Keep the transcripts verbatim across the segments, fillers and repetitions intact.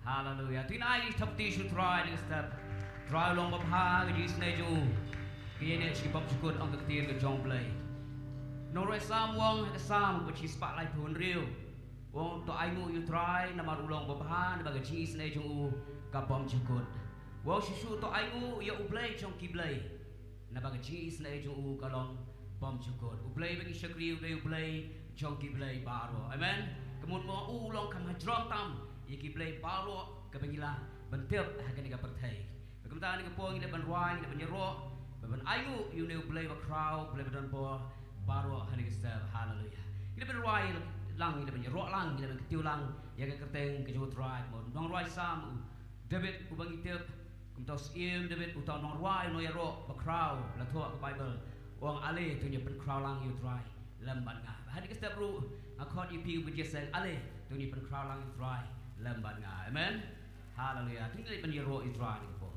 Haleluya. Te ngin ai thapti sha u Trai ha kane ka step. Trai u long babha, ka jingisynei jong u ka ïaineh sha ki bymjukut, ong ka ktien ka jong u Blei. Nongrwai Salm u ong ha ka Salm kaba shispah laiphew hynriew, u ong to ainguh ïa u Trai namar u long babha, naba ka jingisynei jong u ka bymjukut. U ong shuh shuh to ainguh ïa u Blei jong ki blei, naba ka jingisynei jong u ka long bymjukut. U Blei ba ngi shakri u dei u Blei jong ki blei baroh. Amen. Kumno mo, u long kham hajrong tam ïa ki blei baroh kiba ngi lah ban tip ha kane ka pyrthei. Bad kumta ha kane ka por ngi dei ban rwai, ngi dei ban ïaroh, ban, ban ainguh ïa une u Blei bakhraw, Blei badonbor baroh ha kane ka step. Haleluya. Ngi dei ban rwai lang, ngi dei ban ïaroh lang, ngi dei ban kyntiew lang ïa ka kyrteng ka jong u Trai. Mo, nongrwai Salm u David uba ngi tip, kumta u Syiem David, uta u nongrwai, u nongïaroh bakhraw, la thoh ka Baibl, u ong ale to ngin ïa pynkhraw lang ïa u Trai lem bad nga. Ha kane ka step ruh nga khot ïa phi uba jingïaseng, ale to ngin ïa pynkhraw lang ïa u Trai lem bad nga. Amen. Haleluya. To ngin ïa pynïaroh ïa u Trai ha kane ka por.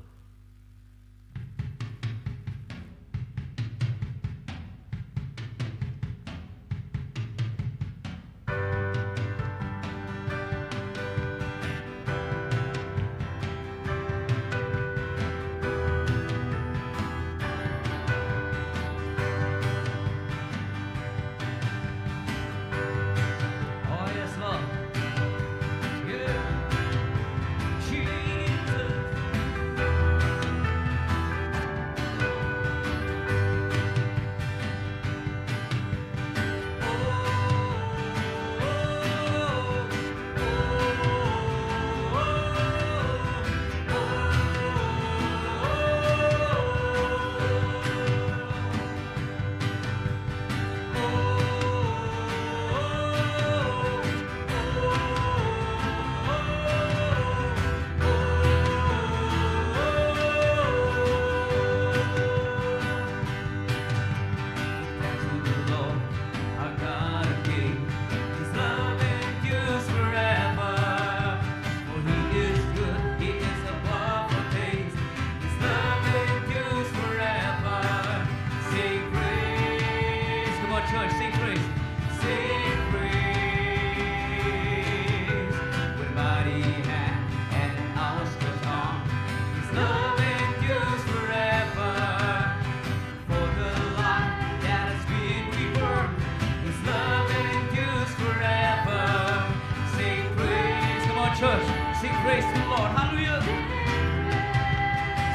Oh, yes, Lord. Yeah. Jesus. His love endures forever. For he is good, he is above all things. His love endures forever. Sing praise. Come on, church, sing praise. Sing praise. With a mighty hand and an outstretched arm. His love endures forever. For the life that has been reborn, his love endures forever. Sing praise. Come on, church. Sing praise to the Lord. Hallelujah.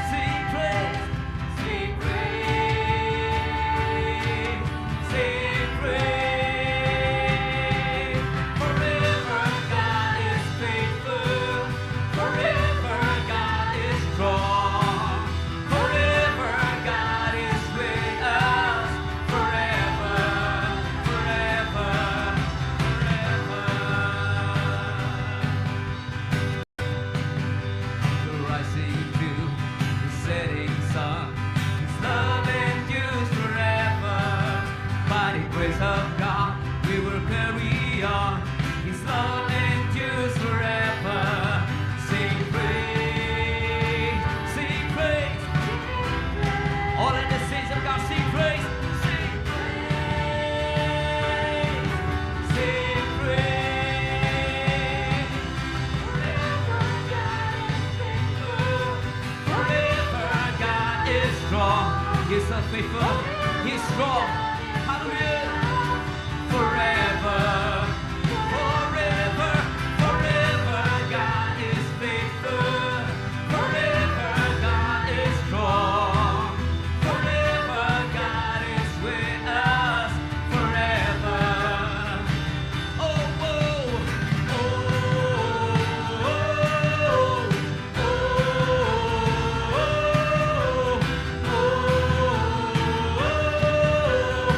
Sing praise. Sing praise. Sing praise. Forever God is faithful. Forever God is strong. Forever God is with us. Forever, forever, forever. The rising to the setting sun. His love endures forever. By the grace of God, we will carry on. His love endures forever. Sing praise, sing praise. All of the saints of God, sing praise, sing praise, sing praise. Forever God is faithful. Forever God is strong. He's so faithful. He's strong. Hallelujah. Forever, forever, forever God is faithful. Forever God is strong. Forever God is with us. Forever. Oh, oh, oh, oh, oh.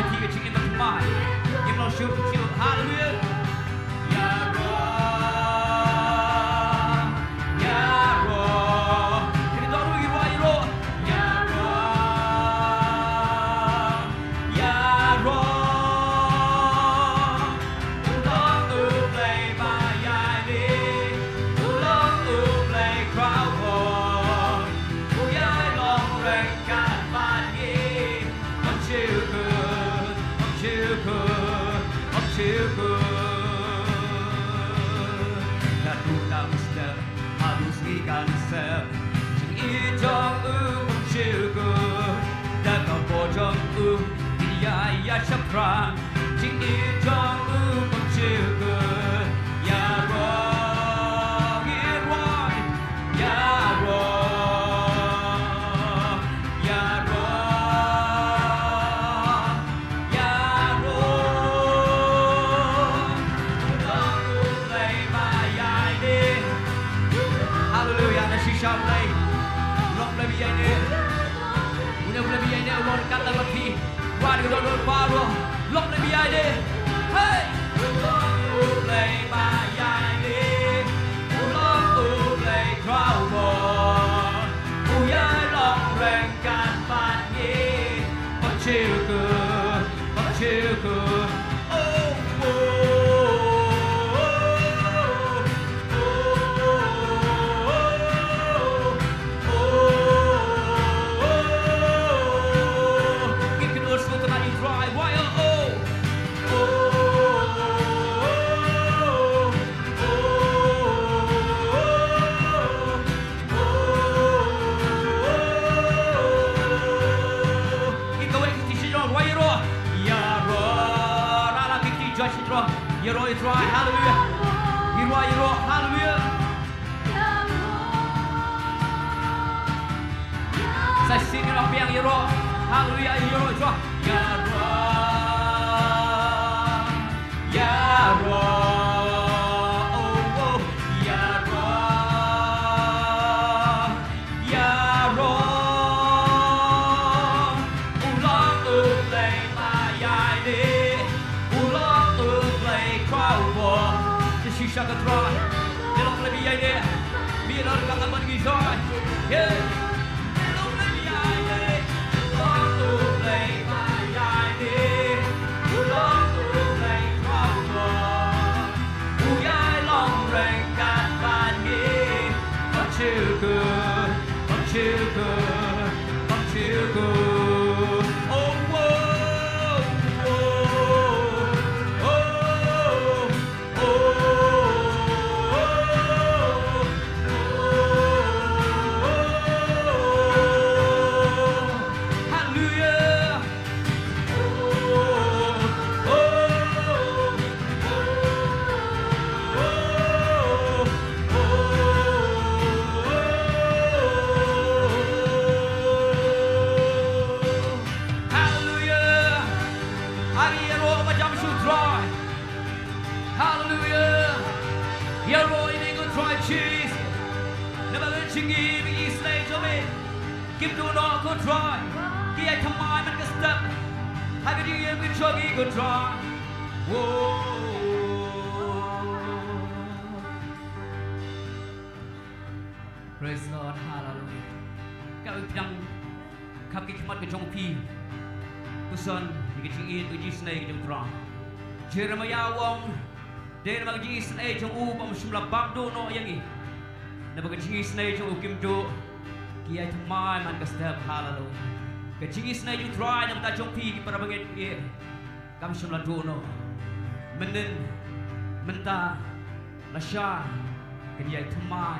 Ki ka jingim ba thymmai. Ngim long shuh, shuh. Haleluya. Ïaroh. Ïaroh. Ki dei ruh ki ruh ïaroh. Ïaroh. Ïaroh. U long U Blei ba ïaineh. U long U Blei khraw bor. U ïai long ryngkat bad ngi. Ym shu kut, ym shu kut, ym shu kut. Naduh mynstep haduh sngi kan sep, jingïeit jong u ym shu kut. Da ka bor jong u, ngi ïai ïaid shaphrang. Jingïeit jong u ym shu kut. Ïaroh, ïaroh, ïaroh, ïaroh. U long U Blei ba ïaineh. Haleluya, na shisha Blei. U long Blei ba ïaineh. Une U Blei ba ïaineh u long ryngkat lem bad phi. Wan ka don don baroh. Long Blei ba ïaineh. Hey! U long U Blei ba ïaineh. U long U Blei khraw bor. U ïai long ryngkat bad ngi. Ym shu kut, ym shu kut. Oh, oh, oh, oh. Ïaroh, ïaroh, haleluya. Ïaroh, ïaroh, haleluya. Sa shisien ngin ïa biang ïaroh. Haleluya, ïaroh, ïaroh. Ïaroh. Ïaroh. Oh, oh. Ïaroh. Ïaroh. U long U Blei ba ïaineh. U long U Blei khraw bor. Te shisha ka Trai. Te long Blei ba ïaineh. Mi la ryngkat bad ngi Trai. Yeah. Hallelujah. Hallelujah. Ai ïaroh ba jam shuh Trai. Haleluya. Ïaroh ïa me ko Trai Jisu. Namar ka jingim ka jingisynei jong me kim duh noh ko Trai. Ki ïai thymmai man ka step ha ka jingim ka jong ngi ko Trai. Whoa. Praise Lord, hallelujah. Ka u pdiang khap ki khmat ka jong phi. Puson ïa ka jingïeit ka jingisynei ka jong u Trai. Jeremiah u ong, dei namar ka jingisynei jong u ba um shym la bam duh noh ïa ngi. Namar ka jingisynei jong u kim duh. Ki ïai thymmai man ka step, hallelujah. Ka jingisynei jong u Trai na ka bynta jong phi ki para bangeit ki. Kam shym la duh noh. Mynnin, mynta, lashai, kan ïai thymmai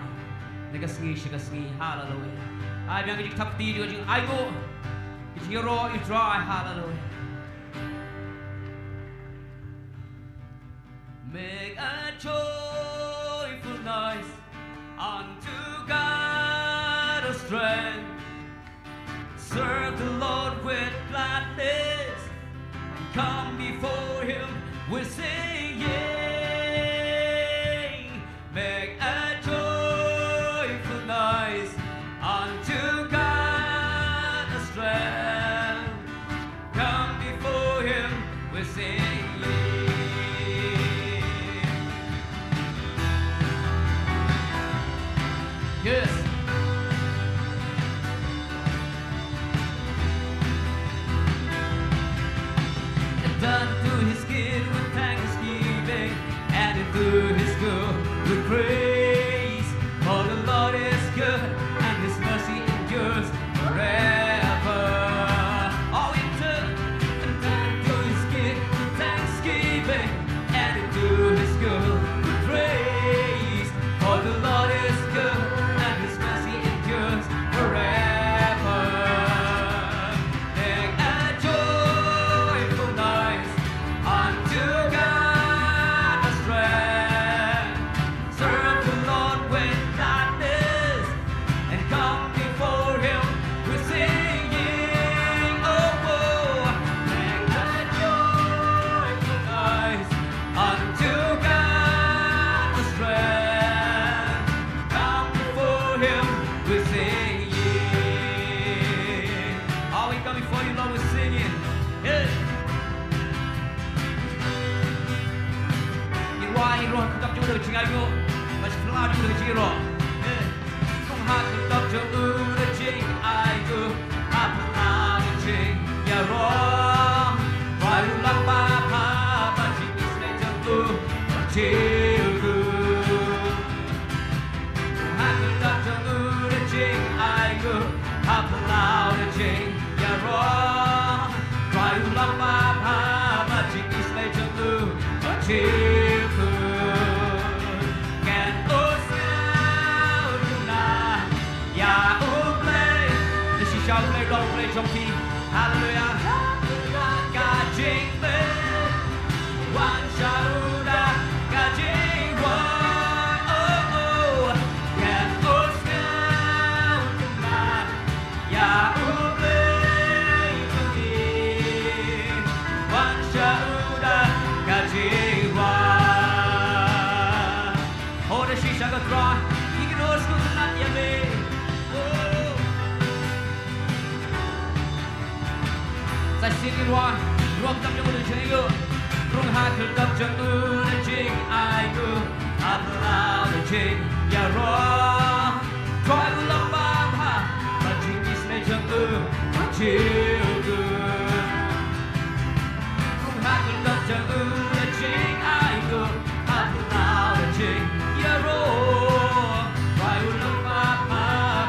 na ka sngi sha ka sngi. Hallelujah. Ai biang ka jingthap kti, ka jingainguh, ka jingïaroh ïa u Trai. Hallelujah. Make a joyful noise unto God our strength. Serve the Lord with gladness and come before him with singing. Make a joyful noise unto God our strength. Come before him Ka jingainguh, ka jingphylla jong u da ka jingïaroh. Eh. Kong ha ka dok jong u da jingainguh, ha phylla da jingïaroh. Trai u long ba bha, ba jingïaseng jong u, ba jingkyrkhu. Kong ha ka dok jong u da jingainguh, ha phylla da jing ïaroh. Trai u long ba bha, ba jingïaseng jong u, ba jingkyrkhu. Ngan ïohsngew kumno ïa U Blei. Te shisha U Blei u long U Blei jong phi. Haleluia. Ka jingpynwan sha u da ka jingrwai. Oh, oh. Ngan ïohsngew kumno ïa U Blei jong ngi, wan sha u da ka jingwan. Oh, da shisha ko Trai, ngi kynnoh sngewtynnat ïa me. Oh. Sa shisien ngin wan, rung ha ka dok jong u da jingainguh, rung ha ka dok jong u da jingainguh, ha phylla da jingïaroh. Trai u long ba bha, ba jingïaseng jong u, ba jingkyrkhu. Rung ha ka dok jong u da jingainguh, ha phylla da jingïaroh. Trai u long ba bha,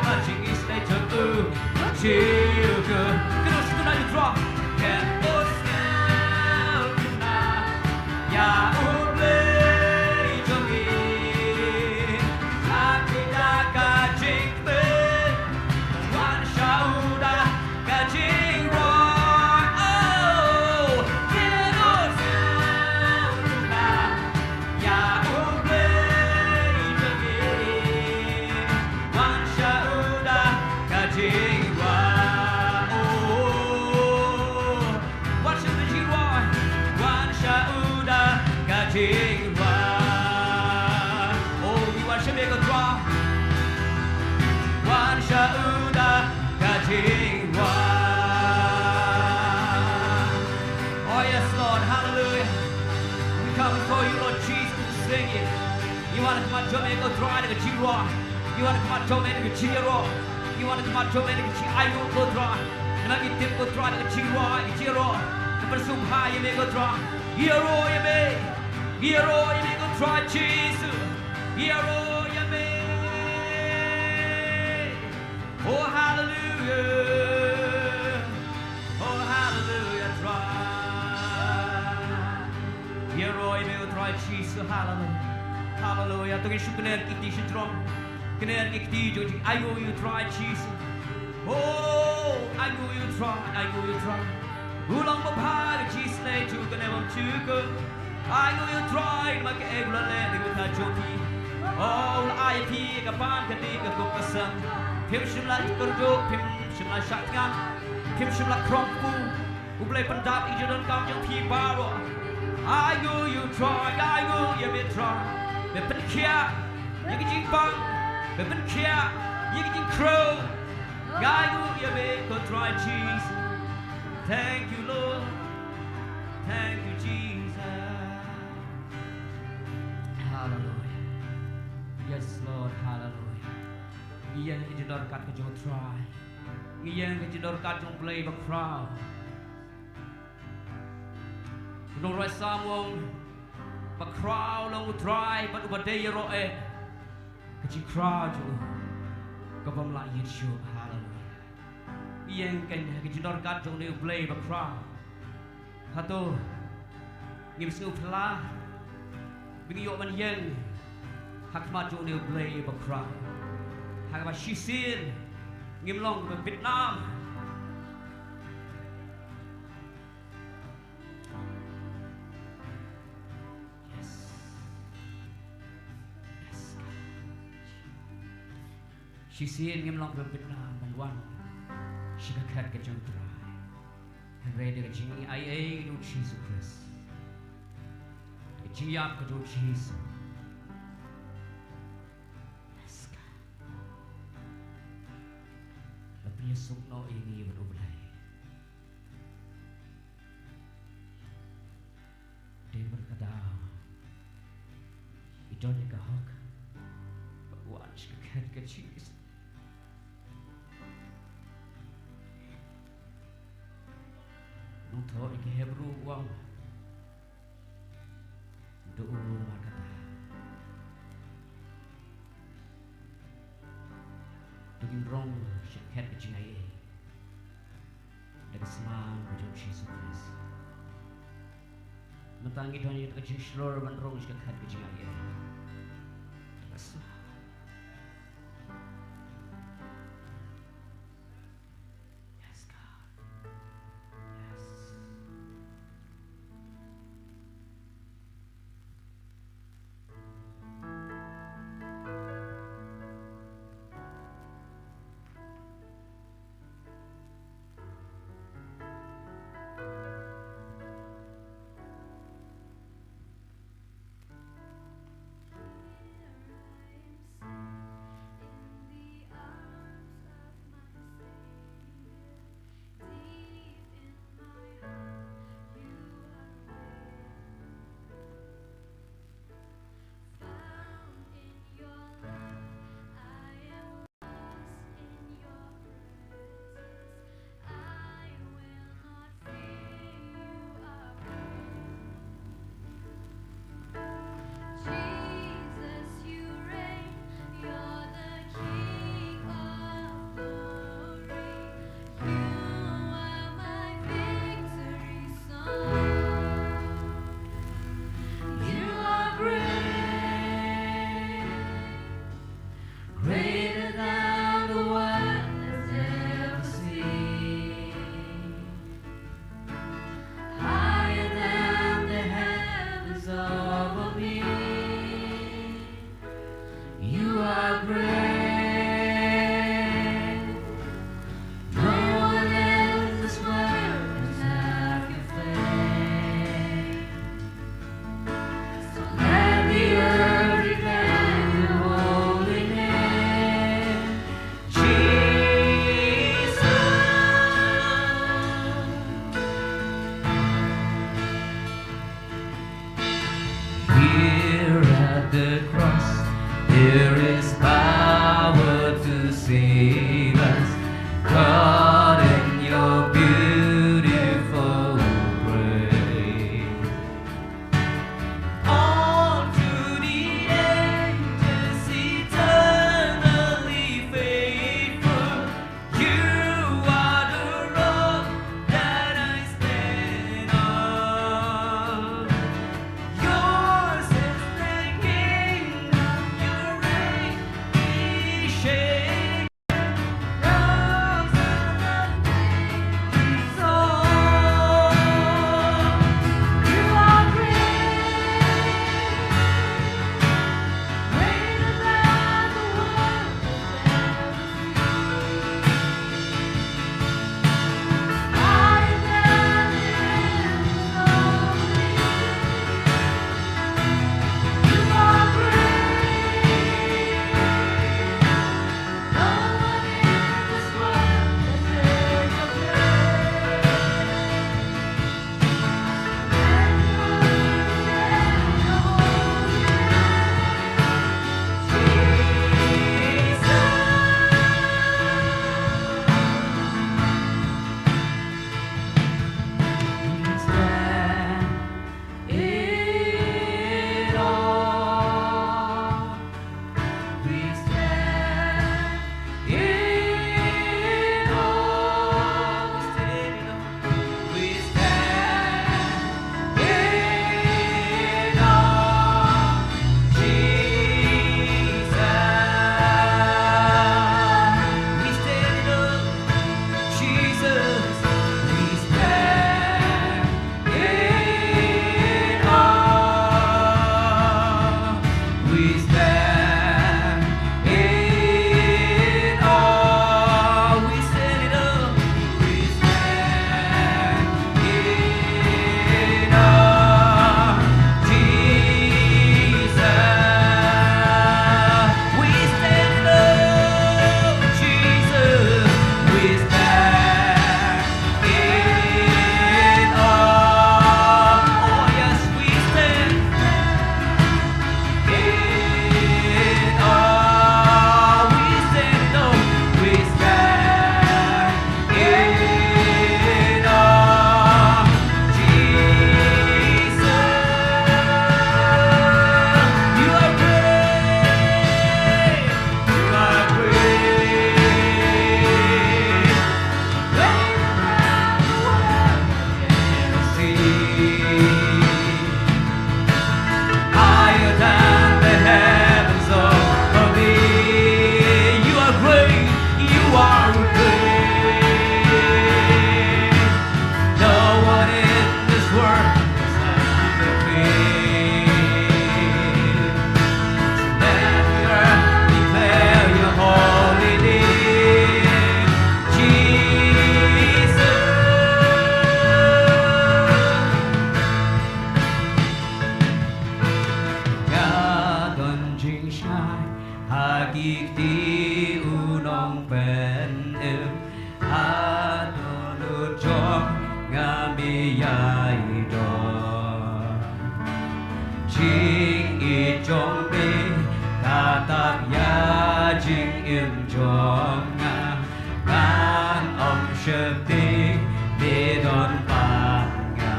ba jingïaseng jong u, ba jingkyrkhu. Kynnoh sngewtynnat ïa U Trai. Ngan ïohsngew kumno ïa U Blei jong ngi, ha kata ka jingpynwan sha u da ka jingrwai. Oh, kynnoh sngewtynnat ïa U Blei jong ngi, wan sha u da ka jingrwai. Oh, wan sha u da ka jingrwai, wan sha u da ka jingrwai. Oh, ngi wan sha me ko Trai, wan sha u da ka jingrwai. Oh yes, Lord, hallelujah. We come before you, Lord Jesus, to sing it. Ngi wan ha khmat jong me ko Trai da ka jingrwai. Ngi wan ha khmat jong me da ka jingïaroh. Ngi wan ha khmat jong me da ka jingainguh ko Trai. Namar ngi tip ko Trai da ka jingrwai, ka jingïaroh, ka pynsngewbha ïa me ko Trai. Ïaroh ïa me. Ïaroh ïa me ko Trai Jisu. Ïaroh ïa me. Oh, hallelujah. Oh, hallelujah, Trai. Ïaroh ïa me ko Trai Jisu, hallelujah. Hallelujah. To ngin shu kner ki kti shajrong. Kner ki kti jong jingainguh ïa u Trai Jisu. Oh, ainguh ïa u Trai, ainguh ïa u Trai. U long ba bha, ka jingsneng jong u kane bymjukut. Ainguh ïa u Trai namar kaei u la leh na ka bynta jong phi. Oh, u la ai ïa phi ka pan ka dik ka kup ka sem. Phim shym la kyrduh, phim shym la shah thngan, phim shym la khrong kpu. U Blei pyndap ïa ki jingdonkam jong phi baroh. Ainguh ïa u Trai, ainguh ïa me Trai. Me pynkhiah ïa ki jingpang, me pynkhiah ïa ki jingkhrew. Ainguh ïa me ko Trai Jisu. Thank you, Lord. Thank you, Jesus. Hallelujah. Yes, Lord. Hallelujah. Ïa ka jingdon kat ka jong u Trai. Ïa ka jingdon kat jong u Blei bakhraw. U nongrwai Salm u ong, bakhraw long u Trai bad uba dei ïaroh eh. Ka jingkhraw jong u ka bym lah ïit shuh. Haleluia. Ïeng kein ha ka jingdon kat jong une u Blei bakhraw. Hato ngim sngew phylla ba ngi ïoh ban ïeng ha khmat jong une u Blei bakhraw? Ha kaba shisien ngim long ba bit nam. Yes. Yes, God. Shisien ngim long ba bit nam ban wan sha ka khet ka jong u Trai. Hynrei da ka jingaiei ka jong u Jisu Khrist, da ka jingïap ka jong u Jisu. Yes, God. La pynïasuk noh ïa ngi bad u Blei. Dei bad ka daw, i Don ïa ka hok ban wan sha ka khet ka jingïaseng. Nongthoh ïa ki Hebru u ong, da u markata, to ngin rung sha ka khet ka jingaiei da ka snam ka jong u Jisu Khrist. Mynta ngi don ïa ka jingshlur ban rung sha ka khet ka jingaiei da ka snam. Yes, God. Yes. Greater than the world has ever seen, higher than the heavens above me. You are great. No one else in this world can have your place. So let the earth declare your holy name, Jesus. Here at the cross, there is power to save us. God, in your beautiful grace. All to the ages eternally faithful, you are the rock that I stand on. Yours is the kingdom, you reign jong me, ka tap ïa jingim jong nga. Ngan ong sheptieng me don bad nga.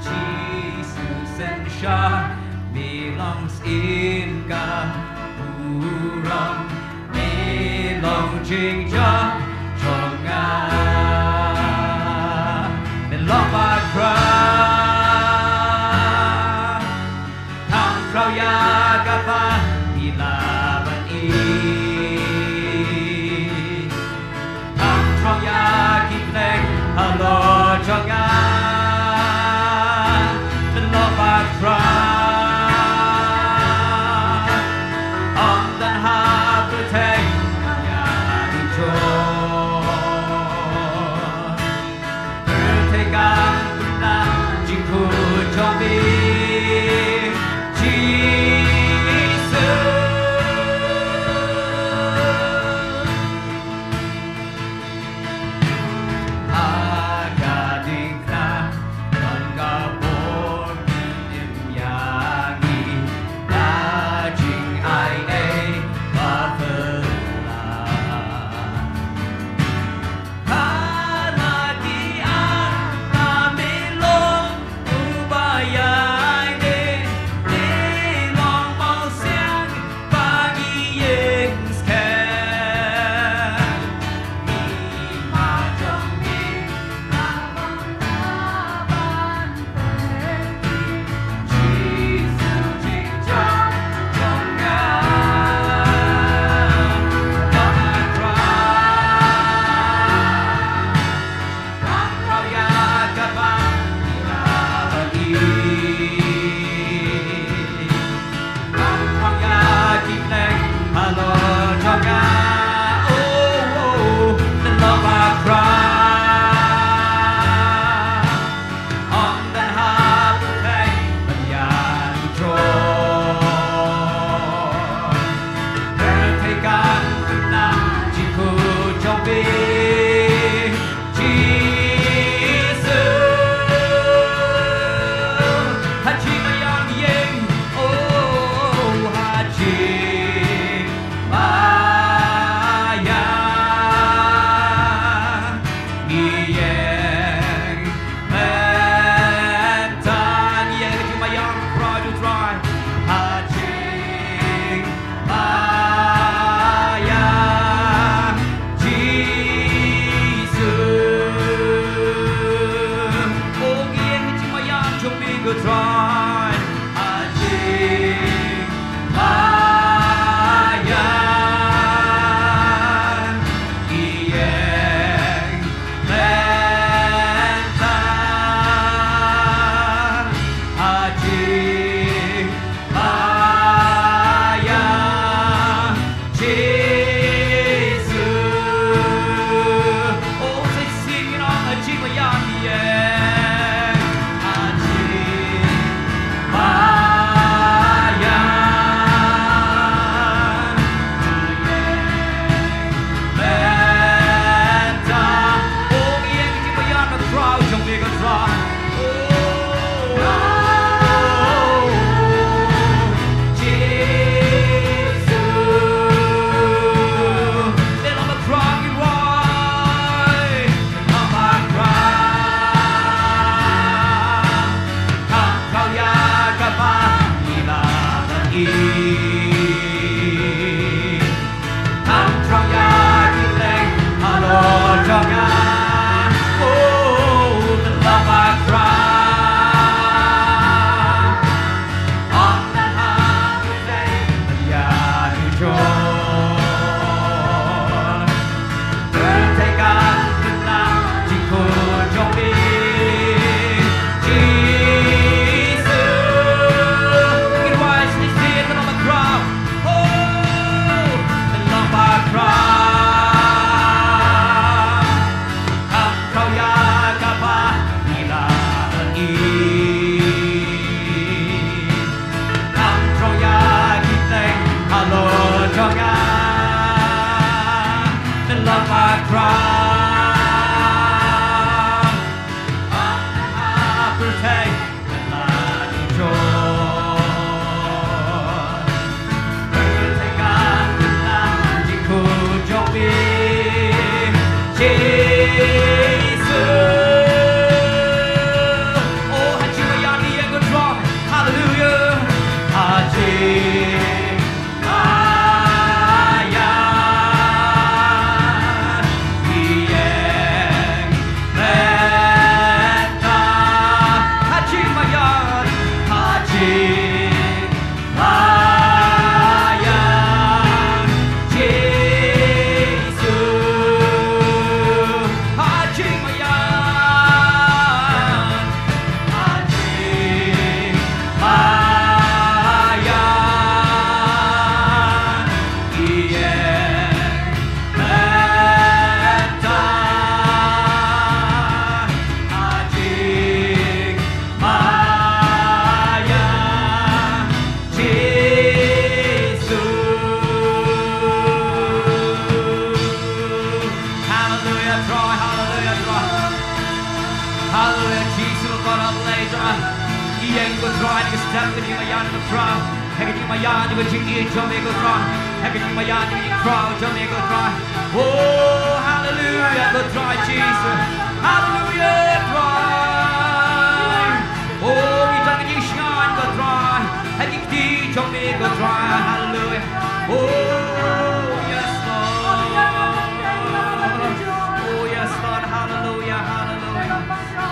Jisu, synshar me long syiem ka burom, me long jingjia jong nga. Me long bakhraw, kham khraw ïa kaba ngi lah ban ïeit. Kham khraw ïa ki bneng halor jong nga. Me long bakhraw, ym don ha pyrthei ïa i jong. Pyrthei kan pynang jingkhuid jong me, Jisu. Ha ka diengphna don ka bor im ïa ngi, ka jingai ei ba phylla. Hana ki ar na me long uba ïai de, me long mawsiang ba ngi ïeng skhem. Ngi ma jong ngi na bang na ban Ïeng ko Trai, ka step ka jingmaïan ko Trai. Ha ka jingmaïan ka jingïeit jong me ko Trai. Ha ka jingmaïan ka jingkhraw jong me ko Trai. Oh, hallelujah ko Trai Jesus. Hallelujah Trai. Oh, ngi don ka jingshngaiñ ko Trai. Ha ki kti jong me ko Trai. Hallelujah. Oh, yes Lord. Oh, yes Lord. Hallelujah, hallelujah.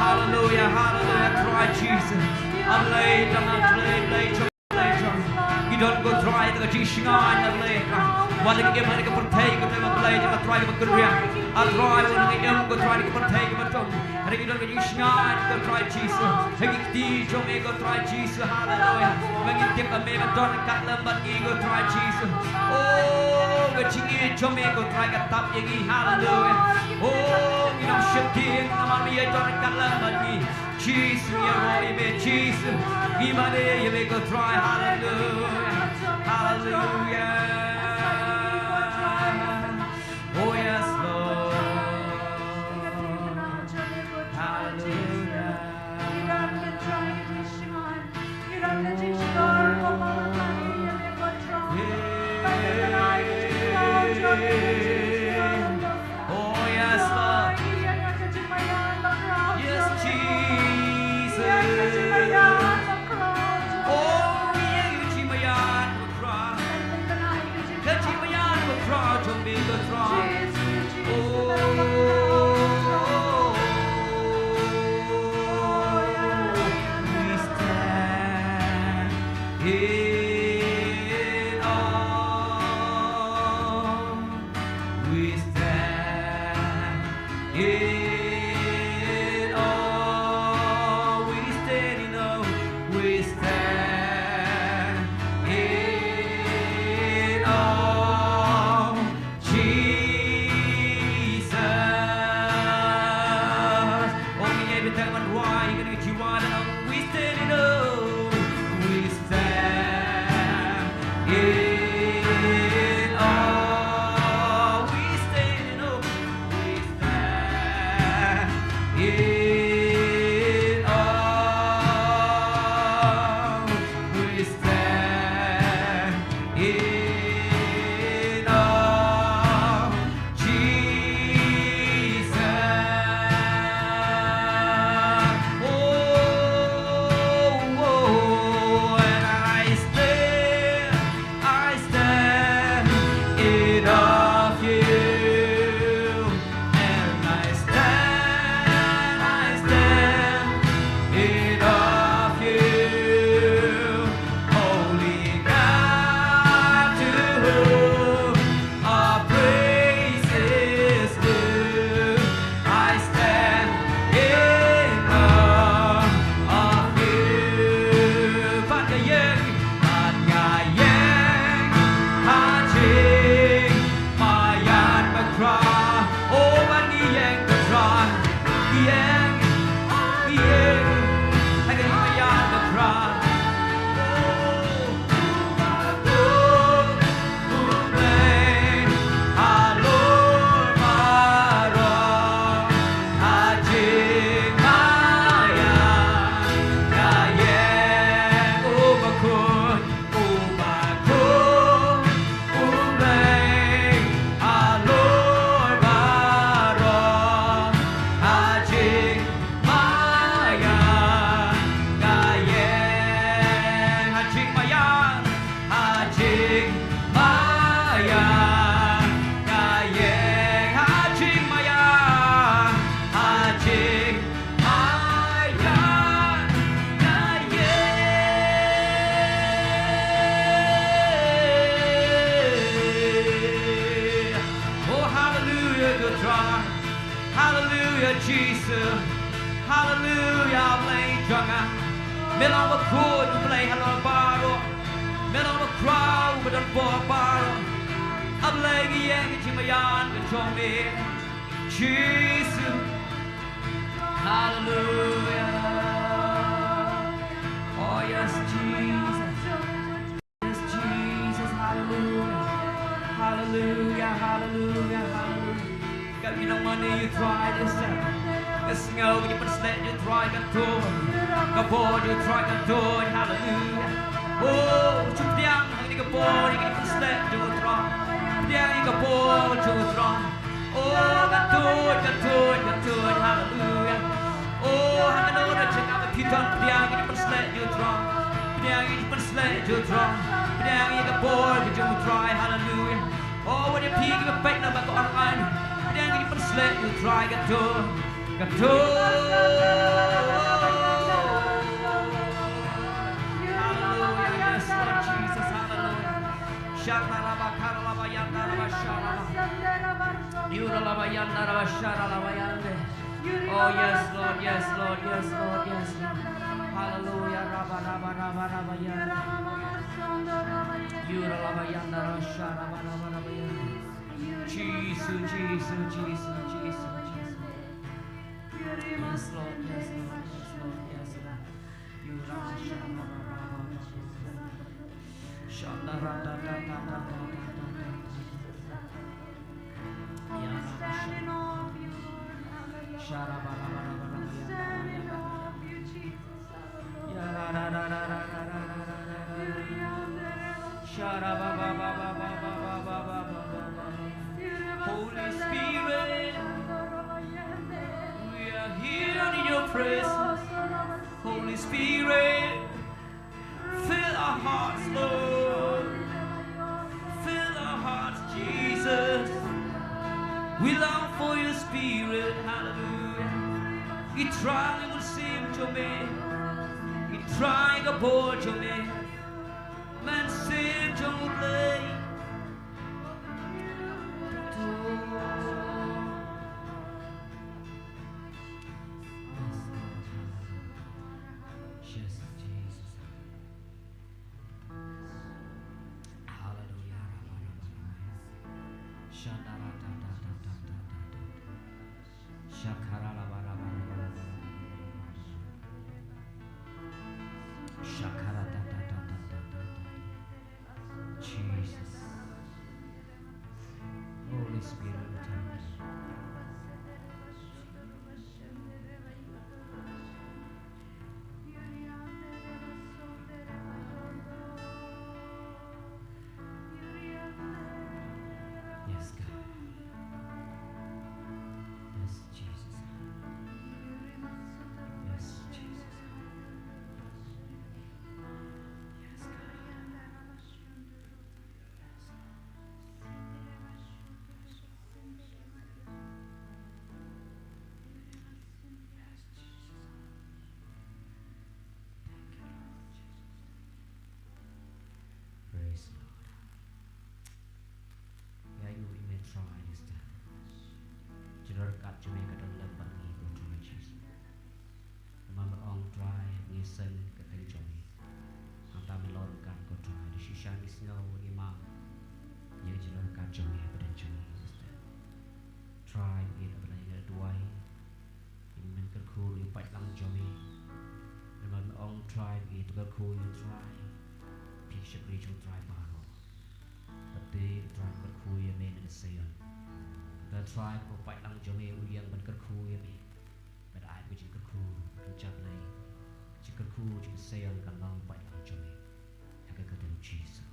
Hallelujah, hallelujah. Trai Jesus. A Blei jong nga, Blei, Blei jong nga, Blei jong nga. Ngi don ko Trai da ka jingshngaiñ A Blei. Wat la ngi im ha ka pyrthei ko Blei, A Blei jong nga, Trai kaba kynriah. A Trai wat la ngi im ko Trai da ka pyrthei kaba dum. Hynrei ngi don ka jingshngaiñ ko Trai Jesus. Ha ki kti jong me ko Trai Jesus. Hallelujah. Ba ngi tip ba me ba don ryngkat lem bad ngi ko Trai Jesus. Oh, ka jingïeit jong me ko Trai ka tap ïa ngi. Hallelujah. Oh, ngi nang sheptieng namar me ïa don ryngkat lem bad ngi. Jesus, ïaroh ïa me, Jesus. Ngi mane ïa me ko Trai. Hallelujah. Hallelujah. Oh, yes, Lord. Hallelujah. Oh, yes, Lord. Yes, Jesus. Oh, ïa ka jingmaïan ko Trai. Ka jingmaïan ko Trai jong me ko Trai. Oh, we stand in awe. We stand in awe. We stand in awe. We stand in awe. Jesus. Oh, ngi ïai bteng ban rwai ïa kane ka jingwan, we stand in awe. We stand in awe. We stand in awe. We stand in awe. We stand in awe, Jesus. Oh, oh, and I stand, I stand in awe of you. And I stand, I stand in awe of you, holy God, to whom all praise is due. I stand in awe of you. Bad nga ïeng, bad nga ïeng ha jingmaïan ko Trai. Oh, bad ngi ïeng ko Trai. Ïeng, ïeng ha ka jingmaïan ko Trai. Oh, U Blei halor baroh ha jingmaïan. Nga ïeng, U Bakhuid, U Bakhuid, U Blei halor baroh ha jingmaïan. Nga ïeng ha jingmaïan, ha jingmaïan. Nga ïeng ha jingmaïan, ha jingmaïan. Nga ïeng. Oh, hallelujah, ko Trai. Hallelujah, Jesus. Hallelujah, Blei jong nga. Me long bakhuid, U Blei halor baroh. Me long bakhraw, U ba don bor baroh. A Blei, ngi ïeng ha ka jingmaïan ka jong me, Jesus. Hallelujah. Oh, yes, Jesus. Yes, Jesus, hallelujah. Hallelujah, hallelujah, hallelujah. Ka ngi nang mane ïa U Trai, ïa U Trai. Ka sngew ka jingpynshlur ïa U Trai, ka tur. Ka bor jong U Trai ka don, haleluya. Oh, shu pdiang ha kane ka bor ïa kine ki pynsleh jong U Trai. Pdiang ïa ka bor jong U Trai. Oh, ka don, ka don, ka don, haleluya. Oh, ha kane ka jaka ba phi don, pdiang ïa kine ki pynsleh jong U Trai. Pdiang ïa kine ki pynsleh jong U Trai. Pdiang ïa ka bor jong U Trai, haleluya. Oh, wat ïa phi kiba peit lyngba ka online. Pdiang ïa kine ki pynsleh jong U Trai, ka don. Ka don. Hallelujah. Yes, Lord Jesus. Hallelujah. Shanda raba kara laba yanda raba shara. Yura laba yanda raba shara laba yande. Oh, yes, Lord, yes, Lord, yes, Lord, yes, Lord. Hallelujah. Raba, raba, raba, raba yande. Yura laba yanda raba shara, raba, raba, raba yande. Jesus, Jesus, Jesus, Jesus, Jesus. Yes, Lord, yes, Lord, yes, Lord, yes, Lord. You are Shanda ra da da da da da da da. Shara ba ra ba ra ba ra ba ya. Holy Spirit, we are here in your presence. Holy Spirit, fill our hearts, Lord. Fill our hearts, Jesus. We long for your spirit. Hallelujah. Ngi trai ïa ka mynsiem jong me. Ngi trai ïa ka bor jong me. Mynsiem jong U Blei. Yes, Jesus. Hallelujah. Shanda ra da da da da da da da. Shakara la ba ra ba ra ba ra ba ra. Shakara da da da da da da da. Jesus. Holy Spirit, we thank you. Yes, God. Yes, Jesus. Yes, Jesus. Yes, God. Yes, Lord. Yes, Jesus. Thank you, Lord Jesus. Praise the Lord. Ïa ïohi me Trai, ïa stad. Jingdonkam jong me ka don lem bad ngi, ko Trai Jisu. Namar me ong Trai, ngi seng ka kyrteng jong me. Hangta me long ryngkat, ko Trai. Da shisha ngi sngew ngi map ïa ka jingdonkam jong me, ba don jong ngi, ïa stad. Trai, ngi ïeit, ba la ïa nga duwai. Ïa me ban kyrkhu ïa u paidlang jong me. Namar me ong Trai, ngi ïeit ban kyrkhu ïa u Trai. Phi shakri jong u Trai baroh. Bad te u Trai kyrkhu ïa me na ka Seion. Te Trai, ko paidlang jong me u ïeng ban kyrkhu ïa me. Bad ai ba ka jingkyrkhu jong u Blei, jingkyrkhu jong ka Seion kan long paidlang jong me. Ha ka kyrteng Jisu.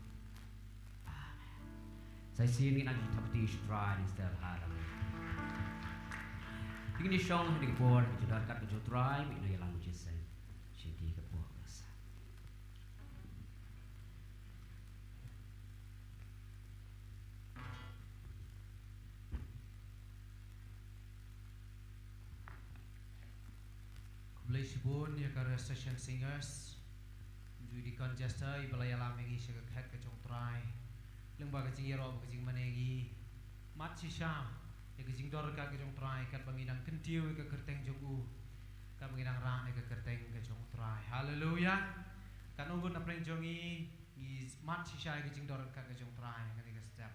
Amen. Sa shisien ngin ai ka jingthap kti sha u Trai, ngi sdang ha lade. Ngin ïa shong ha kane ka por, ka jingdonkam ka jong u Trai, ngin ïa ïalam jingïaseng sha kane ka por. Khublei shibun ïa ka Restoration Singers. Ju Deacon Chester, iba la ïalam ïa ngi sha ka khet ka jong u Trai. Lyngba ka jingïaroh bad ka jingmane ngi mad shisha ïa ka jingdonkam ka jong u Trai, katba ngi dang kyntiew ïa ka kyrteng jong u. Katba ngi dang rah ïa ka kyrteng ka jong u Trai. Haleluya. Katno ngut na pdeng jong ngi, ngi mad shisha ïa ka jingdonkam ka jong u Trai, kane ka step.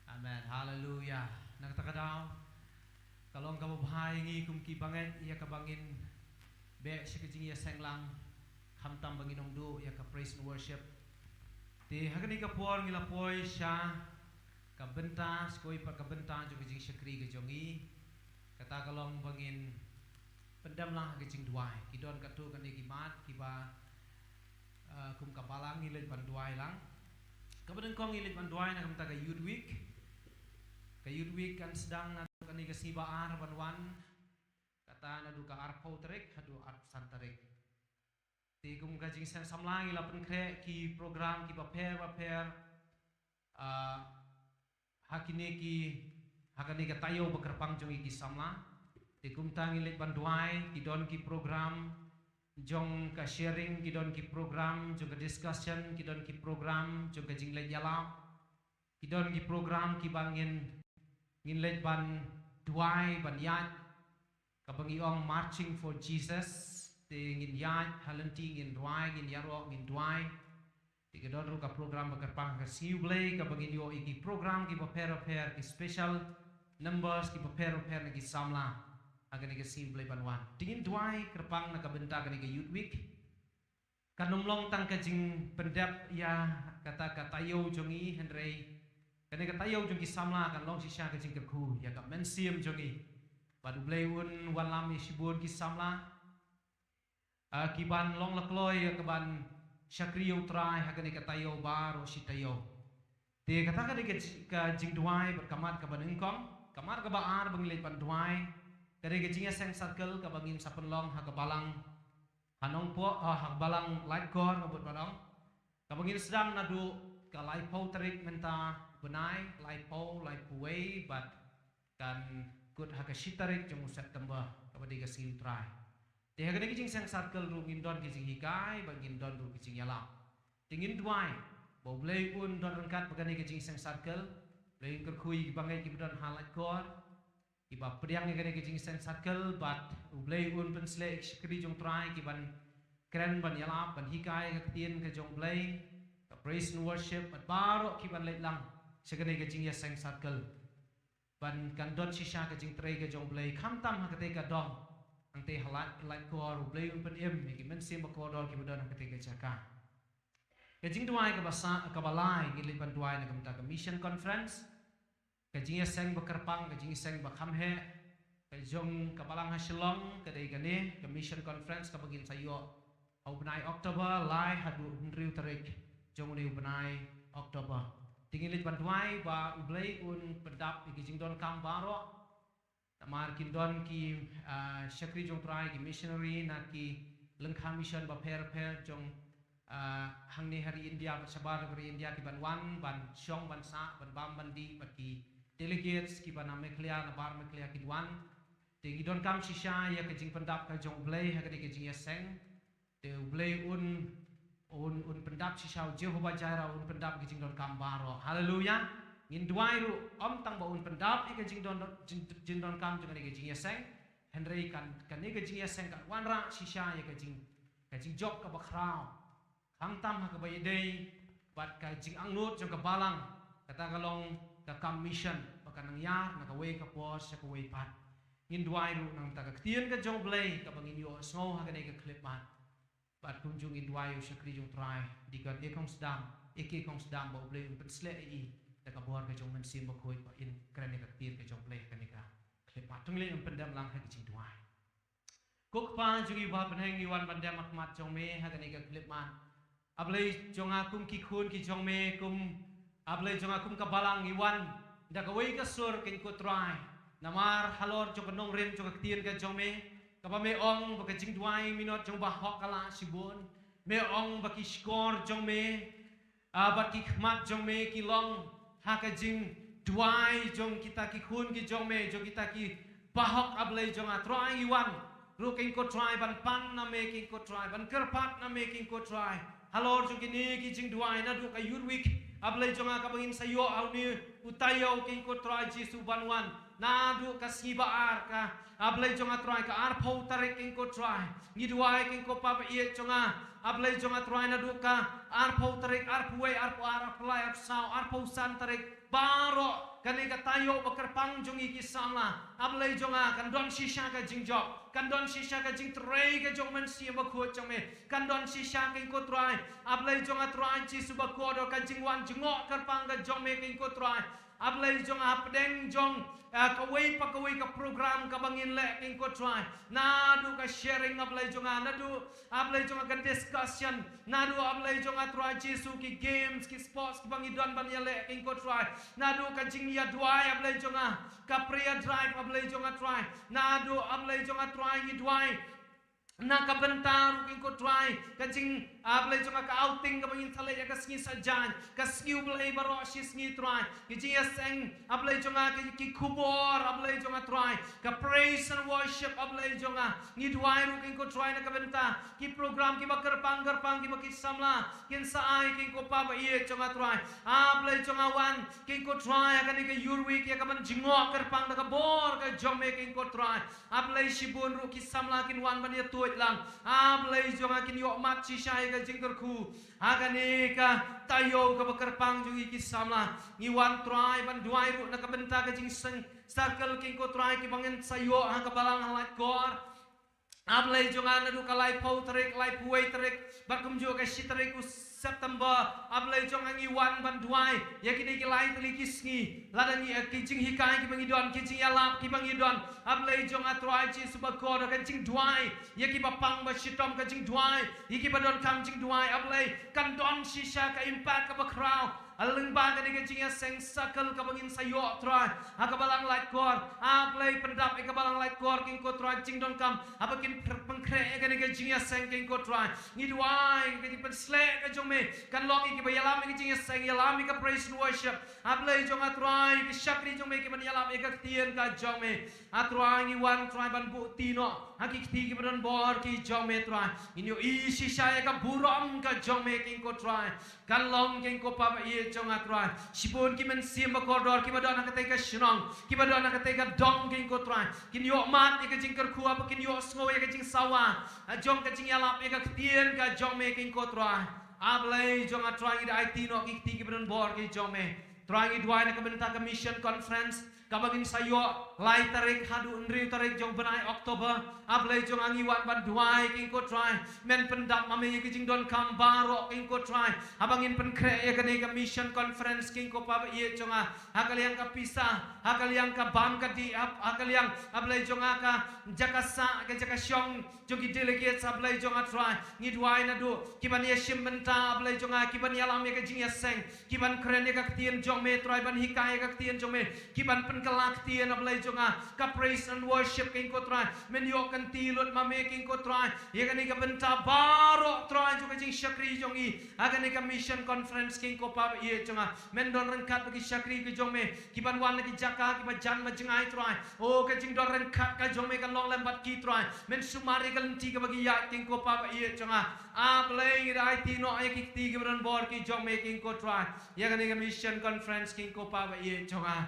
Amen. Haleluya. Na kata ka daw, ka long kaba bha ïa ngi kum ki bangeit ïa kaba ngin beh sha ka jingïaseng lang, khamtam ba ngin ym duh ïa ka praise and worship. Te ha kane ka por ngi la poi sha ka bynta, sa kawei pat ka bynta jong ka jingshakri ka jong ngi. Kata ka long ba ngin pyndem lang ha ka jingduwai. Ki don katto katne ki mat, Ba, ah, kum ka balang ngi leit ban duwai lang. Kaba nyngkong ngi leit ban duwai na ka bynta ka Youth Week. Ka Youth Week kan sdang naduh kane ka sngi ba ar ban wan. Kata naduh ka arphew tarik haduh arphew san tarik. Te kum ka jingseng samla ngi la pynkhreh ki program kiba pher ba pher. Ah, ha kine ki, ha kane ka taïew ba kyrpang jong ngi ki samla. Te kumta ngi leit ban duwai, ki don ki program jong ka sharing, ki don ki program jong ka discussion, ki don ki program jong ka jingleit ïalap, ki don ki program kiba ngin, ngin leit ban duwai, ban ïaid, kaba ngi ong Marching for Jesus. Te ngin ïaid ha lynti, ngin duwai, ngin ïaroh, ngin duwai. Te ka don ruh ka program ba kyrpang ha ka sngi U Blei, kaba ngin ïoh ïa ki program kiba pher ba pher, ki special numbers kiba pher ba pher na ki samla ha kane ka sngi U Blei ban wan. Te ngin duwai kyrpang na ka bynta kane ka Youth Week. Kan ym long tang ka jingpyndep ïa kata ka taïew jong ngi, hynrei kane ka taïew jong ki samla kan long shisha ka jingkyrkhu ïa ka mynsiem jong ngi. Bad U Blei un wallam ïa shibun ki samla, ah, kiban long la kloi ïa kaban shakri ïa U Trai ha kane ka taïew baroh shi taïew. Te kata ka dei ka ji-, ka jingduwai bad ka mat kaba nyngkong. Ka mat kaba ar ba ngi leit ban duwai ka dei ka jingïaseng circle kaba ngin sa pynlong ha ka balang ha Nongpoh, ha, ha ka balang Laitkor, nga bud ban ong. Kaba ngin sdang naduh ka laiphew tarik mynta bnai, laiphew, laiphew wei bad kan kut ha ka shi tarik jong u September, kaba dei ka sngi U Trai. Te ha kane ka jingseng circle ruh ngin don ki jinghikai bad ngin don ruh ki jingïalap. Te ngin duwai ba U Blei un don ryngkat bad kane ka jingseng circle. U Blei un kyrkhu ïa kiba ngeit, kiba don ha Laitkor, kiba pdiang ïa kane ka jingseng circle, bad U Blei un pynsleh ïa ki shakri jong U Trai kiban kren, ban ïalap, ban hikai ïa ka ktien ka jong U Blei, ka praise and worship, bad baroh kiban leit lang sha kane ka jingïaseng circle. Ban kan don shisha ka jingtrei ka jong U Blei, khamtam ha katei ka dong, hangtei ha Lait-, Laitkor. U Blei un pynim ïa ki mynsiem bakordor kiba don ha katei ka jaka. Ka jingduwai kaba sa, kaba lai, ngi leit ban duwai na ka bynta ka Mission Conference. Ka jingïaseng ba kyrpang, ka jingïaseng ba kham heh ka jong ka balang ha Shillong ka dei kane, ka Mission Conference kaba ngin sa ïoh ha u bnai October, lai haduh hynriew tarik jong une u bnai October. Te ngin leit ban duwai ba U Blei un pyndap ïa ki jingdonkam baroh. Namar kin don ki, ah, shakri jong U Trai, ki missionary na ki lyngkha mission bapher bapher jong, ah, hangne ha ri India bad shabar jong ka ri India kiban wan ban shong, ban sah, ban bam, ban dih, bad ki delegates kiba na Meghalaya, na bar Meghalaya kin wan. Te ngi donkam shisha ïa ka jingpyndap ka jong U Blei ha kane ka jingïaseng. Te U Blei un, un, un pyndap shisha, u Jehovah Jireh un pyndap ïa ka jingdonkam baroh. Haleluya. Ngin duwai ruh ym tang ba un pyndap ïa ka jingdon, jing, jingdonkam jong kane ka jingïaseng, hynrei kan, kane ka jingïaseng kan wanrah shisha ïa ka jing, ka jingjop kaba khraw, khamtam ha kaba ïadei bad ka jingangnud jong ka balang, kata ka long ka kam mission, ba kan nang ïar na kawei ka por sha kawei pat. Ngin duwai ruh na ka bynta ka ktien ka jong U Blei kaba ngin ïohsngew ha kane ka khyllipmat. Bad kumjuh ngin duwai ïa u shakri jong U Trai, Deacon E. Khongsdam, A K Khongsdam, ba U Blei un pynsleh ïa i da ka bor ka jong u Mynsiem Bakhuid ba in kren ïa ka ktien ka jong U Blei ha kane ka khyllipmat. To ngin ïa pyndem lang ha ka jingduwai. Ko Kpa jong ngi uba ha bneng, ngi wan ban dem ha khmat jong me ha kane ka khyllipmat. A Blei jong nga, kum ki khun ki jong me, kum, A Blei jong nga, kum ka balang ngi wan da kawei ka sur, kynrad ko Trai. Namar halor jong ka nongrim jong ka ktien ka jong me, kaba me ong ba ka jingduwai minot jong u bahok ka lah shibun. Me ong ba ki shkor jong me, ah, bad ki khmat jong me ki long ha ka jingduwai jong kita ki khun ki jong me, jong kita ki bahok, A Blei jong nga. Trai, ngi wan ruh, kynrad ko Trai, ban pan na me, kynrad ko Trai, ban kyrpad na me, kynrad ko Trai, halor jong kine ki jingduwai naduh ka Youth Week, A Blei jong nga, kaba ngin sa ïoh ha une u taïew, kynrad ko Trai Jisu, ban wan naduh ka sngi ba ar, ka, A Blei jong nga Trai, ka arphew tarik, kynrad ko Trai. Ngi duwai, kynrad ko Pa baieit jong nga, A Blei jong nga Trai, naduh ka arphew tarik, arphew wei, arphew ar, arphew lai, arphew saw, arphew san tarik, baroh kane ka taïew ba kyrpang jong ngi ki samla, A Blei jong nga, kan don shisha ka jingjop, kan don shisha ka jingtrei ka jong u Mynsiem Bakhuid jong me, kan don shisha, kynrad ko Trai, A Blei jong nga Trai Jisu bakordor, ka jingwan jngoh kyrpang ka jong me, kynrad ko Trai. A Blei jong nga, hapdeng jong, ah, kawei pa kawei ka program kaba ngin leh, Kynrad Trai. Naduh ka sharing, A Blei jong nga, naduh, A Blei jong nga, ka discussion, naduh, A Blei jong nga, Trai Jisu, ki games, ki sports kiba ngi don ban ïaleh, Kynrad Trai. Naduh ka jingïaduwai, A Blei jong nga, ka prayer drive, A Blei jong nga, Trai. Naduh, A Blei jong nga, Trai, ngi duwai na ka bynta ruh, Kynrad Trai, ka jing, A Blei jong nga, ka outing kaba ngin sa leh ïa ka sngi Saitjaiñ, ka sngi U Blei baroh shi sngi, Trai. Ki jingïaseng, A Blei jong nga, ki, ki khubor, A Blei jong nga, Trai, ka praise and worship, A Blei jong nga. Ngi duwai ruh, Kynrad Trai, na ka bynta ki program kiba kyrpang kyrpang, kiba ki samla kin sa ai, Kynrad Papa ïeit jong nga, Trai. A Blei jong nga, wan, Kynrad Trai, ha kane ka Youth Week ïa ka ban jngoh kyrpang da ka bor ka jong me, Kynrad Trai. A Blei, shibun ruh ki samla kin wan ban ïatuid lang. A Blei jong nga, kin ïoh mad shisha ïa ka jingkyrkhu ha kane ka taïew kaba kyrpang jong ngi ki samla. Ngi wan, Trai, ban duwai ruh na ka bynta ka jingseng circle, Kynrad Trai, kiba ngin sa ïoh ha ka balang ha Laitkor. A Blei jong nga, naduh ka laiphew tarik, laiphew wei tarik, bad kumjuh ka shi tarik u September. A Blei jong nga, ngi wan ban duwai ïa kine ki lai tylli ki sngi. Lada ngi, eh, ki jinghikai kiba ngi don, ki jingïalap kiba ngi don, A Blei jong nga, Trai Jisu bakordor, ka jingduwai ïa kiba pang ba shitom, ka jingduwai ïa kiba donkam jingduwai, A Blei, kan don shisha ka impact kaba khraw ha lyngba kane ka jingïaseng circle kaba ngin sa ïoh, Trai, ha ka balang Laitkor. A Blei, pyndap ïa ka balang Laitkor, Kynrad Trai, jingdonkam haba kin pyr-, pynkhreh ïa kane ka jingïaseng, Kynrad Trai. Ngi duwai ka jingpynsleh ka jong me kan long ïa kiba ïalam ïa ka jingïaseng, ïalam ïa ka praise and worship, A Blei jong nga, Trai, ki shakri jong me kiban ïalap ïa ka ktien ka jong me. A Trai, ngi wan, Trai, ban buhti noh ha ki kti kiba don bor ki jong me, Trai. Ngin ïohi shisha ïa ka burom ka jong me, Kynrad Trai. Kan long, Kynrad Papa ïeit jong nga, Trai. Shibun ki mynsiem bakordor kiba don ha katei ka shnong, kiba don ha katei ka dong, Kynrad Trai, kin ïoh mad ïa ka jingkyrkhu, ba kin ïohsngew ïa ka jingsawa, ah, jong ka jingïalap ïa ka ktien ka jong me, Kynrad Trai. A Blei jong nga, Trai, ngi da aiti noh ki kti kiba don bor ki jong me. Trai, ngi duwai na ka bynta ka mission conference kaba ngin sa ïoh lai tarik haduh hynriew tarik jong u bnai October. A Blei jong nga, ngi wan ban duwai, Kynrad Trai, men pyndap ma me ïa ki jingdonkam baroh, Kynrad Trai, haba ngin pynkhreh ïa kane ka mission conference, Kynrad Papa ïeit jong nga. Ha ka liang ka pisa, ha ka liang ka bam ka dih, ha, ha ka liang, A Blei jong nga, ka jaka sah, ka jaka shong jong ki delegates, A Blei jong nga, Trai. Ngi duwai naduh kiban ïashim bynta, A Blei jong nga, kiban ïalam ïa ka jingïaseng, kiban kren ïa ka ktien jong me, Trai, ban hikai ïa ka ktien jong me, kiban pynkylla ktien, A Blei jong nga, ka praise and worship, Kynrad Trai. Men ïoh kynti lut ma me, Kynrad Trai, ïa kane ka bynta baroh, Trai, jong ka jingshakri jong ngi ha kane ka mission conference, Kynrad Papa ïeit jong nga. Men don ryngkat bad ki shakri ki jong me kiban wan na ki jaka kiba jan ba jngai, Trai. O, ka jingdon ryngkat ka jong me kan long lem bad ki, Trai. Men sumar ïa ka lynti kaba ki ïaid, Kynrad Papa ïeit jong nga. A Blei, ngi da aiti noh ïa ki kti kiba don bor ki jong me, Kynrad Trai, ïa kane ka mission conference, Kynrad Papa ïeit jong nga.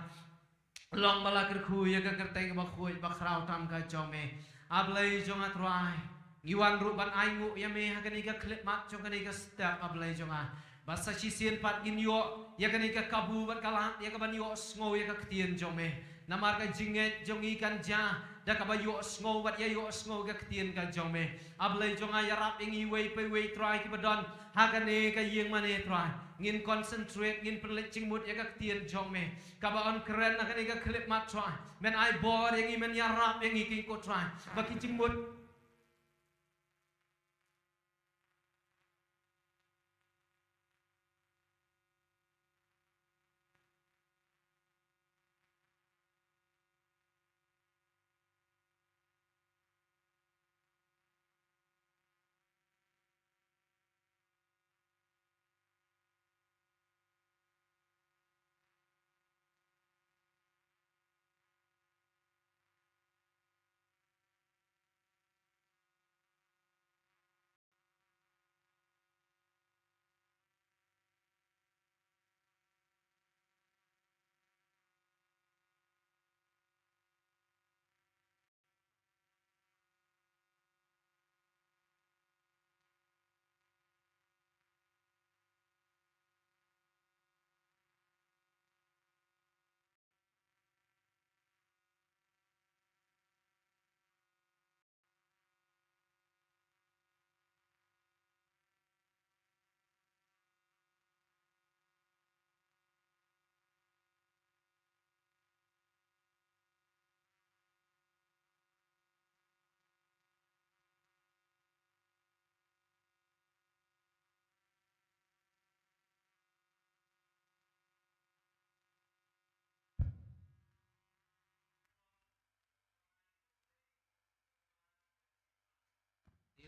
Long ba la kyrkhu ïa ka kyrteng kaba khuid ba khraw tam ka jong me. A Blei jong nga, Trai, ngi wan ruh ban ainguh ïa me ha kane ka khyllipmat jong kane ka step, A Blei jong nga, ba sa shisien pat ngin ïoh ïa kane ka kabu bad ka lad ïa kaban ïohsngew ïa ka ktien jong me. Namar ka jingngeit jong ngi kan jia da kaba ïohsngew bad ïa ïohsngew ïa ka ktien ka jong me. A Blei jong nga, ïarap ïa ngi iwei pa iwei, Trai, kiba don ha kane ka ïing mane, Trai. Ngin concentrate, ngin pynleit jingmut ïa ka ktien jong me kaba yn kren ha kane ka khyllipmat, Trai. Men ai bor ïa ngi, men ïarap ïa ngi, Kynrad Trai, ba ki jingmut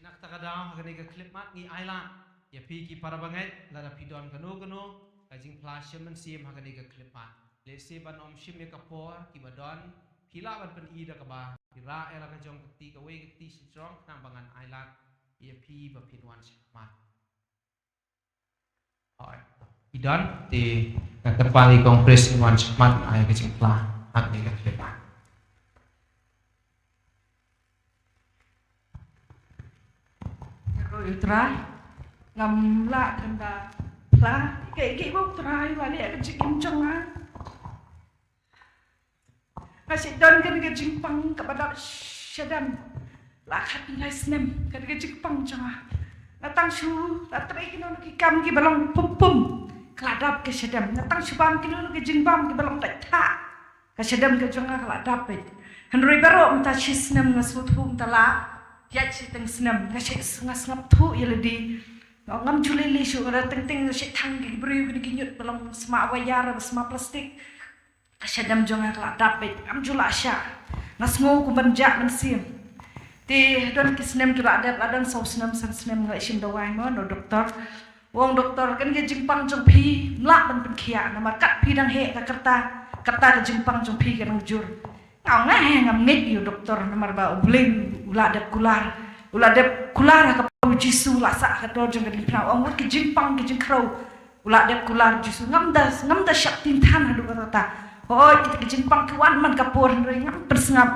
Na kata ka daw, ha kane ka khyllipmat ngi ailad ïa phi ki para bangeit, lada phi don kano kano ka jingphla shim mynsiem ha kane ka khyllipmat. Lehse ban ym shim ïa ka por, kiba don, phi lah ban pyni da kaba phi rah ïa la ka jong ka kti kawei ka kti shajrong, khnang ba ngan ailad ïa phi ba phin wan shakhmat. Hooid. Phi don, te nga kyrpad ïa i Kong Pris un wan shakhmat, ai ka jingphla ha kane ka khyllipmat. Ïa ko, ïa u Trai. Ngam lah kren da phla. Kaei kaei ba u Trai u la leh ha ka jingim jong nga. Nga shait don kane ka jingpang kaba dap shadem la khatkhyndai snem, kane ka jingpang jong nga. Nga tang shu la trei kino kino ki kam kiba long pum pum, ka la dap ka shadem. Nga tang shu bam kino kino ki jingbam kiba long dait thah, ka shadem ka jong nga ka la dap beit. Hynrei baroh mynta shi snem nga sngewthuh mynta la ïaid shiteng snem, nga shait, nga sngap thuh ïa lade. Nga ong ngam ju lei lei shuh, nga da teng teng nga shait thang ki briew kine ki ñiut ba long sma wire ba sma plastik. Ka shadem jong nga ka la dap beit, ngam ju lah shah. Nga sngew kum ban jah mynsiem. Te don ki snem ki la dep, la don saw snem san snem nga la shim dawai mo na u doktor. U ong doktor, kane ka jingpang jong phi ym lah ban pynkhiah, namar kat phi dang heh ka kyrta, kata ka jingpang jong phi ka dang jur. Nga ong nga heh, ngam ngeit ïa u doktor, namar ba U Blei u la dep kular, u la dep kular ha ka por U Jisu la sah ha ka dor jong ka diengphna. U ong wat ki jingpang ki jingkhrew u la dep kular Jisu. Ngam da, ngam da shah tyngthan haduh katta katta. Hooid, kita ki jingpang ki wan man ka por, hynrei ngam pynsngap.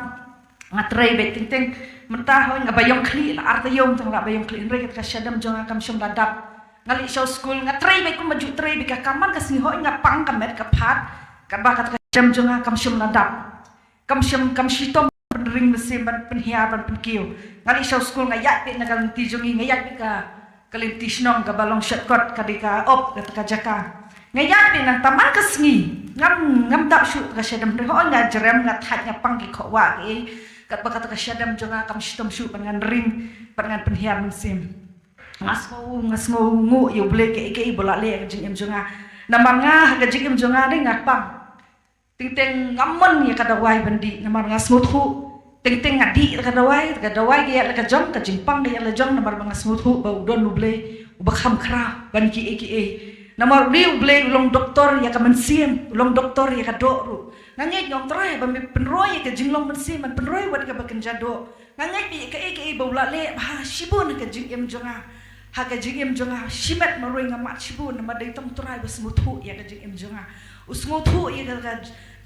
Nga trei beit teng teng. Mynta hooid nga ba ïong khlieh, la ar taïew tang la ba ïong khlieh, hynrei kata ka shadem jong nga kam shym la dap. Nga leit sha u skul, nga trei beit kumba ju trei beit ka kam man ka sngi, hooid nga pang ka met ka phad, katba kata ka shadem jong nga kam shym la dap. Kam shym, kam shitom ban ring mynsiem, ban pynhiar, ban pynkiew. Nga leit sha u skul, nga ïaid beit na ka lynti jong ngi, nga ïaid beit ka, ka lynti shnong kaba long shortcut, ka dei ka op kata ka jaka. Nga ïaid beit nangta man ka sngi. Ngam, ngam dap shuh ka shadem, hynrei hooid nga jrem, nga thait, nga pang ki khohwah kiei. Katba kata ka shadem jong nga kam shitom shuh ban ngan ring, ban ngan pynhiar mynsiem. Nga sngew, nga sngewnguh ïa U Blei kaei kaei ba u la leh ha ka jingim jong nga. Namar nga ha ka jingim jong nga dei nga pang. Teng teng ngam mon ïa ka dawai ban dih, namar nga sngewthuh teng teng nga dih ïa ka dawai, ka dawai ka ïaid la ka jong, ka jingpang ka ïaid la jong, namar ba nga sngewthuh ba u don U Blei uba kham khraw ban kiei kiei. Namar u dei U Blei u long doktor ïa ka mynsiem, u long doktor ïa ka doh ruh. Nga ngeit, nga ong Trai, ba me pynroi ïa ka jinglong mynsiem, ban pynroi wat kaba kynja doh. Nga ngeit ba ïa kaei kaei ba u la leh bha shibun ha ka jingim jong nga. Ha ka jingim jong nga, shimet marwei nga mad shibun, namar dei tang Trai ba sngewthuh ïa ka jingim jong nga. U sngewthuh ïa ka, ka,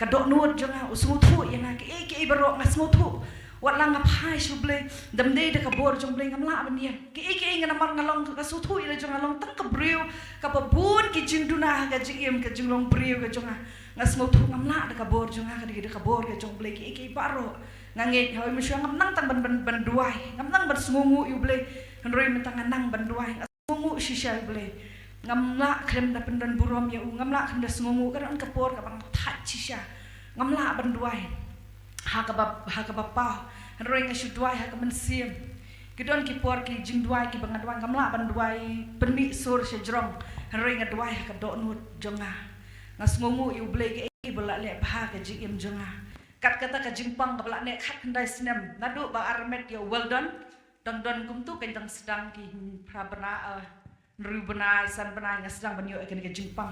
ka dohnud jong nga, u sngewthuh ïa nga, kaei kaei baroh nga sngewthuh. Wat la nga phai sha U Blei, dam dei da ka bor jong U Blei ngam lah ban ïeng. Kaei kaei nga, namar nga long, nga sngewthuh ïa la jong nga long tang ka briew kaba bun ki jingduna ha ka jingim, ka jinglong briew ka jong nga. Nga sngewthuh ngam lah da ka bor jong nga, ka dei da ka bor ka jong U Blei kaei kaei baroh. Nga ngeit, hooid, mynshuwa ngam nang tang ban, ban, ban duwai, ngam nang ban sngewnguh ïa U Blei. Hynrei mynta nga nang ban duwai, nga sngewnguh shisha ïa U Blei. Ngam lah khlem da pyndon burom ïa u, ngam lah khlem da sngewnguh, ka don ka por kaba nga thait shisha. Ngam lah ban duwai ha kaba, ha kaba paw, hynrei nga shu duwai ha ka mynsiem. Ki don ki por ki jingduwai kiba nga duwai ngam lah ban duwai pynmih sur shajrong, hynrei nga duwai ha ka dohnud jong nga. Nga sngewnguh ïa U Blei kaei ba u la leh bha ha ka jingim jong nga. Kat kata ka jingpang kaba la neh khatkhyndai snem, naduh ba armet ïa u Weldon, dang don kumto, kein dang sdang ki phra bnai, eh, hynriew bnai, san bnai nga sdang ban ïoh ïa kane ka jingpang.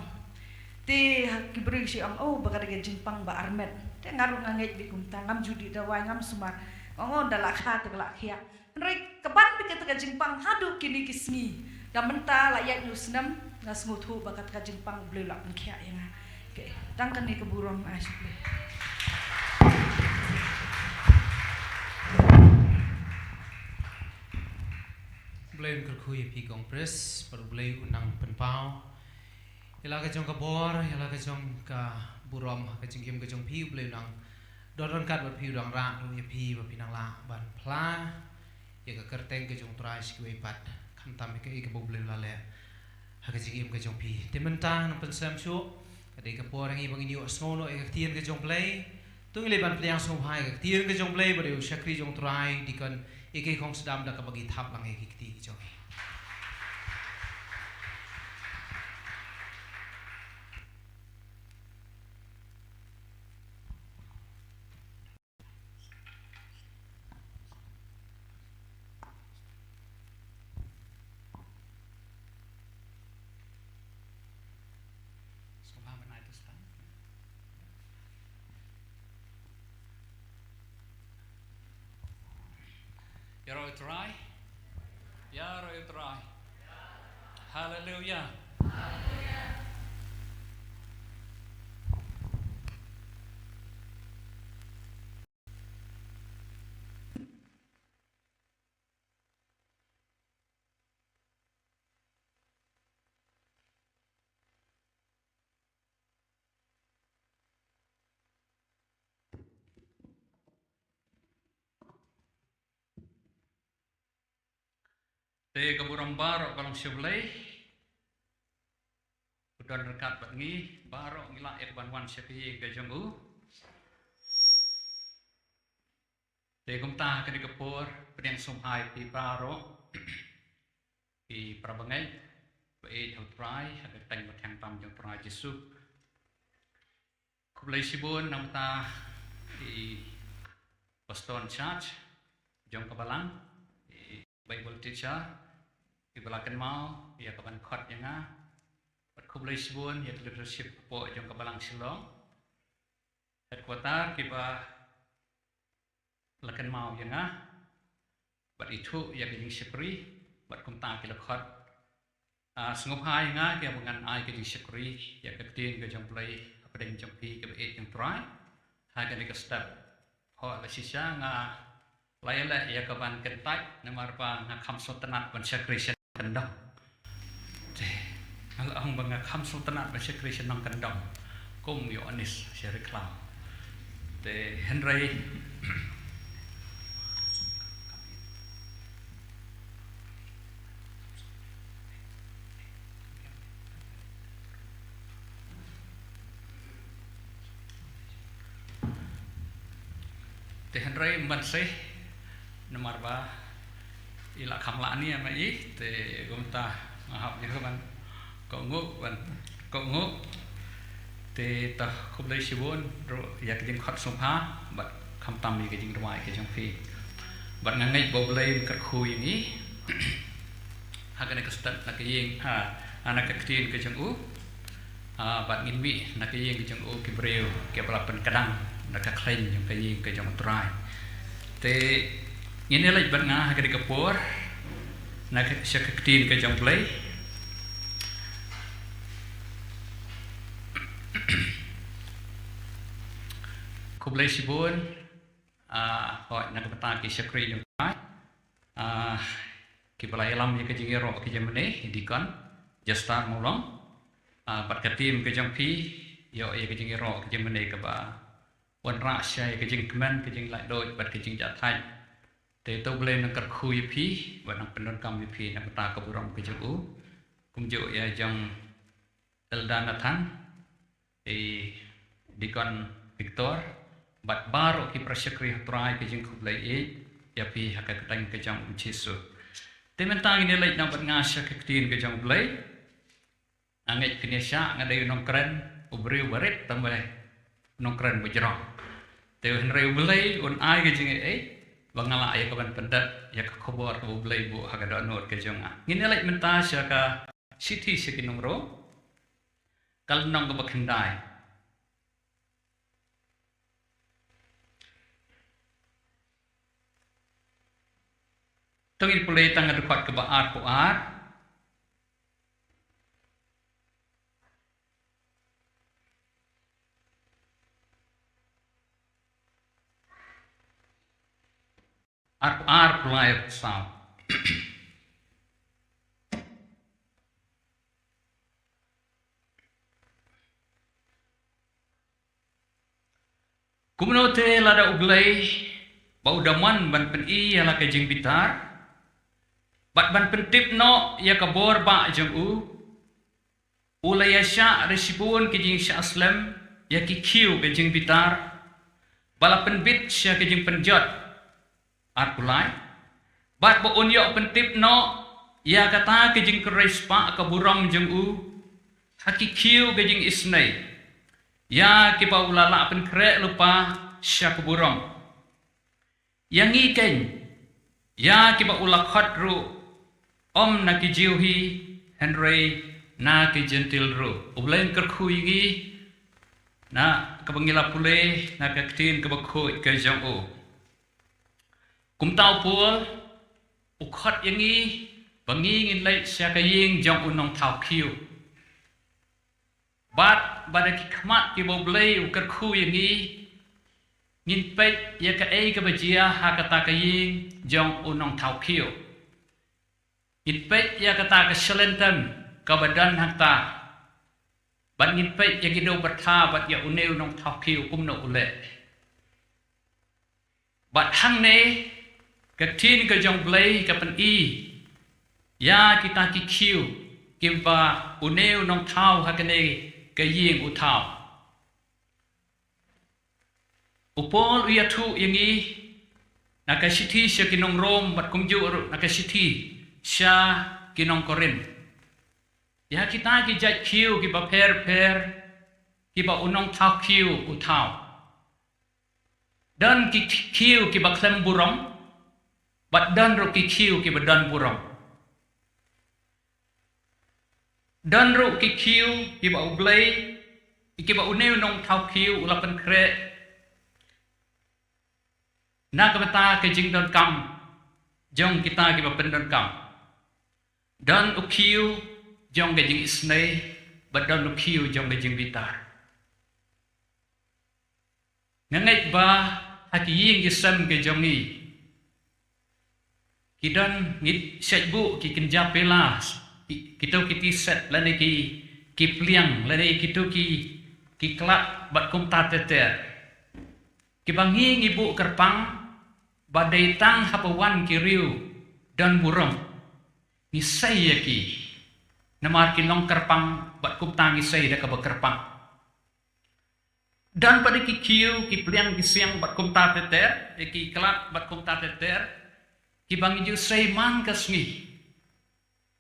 Te ha ki briew ki shu ong, oh, ba ka dei ka jingpang ba armet. Te nga ruh nga ngeit beit kumta, ngam ju dih dawai, ngam sumar. Ong, oh, da la kha te ka la khiah. Hynrei ka ban beit kata ka jingpang haduh kine ki sngi. Da mynta la ïaid hynñiew snem, nga sngewthuh ba kata ka jingpang U Blei u la pynkhiah ïa nga. Okay, tang kane ka burom, ai sha U Blei. U Blei un kyrkhu ïa phi Kong Pris, bad U Blei un nang pynpaw ïa la ka jong ka bor, ïa la ka jong ka burom ha ka jingim ka jong phi. U Blei un nang don ryngkat bad phi, u dang rah ruh ïa phi ba phin nang lah ban phla ïa ka kyrteng ka jong U Trai sha kiwei pat, khamtam ïa kaei kaba U Blei u la leh ha ka jingim ka jong phi. Te mynta ngan pynsem shuh, ka dei ka por ïa ngi ba ngin ïohsngew noh ïa ka ktien ka jong U Blei. To ngin leit ban pdiang sngewbha ïa ka ktien ka jong U Blei bad ïa u shakri jong U Trai, Deacon A K Khongsdam, da kaba ngi thap lang ïa ki kti ki jong ngi. Ïaroh ïa u Trai. Ïaroh ïa u Trai. Haleluya. Te ka burom baroh ka long sha U Blei. U don ryngkat bad ngi, baroh ngi lah ïa ka ban wan sha ka ïing ka jong u. Te kumta ha kane ka por, pdiang sngewbha ïa phi baroh, ki para bangeit, ba ïeit ha u Trai, ha ka kyrteng ba thiang tam jong u Trai Jisu. Khublei shibun na bynta i Pastor in charge jong ka balang, i Bible teacher, i ba la kynmaw ïa ka ban khot ïa nga. Bad khublei shibun ïa ka leadership hapoh jong ka balang Shillong headquarter, ki ba la kynmaw ïa nga bad ithuh ïa ka jingshakri, bad kumta ki la khot, ah, sngewbha ïa nga, ki ba ngan ai ka jingshakri ïa ka ktien ka jong U Blei hapdeng jong phi, ki ba ïeit jong u Trai. Ha kane ka step, ho la shisha nga la ïaleh ïa ka ban kyntait, namar ba nga kham sngewtynnat ban shakri sha nongkyndong. Te nga la ong ba nga kham sngewtynnat ban shakri sha nongkyndong, kum Ïoannis sha Riklaw. Te hynrei Te hynrei mynta, namar ba i la kham lah ni ama i, te kumta nga hap ïa ka ban kohnguh, ban kohnguh. Te to khublei shibun ruh ïa ka jingkhot sngewbha bad khamtam ïa ka jingduwai ka jong phi. Bad nga ngeit ba U Blei un kyrkhu ïa ngi ha kane ka step na ka ïing, ha, ha na ka ktien ka jong u. Ah, bad ngin mih na ka ïing ka jong u ki briew kiba la pynkdang na ka khleiñ jong ka ïing ka jong u Trai. Te ngin ïa leit bad nga ha kane ka por na ka, sha ka ktien ka jong U Blei. Khublei shibun, ah, hooid, na ka bynta ki shakri jong u Trai, ah, kiba la ïalam ïa ka jingïaroh ka jingmane, i Deacon Justin Mawlong, ah, bad ka team ka jong phi, ïoh ïa ka jingïaroh ka jingmane kaba wanrah sha ïa ka jingkmen, ka jinglaitluid bad ka jingjahthait. Te to U Blei un kyrkhu ïa phi bad un pyndonkam ïa phi na ka bynta ka burom ka jong u. Kumjuh ïa jong Elder Nathan, i Deacon Victor, bad baroh ki para shakri ha u Trai, ka jingkhublei ïa phi ha ka kyrteng ka jong u Jisu. Te mynta ngin ïa leit noh bad nga sha ka ktien ka jong U Blei. Nga ngeit phin ïa shah, nga dei u nongkren, u briew barit, tang ba u nongkren ba jrong. Te hynrei U Blei un ai ka jingaiei ba nga lah ïa ka ban pyndep ïa ka khubor kaba U Blei buh ha ka dohnud ka jong nga. Ngin ïa leit mynta sha ka Shithi sha ki Nong Rom, ka lynnong kaba khyndai. To ngin pule tang ha dkhot kaba arphew ar. Arphew ar, arphew lai, arphew saw. Kumno te lada U Blei, ba u da mon ban pyni ïa la ka jingbitar bad ban pyntip noh ïa ka bor bah jong u, u la ïa shah da shibun ki jingshah slem ïa ki khiew ka jingbitar ba la pynbit sha ka jingpynjot. Arphew lai. Bad ba un ïoh pyntip noh ïa kata ka jingkyrhai spah ka burom jong u ha ki khiew ka jingisynei, ïa kiba u la lah pynkhreh lypa sha ka burom. Ïa ngi keiñ, ïa kiba u la khot ruh, ym na ki Jiw hi, hynrei na ki Jentil ruh. U Blei un kyrkhu ïa ngi na kaba ngi la pule na ka ktien kaba khuid ka jong u. Kumta u Paul U khot ïa ngi ba ngi ngin leit sha ka ïing jong u nongthaw khiew. Bad ba da ki khmat kiba U Blei u kyrkhu ïa ngi, ngin peit ïa kaei kaba jia ha kata ka ïing jong u nongthaw khiew. Ngin peit ïa kata ka shalynter kaba don hangta. Bad ngin peit ïa ki dew byrtha bad ïa une u nongthaw khiew kumno u leh. Bad hangne ka ktien ka jong U Blei ka pyni ïa kita ki khiew kiba une u nongthaw ha kane ka ïing u thaw. U Paul u ïathuh ïa ngi na ka shithi sha ki nong Rom bad kumjuh ruh na ka shithi sha ki nong Korinth, ïa kita ki jait khiew kiba pher pher kiba u nongthaw khiew u thaw. Don ki khiew kiba khlem burom, bad don ruh ki khiew kiba don burom. Don ruh ki khiew kiba U Blei, kiba une u nongthaw khiew u la pynkhreh na ka bynta ka jingdonkam jong kita kiba pyndonkam. Don u khiew jong ka jingisynei, bad don u khiew jong ka jingbitar. Nga ngeit ba ha ki ïing ki sem ki jong ngi, ki don ngi shet buh ki kynja pela, ki, kito ki tiset lane ki, ki pliang lane kito ki, ki klat bad kumta ter ter, kiba ngi ngi buh kyrpang ba dei tang haba wan ki riew don burom ngi sei ïa ki. Namar ki long kyrpang bad kumta ngi sei da kaba kyrpang. Don pat ki khiew, ki pliang, ki siang bad kumta ter ter, eh, ki klat bad kumta ter ter, kiba ngi ju sei man ka sngi.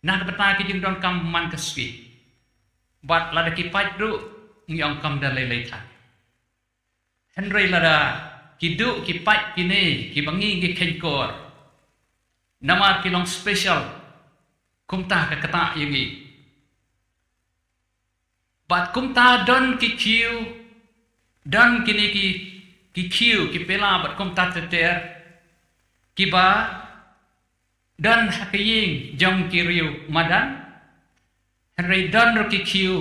Na ka bynta ki jingdonkam man ka sngi. Bad lada ki pait ruh ngi ong kam da lei lei than. Hynrei lada ki duh ki pait kine kiba ngi ngi kheiñ kor, namar ki long special, kumta ka ktah ïa ngi. Bad kumta don ki khiew, don kine ki, ki khiew, ki pela bad kumta ter ter, kiba don ha ka ïing jong ki riew madan, hynrei don ruh ki khiew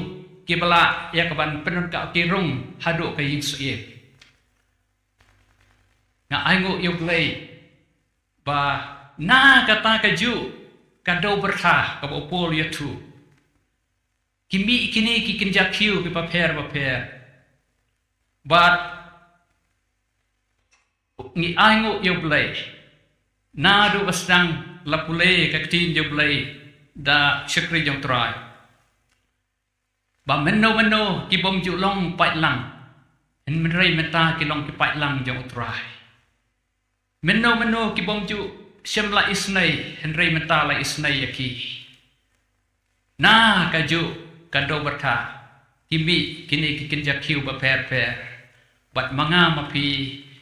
kiba lah ïa kaban pyndonkam, ki rung haduh ka ïing syiem. Nga ainguh ïa U Blei ba na kata kajuh ka dew byrtha kaba u Paul u ïathuh, ki mih kine ki kynja khiew kiba pher ba pher. Bad ngi ainguh ïa U Blei, naduh ba sdang la pule ka ktien jong U Blei da shakri jong U Trai, ba mynno mynno ki bym ju long paidlang, hynrei mynta ki long ki paidlang jong U Trai. Mynno mynno ki bym ju shym la isynei, hynrei mynta la isynei ïa ki. Na kajuh ka dew byrtha, ki mih kine ki kynja khiew ba pher pher. Bad ma nga ma phi,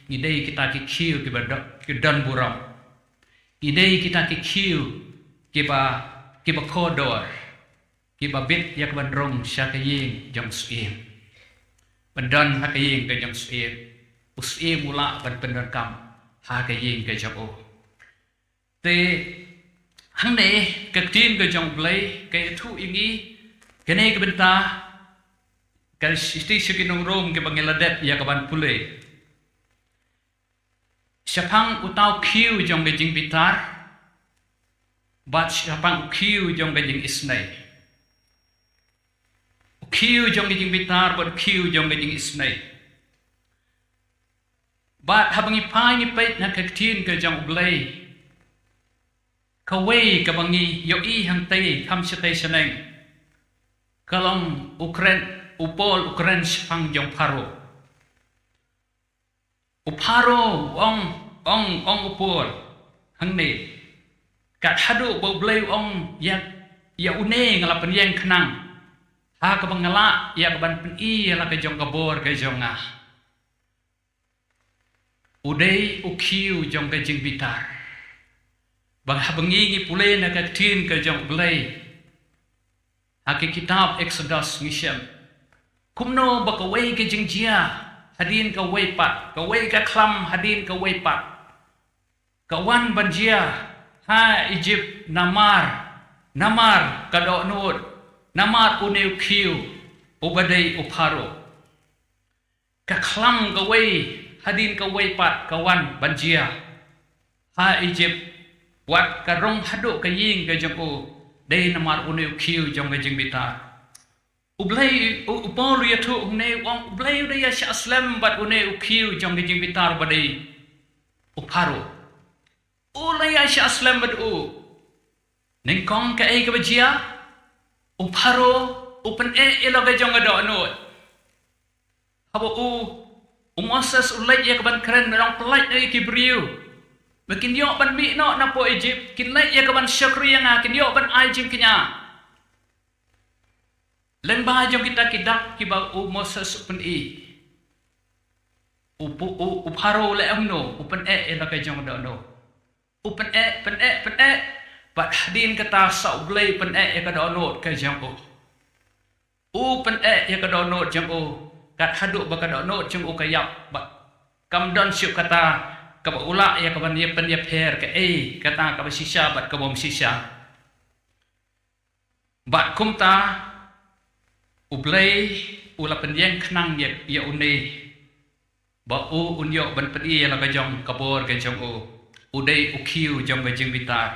ngi dei kita ki khiew kiba do-, ki don burom. Ngi dei kita ki khiew kiba, kiba kordor, kiba bit ïa kaban rung sha ka ïing jong u syiem. Ban don ha ka ïing ka jong u syiem, u syiem u lah ban pyndonkam ha ka ïing ka jong u. Te hangne ka ktien ka jong U Blei ka ïathuh ïa ngi kane ka bynta, ka shithi sha ki nong Rom kaba ngi la dep ïa kaban pule. Shaphang uta u khiew jong ka jingbitar, bad shaphang u khiew jong ka jingisynei. U khiew jong ka jingbitar bad u khiew jong ka jingisynei. Bad haba ngi phai ngi peit na ka ktien ka jong U Blei, kawei kaba ngi ïohi hangtei kham shatei shaneng, ka long u kren, u Paul u kren shaphang jong Pharaoh. U Pharaoh u ong, ong, ong u Paul hangne, kat haduh ba U Blei u ong ïa, ïa une nga la pynïeng khnang, ha kaba nga lah ïa kaban pyni ïa la ka jong ka bor ka jong nga. U dei u khiew jong ka jingbitar. Ba haba ngi ngi pule na ka ktien ka jong U Blei ha ka kitab Exodus ngi shem kumno ba kawei ka jingjia hadien kawei pat, kawei ka khlam hadien kawei pat, ka wan ban jia ha Ijipt namar, namar ka dohnud, namar une u khiew uba dei u Pharaoh. Ka khlam kawei hadien kawei pat ka wan ban jia ha Ijipt, wat ka rung haduh ka ïing ka jong u, dei namar une u khiew jong ka jingbitar. U Blei, u, u Paul u ïathuh hangne, u ong, U Blei u la ïa shah slem bad une u khiew jong ka jingbitar ba dei u Pharaoh. U la ïa shah slem bad u. Nyngkong kaei kaba jia? U Pharaoh u pyneh ïa la ka jong ka dohnud. Haba u, u Moses u leit ïa ka ban kren, u ong, Pyllait noh ïa ki briew ba kin ïoh ban mih noh na poh Ijipt, kin leit ïa ka ban shakri ïa nga, kin ïoh ban ai jingkñia. Lyngba jong kita ki dak kiba u Moses u pyni, u, u, u Pharaoh u leh kumno? U pyneh ïa la ka jong ka dohnud. U pyneh, pyneh, pyneh, bad hadien kata sa U Blei pyneh ïa ka dohnud ka jong u. U pyneh ïa ka dohnud jong u, kat haduh ba ka dohnud jong u ka ïap, bad kam don shuh kata kaba u lah ïa ka ban ïa pynïapher kaei kata kaba shisha bad kaba ym shisha. Bad kumta, U Blei u la pynïeng khnang ïa, ïa une, ba u un ïoh ban pyni ïa la ka jong ka bor ka jong u, u dei u khiew jong ka jingbitar.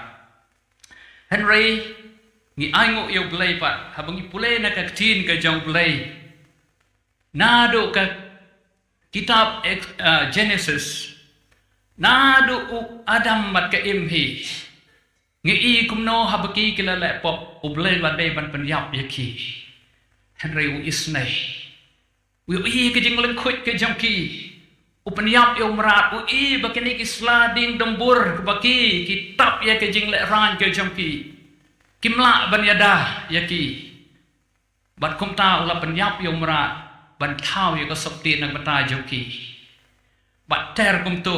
Hynrei ngi ainguh ïa U Blei pat, haba ngi pule na ka ktien ka jong U Blei, naduh ka kitab Ex-, ah, Genesis, naduh u Adam bad ka Im hi, ngi i kumno haba ki ki la leh pop, U Blei u la dei ban pynïap ïa ki. Hynrei u isynei, u ïohi ka jinglyngkhuit ka jong ki, u pynïap ïa u mrad, u i ba kine ki sla dieng dumbur ba ki, ki tap ïa ka jinglehrain ka jong ki, kim lah ban ïada ïa ki. Bad kumta u la pynïap ïa u mrad ban thaw ïa ka sopti na ka bynta jong ki. Bad ter kumto,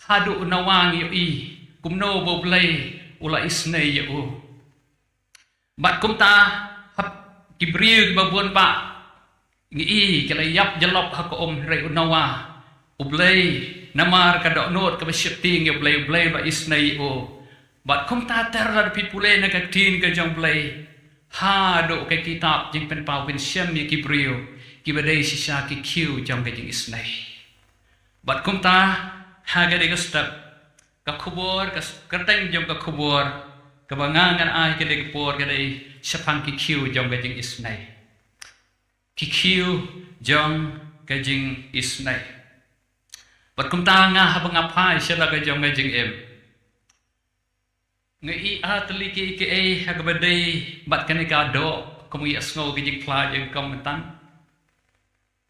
haduh u Noah ngi ïohi kumno ba U Blei u la isynei ïa u. Bad kumta, hap ki briew kiba bun bah ngi i ki la ïap jyllop ha ka um, hynrei u Noah, U Blei, namar ka dohnud kaba sheptieng ïa U Blei, U Blei u la isynei ïa u. Bad kumta ter lada phi pule na ka ktien ka jong U Blei, haduh ka kitab Jingpynpaw Mynsiem ïa ki briew kiba dei shisha ki khiew jong ka jingisynei. Bad kumta, ha ka dei ka step, ka khubor, ka s-, kyrteng jong ka khubor kaba nga ngan ai ka dei ka por ka dei shaphang ki khiew jong ka jingisynei. Ki khiew jong ka jingisynei. Bad kumta nga, haba nga phai sha la ka jong ka jingim, nga i ar tylli kiei kiei ha kaba dei bad kane ka doh, kum ïa sngew ka jingphla jong ka mynta.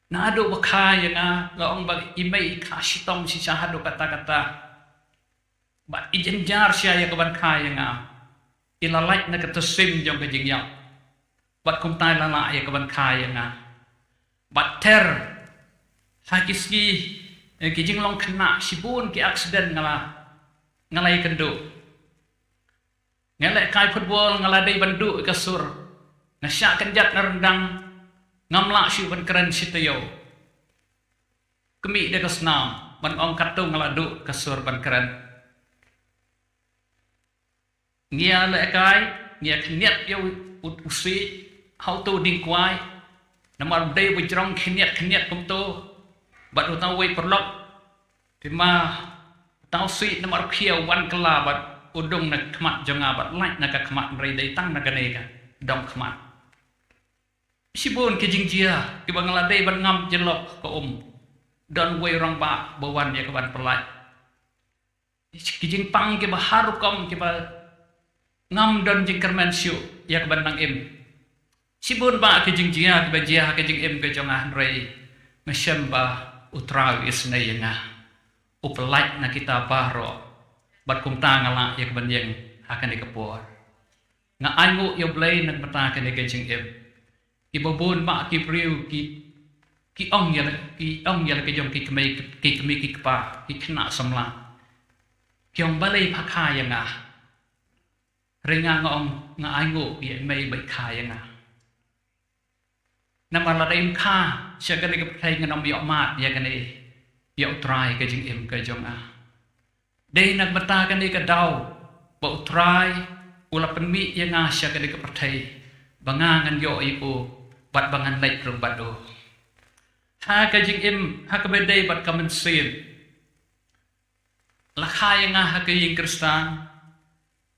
Naduh ba kha ïa nga, nga ong ba i mei i kha shitom shisha haduh katta katta. Bad i jynjar shisha ïa ka ban kha ïa nga. I la lait na ka tusing jong ka jingïap. Bad kumta i la lah ïa ka ban kha ïa nga. Bad ter, ha ki sngi, eh, ki jinglong khynnah, shibun ki accident nga la, nga la ïakynduh. Nga lehkai football, nga la dei ban duh ïa ka sur. Nga shah kynjat na ryndang, ngam lah shuh ban kren shi taïew. Khmih da ka snam, ban ong katto nga la duh ka sur ban kren. Ngi ïa lehkai, ngi ïa khynñiat ïa u, u, u siej ha uto u dieng kwai. Namar u dei ba jrong khynñiat khynñiat kumto. Bad uta uwei paralok, te ma uta u siej namar u khia u wan kylla bad u dung na khmat jong nga bad lait na ka khmat, hynrei dei tang na kane ka dong khmat. Shibun ki jingjia kiba nga la dei ban ngam jyllop ka um. Don uwei u rangbah ba wan ïa ka ban pyllait. Ki jingpang kiba har rukom kiba ngam don jingkyrmen shuh ïa ka ban nang im. Shibun bah ki jingjia kiba jia ha ka jingim ka jong nga, hynrei nga shem ba U Trai u isynei ïa nga. U pyllait na kita baroh. Bad kumta nga lah ïa ka ban ïeng ha kane ka por. Nga ainguh ïa U Blei na ka bynta kane ka jingim. Kiba bun bah ki briew ki, ki ong ïa la, ki ong ïa la ka jong ki kmie, ki kmie ki kpa, ki khynnah samla. Ki ong balei pha kha ïa nga. Hynrei nga, nga ong nga ainguh ïa i mei ba i kha ïa nga. Namar lada im kha sha kane ka pyrthei ngan ym ïoh mad ïa kane, ïa U Trai ka jingim ka jong nga. Dei na ka bynta kane ka daw ba U Trai u la pynmih ïa nga sha kane ka pyrthei ba nga ngan ïoh ïa u bad ba ngan leit ruh bad u. Ha ka jingim, ha kaba dei bad ka mynsiem, la kha ïa nga ha ka ïing Khristan,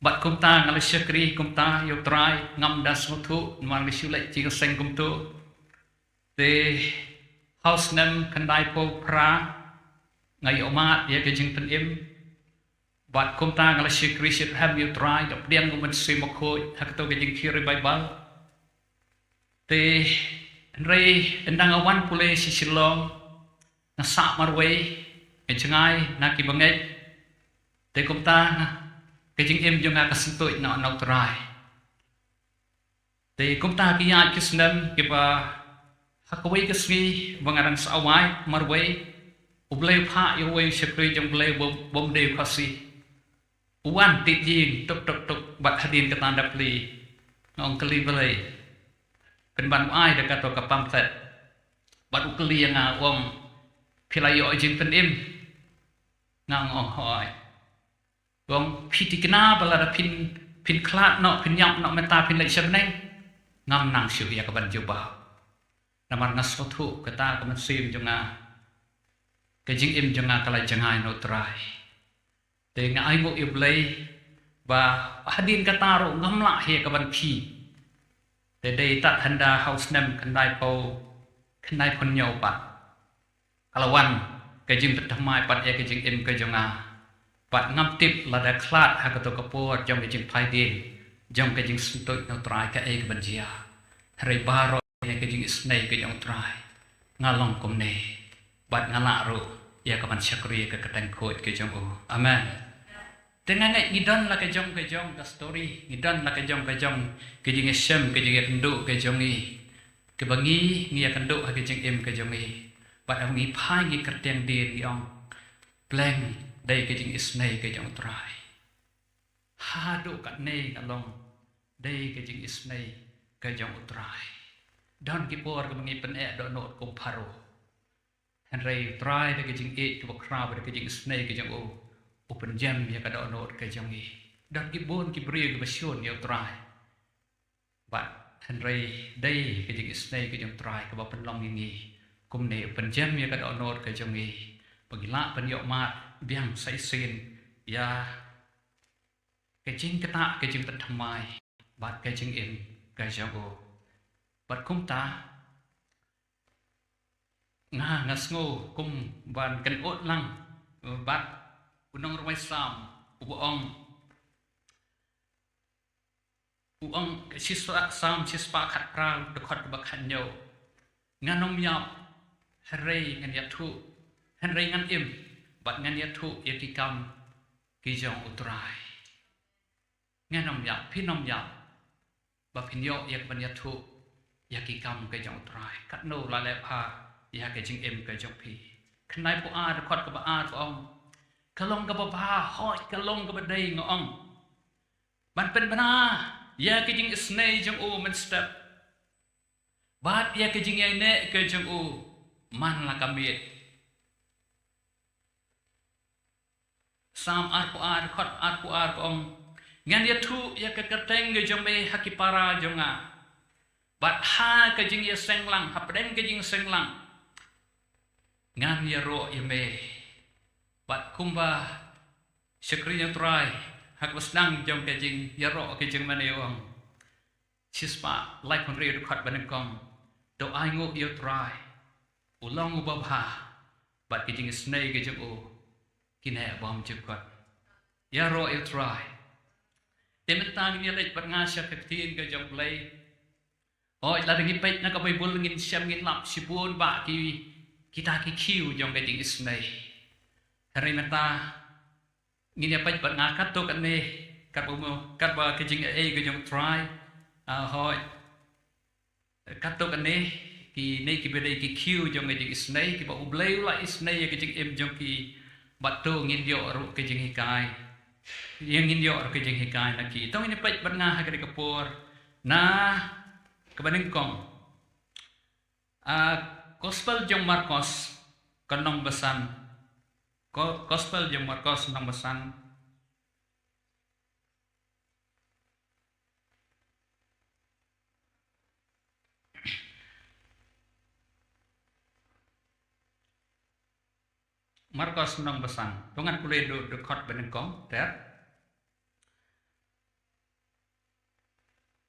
bad kumta nga la shakri kumta ïa U Trai, ngam da sngewthuh namar nga shu leit jingïaseng kumta. Te ha u snem khyndaiphew phra nga ïohmad ïa ka jingpynim. Bad kumta nga la shakri shitrhem ïa U Trai, nga pdiang U Mynsiem Bakhuid ha kato ka jingkhie revival. Te hynrei ynda nga wan pule sha Shillong, nga sah marwei, nga jngai na ki bangeit. Te kumta ka jingim jong nga ka syntuid noh na U Trai. Te kumta ki ïaid ki snem kiba ha kawei ka sngi ba nga dang sah wai marwei, U Blei u phah ïa uwei u shakri jong U Blei bym, bym dei u Khasi. U wan tied ïing tuk tuk tuk bad hadien kata da plie. Nga ong kylli balei. Pynban u ai da kato ka pamphlet. Bad u kylli ïa nga u ong phi la ïoh jingpynim. Nga ong hooid. U ong phi thikna ba lada phin, phin khlad noh, phin ïap noh mynta phin leit sha bneng. Ngam nang shuh ïa ka ban jubab. Namar nga sngewthuh kata ka mynsiem jong nga. Ka jingim jong nga ka la jngai na U Trai. Te nga ainguh ïa U Blei ba hadien kata ruh ngam lah ïa ka ban khie. Te dei tad hynda ha u snem khyndaiphew, khyndaiphew hynñiew pat ka la wan ka jingpynthymmai pat ïa ka jingim ka jong nga. Bad ngam tip lada khlad ha kato ka por jong ka jingphaidien, jong ka jingsyntuid na U Trai kaei ka ban jia. Hynrei baroh ïa ka jingisynei ka jong U Trai, nga long kumne. Bad nga lah ruh ïa ka ban shakri ïa ka kyrteng khuid ka jong u. Amen. Te nga ngeit ngi don la ka jong ka jong ka story, ngi don la ka jong ka jong ka jingïashem, ka jingïakynduh ka jong ngi. Kaba ngi, ngi ïakynduh ha ka jingim ka jong ngi. Bad ngi phai ngi kyrteng dien ngi ong, pleng dei ka jingisynei ka jong U Trai. Haduh katne nga long dei ka jingisynei ka jong U Trai. Don ki por kaba ngi pyneh dohnud kum Pharaoh. Hynrei U Trai da ka jingïeit kaba khraw, da ka jingisynei ka jong u, u pynjem ïa ka dohnud ka jong ngi. Don ki bun ki briew kiba shun ïa U Trai. Bad hynrei dei ka jingisynei ka jong U Trai kaba pynlong ïa ngi. Kumne u pynjem ïa ka dohnud ka jong ngi ba ngi lah ban ïohmad biang sa shisien ïa ka jingktah, ka jingpynthymmai bad ka jingim ka jong u. Bad kumta nga, nga sngew kum ban kynnoh lang bad u nongrwai Salm uba ong, u ong, shispah, Salm shispah khatphra, dkhot kaba khathynñiew. Ngan ym ïap, hynrei ngan ïathuh, hynrei ngan im bad ngan ïathuh ïa ki kam ki jong U Trai. Ngan ym ïap, phin ym ïap ba phin ïoh ïa ka ban ïathuh ïa ki kam ka jong U Trai. Katno la leh bha ïa ka jingim ka jong phi. Khyndaiphew ar, dkhot kaba ar ka ong, ka long kaba bha, hooid ka long kaba dei, nga ong, ban pynbna ïa ka jingisynei jong u mynstep bad ïa ka jingïaineh ka jong u man la ka miet. Salm arphew ar, dkhot arphew ar ka ong, ngan ïathuh ïa ka kyrteng ka jong me ha ki para jong nga, bad ha ka jingïaseng lang, hapdeng ka jingseng lang ngan ïaroh ïa me. Bad kumba shakri jong U Trai ha kaba sdang jong ka jingïaroh ka jingmane, u ong, shispah laiphew hynriew, dkhot banyngkong, to ainguh ïa U Trai, u long uba bha, bad ka jingisynei ka jong u ki neh bymjukut. Ïaroh ïa U Trai. Te mynta ngin ïaleit bad nga sha ka ktien ka jong U Blei. Hooid, lada ngi peit na ka Baibl ngin shem, ngin lap shibun bah ki, kita ki khiew jong ka jingisynei. Hynrei mynta ngin ïa peit bad nga katto katne, katba mo, katba ka jingaiei ka jong U Trai. Ah, hooid. Katto katne, kine kiba dei ki khiew jong ka jingisynei, kiba U Blei u la isynei ïa ka jingim jong ki, bad to ngin ïoh ruh ka jinghikai. Ïa, ngin ïoh ruh ka jinghikai na ki. To ngin ïa peit bad nga ha kane ka por na kaba nyngkong. Ah, Gospel jong Markos, ka lynnong ba san. Ko-, Gospel jong Markos lynnong ba san. Markos nong ba san. To ngan pule du, dkhot ba nyngkong ter.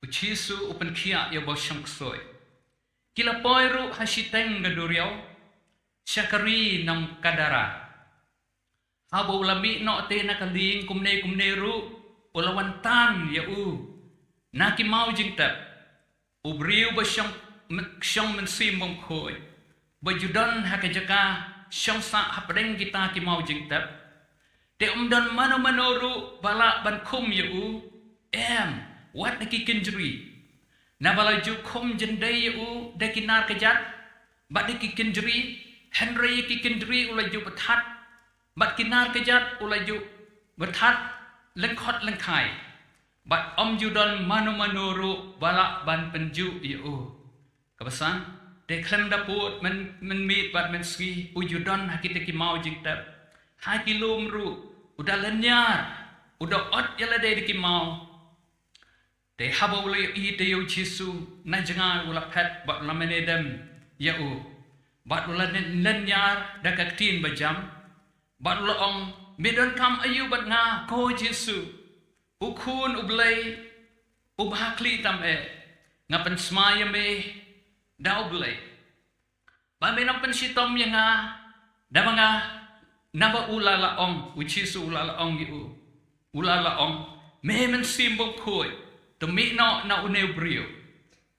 U Jisu u pynkhiah ïa u bashong ksuid. Ki la poi ruh ha shiteng ka duriaw, sha ka ri nong Gadara. Haba u la mih noh te na ka lieng, kumne kumne ruh u la wan tan ïa u na ki maw jingtep. U briew ba shong, shong mynsiem bymkhuid, ba ju don ha ka jaka shong sah hapdeng kita ki maw jingtep. Te ym don mano mano ruh ba lah ban khum ïa u, em, wat na ki kynjri. Naba la ju khum jyndei ïa u da ki nar kjat bad da ki kynjri, hynrei ïa ki kynjri u la ju pynthat, bad ki nar kjat u la ju pynthat lyngkhot lyngkhai, bad ym ju don mano mano ruh ba lah ban pynjuh ïa u. Kaba san, te khlem da pud myn, mynmiet bad mynsngi, u ju don ha kita ki maw jingtep. Ha ki lum ruh u da lynñiar, u da ot ïa lade da ki maw. Te haba u la ïohi te ïa u Jisu, na jngai u la phet bad u la mynedem ïa u, bad u la lynñiar da ka ktien bajam, bad u la ong, me donkam aïu bad nga, ko Jisu, u Khun u Blei uba ha khlieh tam eh? Nga pynsmai ïa me da u Blei ba me nang pynshitom ïa nga, da ba nga, naba u la la ong, u Jisu u la la ong ïa u, u la la ong, me mynsiem bymkhuid, to mih noh na une u briew.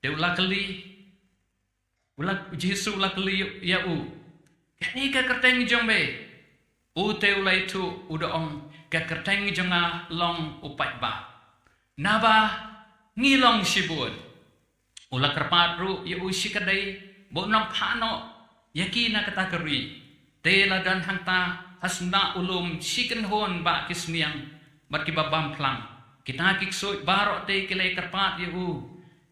Te u la kylli, u la, u Jisu u la kylli ïa u, kane ka kyrteng jong me? U te u la ïathuh, u da ong, ka kyrteng jong nga long u paidbah, naba ngi long shibun. U la kyrpad ruh ïa u shikatdei ba un nang phah noh ïa ki na kata ka ri. Te la don hangta ha sna u lum shi kynhun bah ki sniang bad kiba bam phlang. Kita ki ksuid baroh te ki la kyrpad ïa u,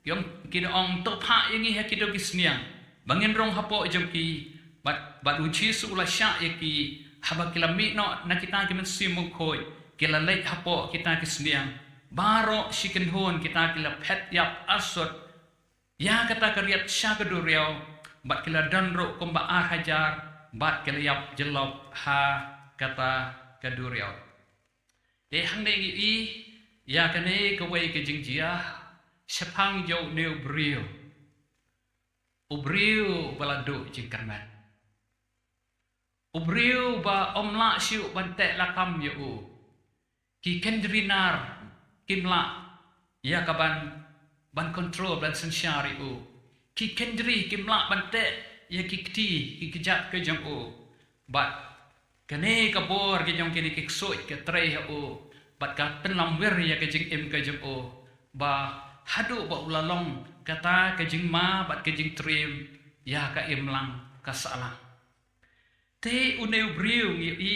ki ong, ki da ong, to phah ïa ngi ha kito ki sniang ba ngin rung hapoh jong ki. Bad, bad u Jisu u la shah ïa ki. Haba ki la mih noh na kita ki mynsiem bymkhuid, ki la leit hapoh kita ki sniang. Baroh shi kynhun kita ki la phet ïap arsut ïa kata ka riat sha ka duriaw, bad ki la don ruh kumba ar hajar, bad ki la ïap jyllop ha kata ka duriaw. Te hangne ngi ïohi ïa kane kawei ka jingjia shaphang jong une u briew. U briew ba la duh jingkyrmen. U briew ba ym lah shuh ban teh lakam ïa u. Ki kynjri nar kim lah ïa ka ban, ban control, ban synshar ïa u. Ki kynjri kim lah ban teh ïa ki kti, ki kjat ka jong u. Bad kane ka bor ka jong kine ki ksuid ka trei ha u, bad ka pynlamwir ïa ka jingim ka jong u, ba haduh ba u la long kata ka jingma bad ka jingtriem ïa ka imlang ka sahlang. Te une u briew ngi ïohi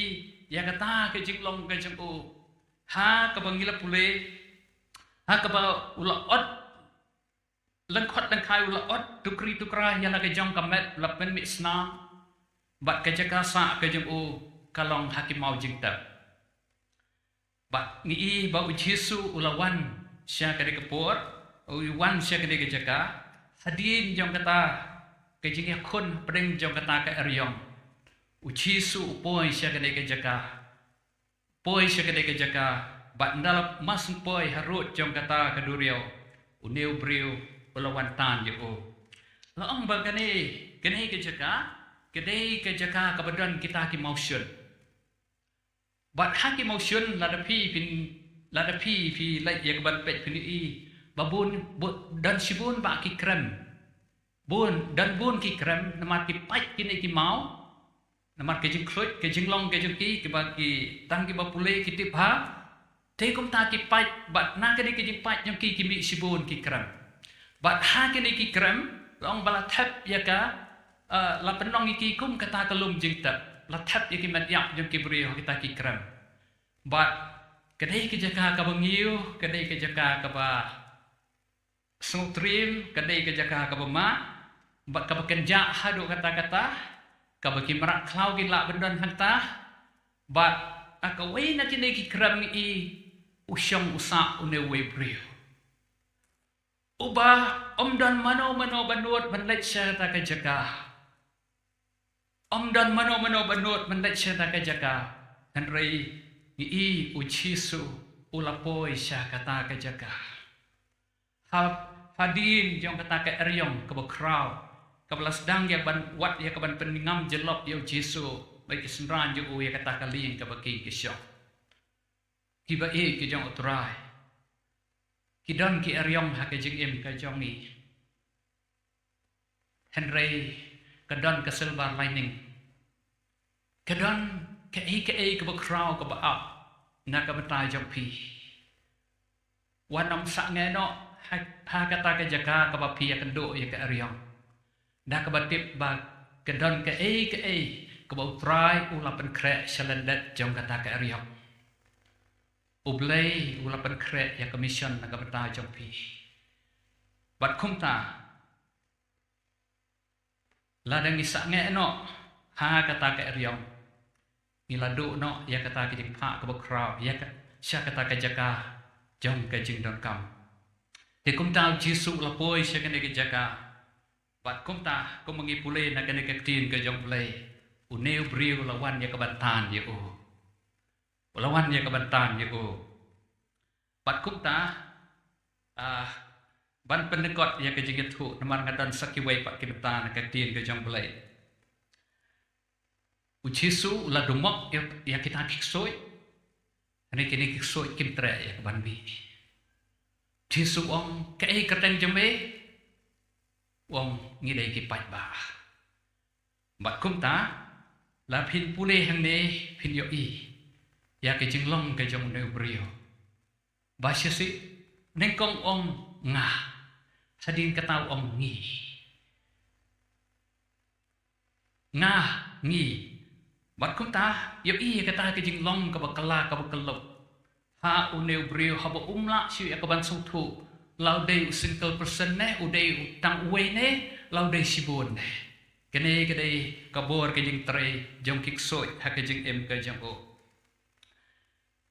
ïa kata ka jinglong ka jong u ha kaba ngi la pule, ha kaba u la ot lyngkhot lyngkhai, u la ot tukri tukra ïa la ka jong ka met, u la pynmih snam, bad ka jaka sah ka jong u ka long ha ki maw jingtep. Bad ngi ïohi ba u Jisu u la wan sha kane ka por, u wan sha kane ka jaka hadien jong kata ka jingïakhun hapdeng jong kata ka eriong. U Jisu u poi sha kane ka jaka, poi sha kane ka jaka, bad ynda la mas poi harud jong kata ka duriaw, une u briew u la wan tan ïa u. La ong ba kane, kane ka jaka ka dei ka jaka kaba don kita ki mawshun. Bad ha ki mawshun, lada phi phin, lada phi phi leit ïa ka ban peit phin ïohi ba bun, bun, don shibun bah ki krem. Bun, don bun ki krem, namar ki pait kine ki maw, namar ka jingkhluit, ka jinglong ka jong ki, kiba ki, tang kiba pule ki tip bha. Te kumta ki pait, bad na kane ka jingpait jong ki ki mih shibun ki krem. Bad ha kine ki krem, la ong ba la thep ïa ka, eh, la pynlong ïa ki kum kata ka lum jingtep, la thep ïa ki met ïap jong ki briew ha kita ki krem. Bad ka dei ka jaka kaba ngiew, ka dei ka jaka kaba sngewtriem, ka dei ka jaka kaba ma, bad kaba kynjah haduh katta katta, kaba ki mrad khlaw ki lah ban don hangta. Bad ha kawei na kine ki krem ngi ïohi u shong u sah une uwei u briew, uba ym don mano mano ba nud ban leit sha kata ka jaka. Ym don mano mano ba nud ban leit sha kata ka jaka. Hynrei ngi i u Jisu u la poi sha kata ka jaka. Ha, hadien jong kata ka eriong kaba khraw, kaba la sdang ïa ban wad ïa kaban pynngam jyllop ïa u Jisu bad ki synran jong u ïa kata ka lieng kaba ki ki shong. Kiba ïeit ki jong u Trai, ki don ki eriong ha ka jingim ka jong ngi. Hynrei ka don ka silver lining. Ka don kaei kaei kaba khraw kaba ap na ka bynta jong phi. Wat nym sangeh noh ha, ha kata ka jaka kaba phi ïakynduh ïa ka eriong, da kaba tip ba ka don kaei kaei kaba u Trai u la pynkhreh sha lyndet jong kata ka eriong. U Blei u la pynkhreh ïa ka mission na ka bynta jong phi. Bad kumta, lada ngi sangeh noh ha kata ka eriong, ngi la duh noh ïa kata ka jingphah kaba khraw ïa ka, sha kata ka jaka jong ka jingdonkam. Te kumta u Jisu u la poi sha kane ka jaka. Bad kumta, kumba ngi pule na kane ka ktien ka jong u Blei, une u briew u la wan ïa kaban tan ïa u. U la wan ïa kaban tan ïa u. Bad kumta, ah, ban pynïakynduh ïa ka jingïathuh, namar nga don sa kiwei pat ki bynta na ka ktien ka jong u Blei. U Jisu u la dumok ïa, ïa kita ki ksuid. Hynrei kine ki ksuid kim treh ïa kaban mih. Jisu u ong, kaei ka kyrteng jong me? U ong, ngi dei ki paidbah. Bad kumta, lada phin pule hangne phin ïohi ïa ka jinglong ka jong une u briew. Ba shisha nyngkong u ong nga, hadien kata u ong ngi. Nga, ngi. Bad kumta, ïohi ïa kata ka jinglong kaba kylla kaba kyllup ha une u briew haba um lah shuh ïa kaban sngewthuh la u dei u single person ne, u dei u tang uwei ne, la u dei shibun ne. Kane ka dei ka bor ka jingtrei jong ki ksuid ha ka jingim ka jong u.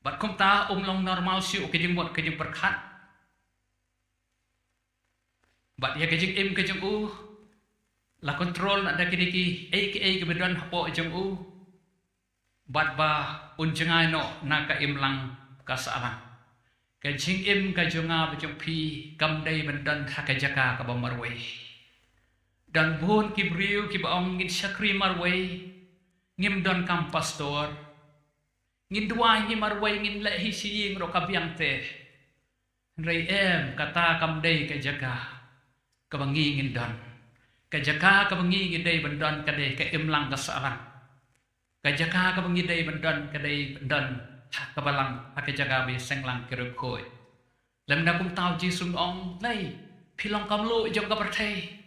Bad kumta um long normal shuh ka jingmut ka jingpyrkhat. Bad ïa ka jingim ka jong u la control na da kine kiei kiei kiba don hapoh jong u. Bad ba un jngai noh na ka imlang ka sahlang. Ka jingim ka jong nga bad jong phi kam dei ban don ha ka jaka kaba marwei. Don bun ki briew kiba ong ngin shakri marwei, ngim donkam pastor. Ngin duwai hi marwei, ngin leh hi sha ïing ruh ka biang te. Hynrei em, kata kam dei ka jaka kaba ngi ngin don. Ka jaka kaba ngi ngi dei ban don ka dei ka imlang ka sahlang. Ka jaka kaba ngi dei ban don ka dei ban don ha ka balang, ha ka jaka ba ïaseng lang ki riewkhuid. Lymda kumta u Jisu u ong, lei, phi long ka mluh jong ka pyrthei.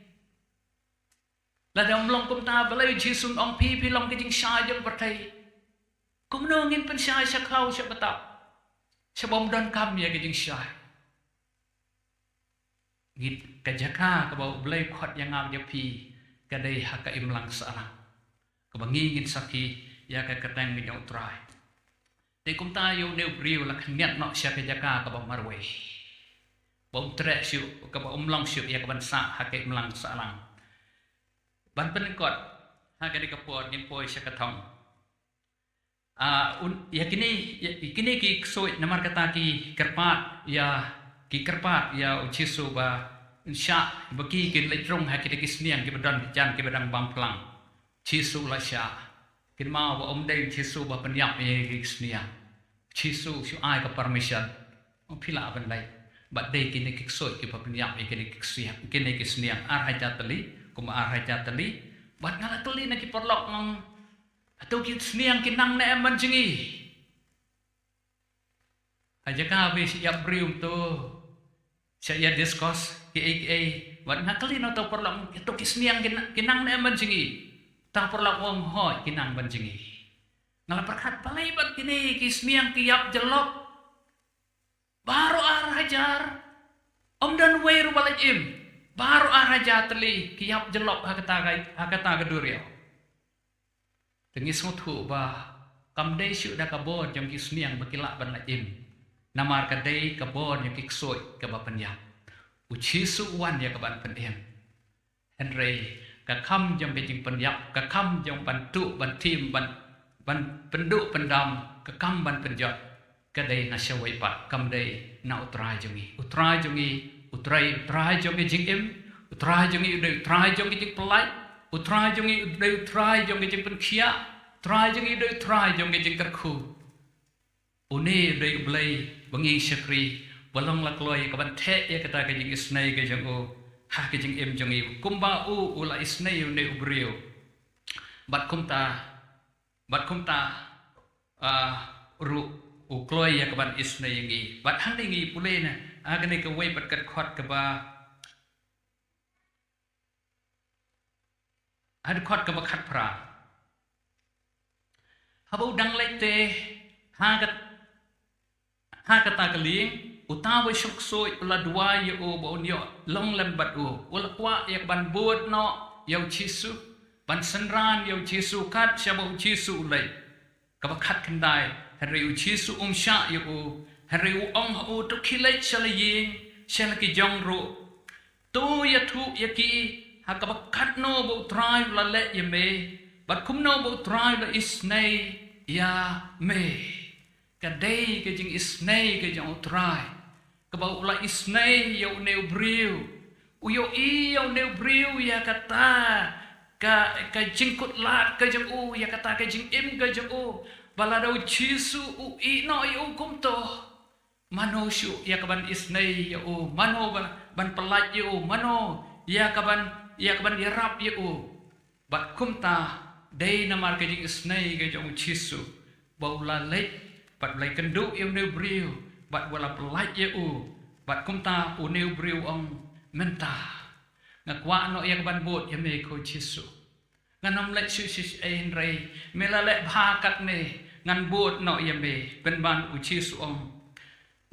Lada um long kumta, balei u Jisu u ong phi, phi long ka jingshai jong ka pyrthei? Kumno ngin pynshai sha khlaw sha btap sha bym donkam ïa ka jingshai? Ngin, ka jaka kaba u Blei u khot ïa nga ïa phi ka dei ha ka imlang sahlang, kaba ngi ngin sakhi ïa ka kyrteng ka jong u Trai. Te kumta ïa une u briew u la khyndiat noh sha ka jaka kaba marwei, ba um treh shuh, kaba um long shuh ïa kaban sah ha ka imlang sahlang. Ban pynlyngkot ha kane ka por ngin poi sha ka thong. Ah, un, ïa kine, ïa kine ki ksuid namar kata ki kyrpad ïa, ki kyrpad ïa u Jisu ba un shah, ba ki kin leit rung ha kine ki sniang kiba don ki jan kiba dang bam phlang. Jisu u la shah. Kynmaw ba um dei u Jisu ba pynïap ïa ki sniang. Jisu shu ai ka permission. Ong phi lah ban leit. Bad dei kine ki ksuid kiba pynïap ïa kine ki sniang, kine ki sniang ar hajar tylli, kumba ar hajar tylli. Bad nga la kylli na ki paralok, nga ong, hato ki sniang ki nang ne em ban jngi? Ha jaka ba shu ïap briew to, shu ïa discuss kiei kiei. Bad nga kylli na uta u paralok, hato ki sniang ki na-, ki nang ne em ban jngi? Uta u paralok u ong, hooid, ki nang ban jngi. Nga la pyrkhat, balei bad kine ki sniang ki ïap jyllop? Baroh ar hajar. Ym don uwei ruh ba leit im. Baroh ar hajar tylli ki ïap jyllop ha kata ka, ha kata ka duriaw. Te ngi sngewthuh ba kam dei shuh da ka bor jong ki sniang ba ki lah ban leit im. Namar ka dei ka bor jong ki ksuid kaba pynïap. U Jisu u wan ïa kaban pynim. Hynrei Ka kam jong ka jingpynïap, ka kam jong ban tuh, ban thiem, ban, ban pynduh pyndam, ka kam ban pynjot, ka dei na shawei pat, kam dei na U Trai jong ngi. U Trai jong ngi u dei U Trai, U Trai jong ka jingim, U Trai jong ngi u dei U Trai jong ka jingpyllait, U Trai jong ngi u dei U Trai jong ka jingpynkhiah, U Trai jong ngi u dei U Trai jong ka jingkyrkhu. Une u dei U Blei ba ngi shakri, ba long la kloi ka ban theh ïa kata ka jingisynei ka jong u ha ka jingim jong ngi, kumba u u la isynei ïa une u briew. Bad kumta, bad kumta, ah, ruh u kloi ïa ka ban isynei ïa ngi. Bad hangne ngi pule na, ah, kane kawei pat ka dkhot kaba, ha dkhot kaba khatphra. Haba u dang leit te ha ka, ha kata ka lieng, uta uba shong ksuid u la duwai ïa u ba un ïoh long lem bad u. U la kwah ïa ka ban bud noh ïa U Jisu, ban synran ïa U Jisu kat shaba U Jisu u leit. Kaba khatkhyndai, hynrei U Jisu um shah ïa u, hynrei u ong ha u, to khie leit sha la ïing, sha la ki jong ruh. To ïathuh ïa ki ha kaba katno ba U Trai u la leh ïa me, bad kumno ba U Trai u la isynei ïa me. Ka dei ka jingisynei ka jong U Trai, kaba u la isynei ïa une u briew. U ïohi ïa une u briew ïa kata ka, ka jingkut lad ka jong u, ïa kata ka jingim ka jong u. Ba lada U Jisu u ïeh noh ïa u kumto, mano shuh ïa ka ban isynei ïa u, mano ban, ban pyllait ïa u, mano ïa ka ban, ïa ka ban ïarap ïa u. Bad kumta, dei namar ka jingisynei ka jong U Jisu ba u la leit, bad u la ïakynduh ïa une u briew, bad u la pyllait ïa u. Bad kumta une u briew u ong, mynta nga kwah noh ïa ka ban bud ïa me ko Jisu. Ngan ym leh shuh shuh ei hynrei me la leh bha katne, ngan bud noh ïa me. Pynban U Jisu u ong,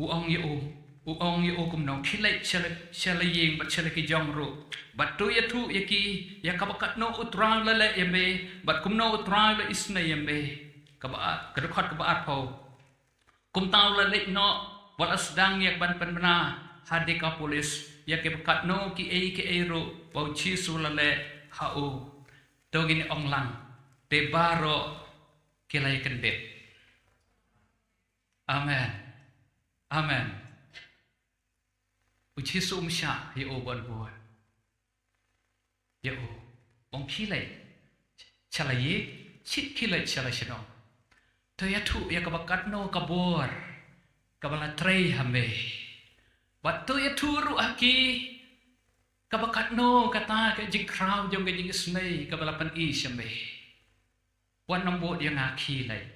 u ong ïa u, u ong ïa u kumno, khie leit sha la, sha la ïing bad sha la ki jong ruh, bad to ïathuh ïa ki ïa kaba katno U Trai u la leh ïa me, bad kumno U Trai u la isynei ïa me. Kaba ar, ka dkhot kaba arphew. Kumta u la leit noh, bad u la sdang ïa ka ban pynbna ha Dekapolis ïa kiba katno kiei kiei ruh ba U Jisu u la leh ha u. To ngin ong lang, te baroh ki la ïakyndit. Amen. Amen. U Jisu um shah ïa u ban bud ïa u. U ong khie leit sha la ïing, khie leit sha la shnong. To ïathuh ïa kaba katno ka bor kaba la trei ha me. Bad to ïathuh ruh ha ki kaba katno kata ka jingkhraw jong ka jingisynei kaba la pyni sha me. Wat nym bud ïa nga, khie leit.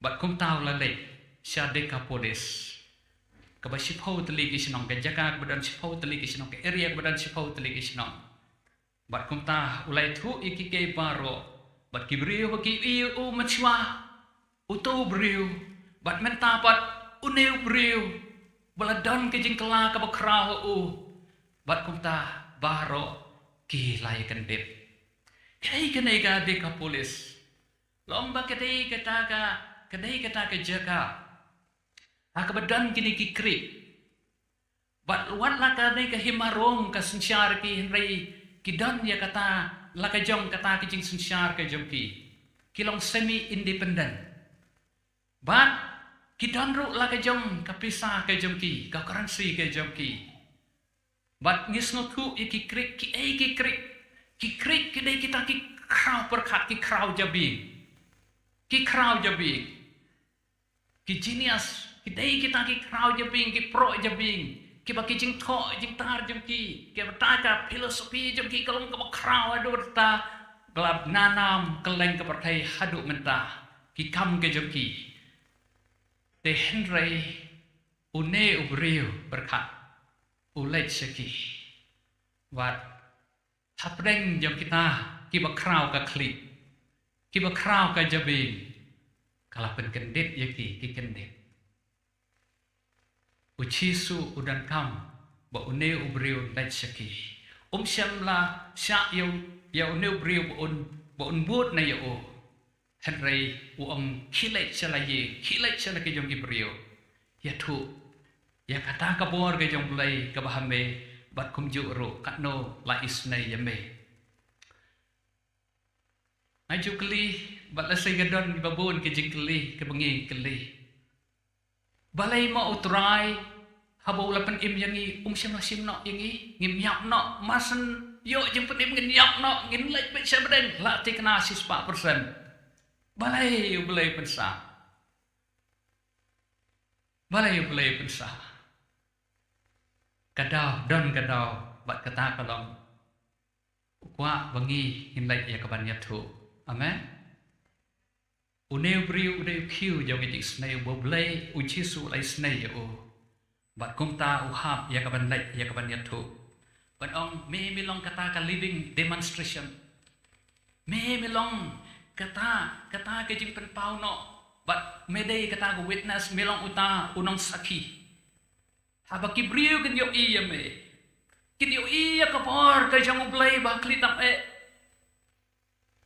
Bad kumta u la leit sha Dekapolis, kaba shiphew tylli ki shnong, ka jaka kaba don shiphew tylli ki shnong, ka area kaba don shiphew tylli ki shnong. Bad kumta u la ïathuh ïa ki, ki baroh, bad ki briew ba ki ïohi ïa u mynshuwa, uto u briew, bad mynta pat une u briew ba la don ka jingkylla kaba khraw ha u. Bad kumta baroh ki la ïakyndit. Ka dei kane ka Dekapolis. Long ba ka dei kata ka, ka dei kata ka jaka ha kaba don kine ki creek. Bad wat la ka dei ka hima Rom ka synshar ki, hynrei ki don ïa kata la ka jong kata ka jingsynshar ka jong ki. Ki long semi independent. Bad ki don ruh la ka jong ka pisa ka jong ki, ka currency ka jong ki. Bad ngi sngewthuh ïa ki creek, kiei ki creek. Ki creek ki dei kita ki khraw pyrkhat, ki khraw jabieng. Ki khraw jabieng. Ki genius, ki dei kita ki khraw jabieng, ki proh jabieng. Kiba ki jingthoh jingtar jong ki, kiba ta ka philosophy jong ki ka long kaba khraw haduh katta, ba la nanam kylleng ka pyrthei haduh mynta. Ki kam ka jong ki. Te hynrei une u briew pyrkhat u leit sha ki. Wat hapdeng jong kita kiba khraw ka khlieh, kiba khraw ka jabieng, ka la pynkyndit ïa ki, ki kyndit. U Jisu u donkam ba une u briew leit sha ki. Um shym la shah ïa u, ïa une u briew ba un, ba un bud na ïa u. Hynrei u ong khie leit sha la ïing, khie leit sha la ki jong ki briew. Ïathuh ïa kata ka bor ka jong U Blei kaba ha me, bad kumjuh ruh katno la isynei ïa me. Nga ju kylli, bad la sei ka don ba bun ka jingkylli, kaba ngi kylli. Balei ma U Trai, haba u la pynim ïa ngi, um shym la shim noh ïa ngi, ngim ïap noh, mar shen ïoh jingpynim ngin ïap noh, ngin leit beit sha bneng, la thikna shispah persen. Balei, balei pynsa. Balei, balei pynsa. Ka daw, don ka daw, bad kata ka long. U kwah ba ngi ngin leit ïa kaban ïathuh. Amen. Une u briew u dei u khiew jong ka jingisynei uba U Blei, U Jisu u la isynei ïa u. Bad kumta u hap ïa kaban leit ïa kaban ïathuh. Ban ong me, me long kata ka living demonstration. Me, me long kata, kata ka jingpynpaw noh. Bad me dei kata ka witness, me long uta u nongsakhi. Haba ki briew kin ïohi ïa me, kin ïohi ïa ka bor ka jong U Blei ba khlieh tam eh,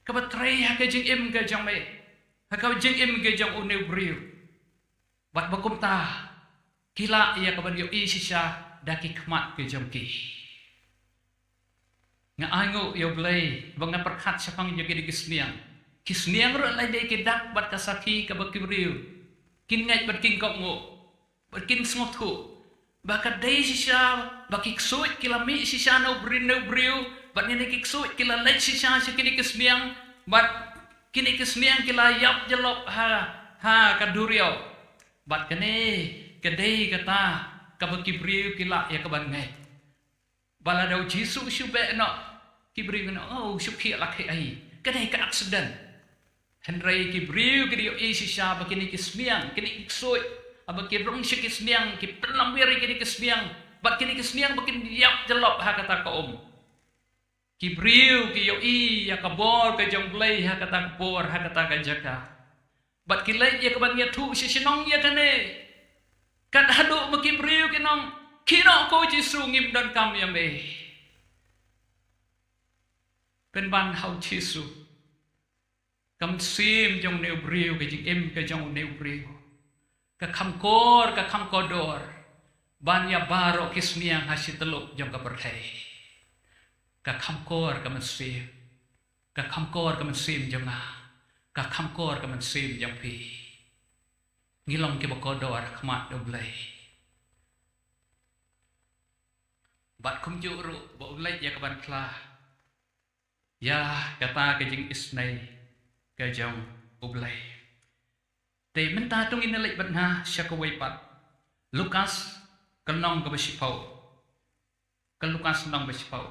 kaba trei ha ka jingim ka jong me, ha ka jingim ka jong une u briew. Bad ba kumta ki lah ïa kaban ïohi shisha da ki khmat ka jong ki. Nga ainguh ïa U Blei ba nga pyrkhat shaphang ïa kine ki sniang. Ki sniang ruh la dei ki dak bad ka sakhi kaba ki briew kin ngeit bad kin kohnguh, bad kin sngewthuh ba ka dei shisha ba ki ksuid ki la mih shisha na u briew, na u briew, bad kine ki ksuid ki la leit shisha sha kine ki sniang, bad kine ki sniang ki la ïap jyllop ha, ha ka duriaw. Bad kane ka dei kata kaba ki briew ki lah ïa kaban ngeit. Ba lada U Jisu u shu beh noh, ki briew kin ong, oh, u shu khiah la khiah hi. Ka dei ka accident. Hynrei ki briew ki ïohi shisha ba kine ki sniang, kine ki ksuid, haba ki rung sha ki sniang, ki pynlamwir ïa kine ki sniang, bad kine ki sniang ba kin ïap jyllop ha kata ka um. Ki briew ki ïohi ïa ka bor ka jong U Blei ha kata ka por, ha kata ka jaka. Bad ki leit ïa kaban ïathuh sha shnong ïa kane. Kat haduh ma ki briew kin ong, khie noh ko Jisu, ngim donkam ïa me. Pynban ha U Jisu. Ka mynsiem jong une u briew, ka jingim ka jong une u briew. Ka kham kor, ka kham kordor ban ïa baroh ki sniang ha shi tyllup jong ka pyrthei. Ka kham kor ka mynsiem. Ka kham kor ka mynsiem jong nga. Ka kham kor ka mynsiem jong phi. Ngi long kiba kordor ha khmat U Blei. Bad kumjuh ruh ba u leit ïa kaban phla ïa kata ka jingisynei ka jong U Blei. Te mynta to ngin leit bad nga sha kawei pat. Lukas ka lynnong kaba shiphew. Ka Lukas lynnong ba shiphew.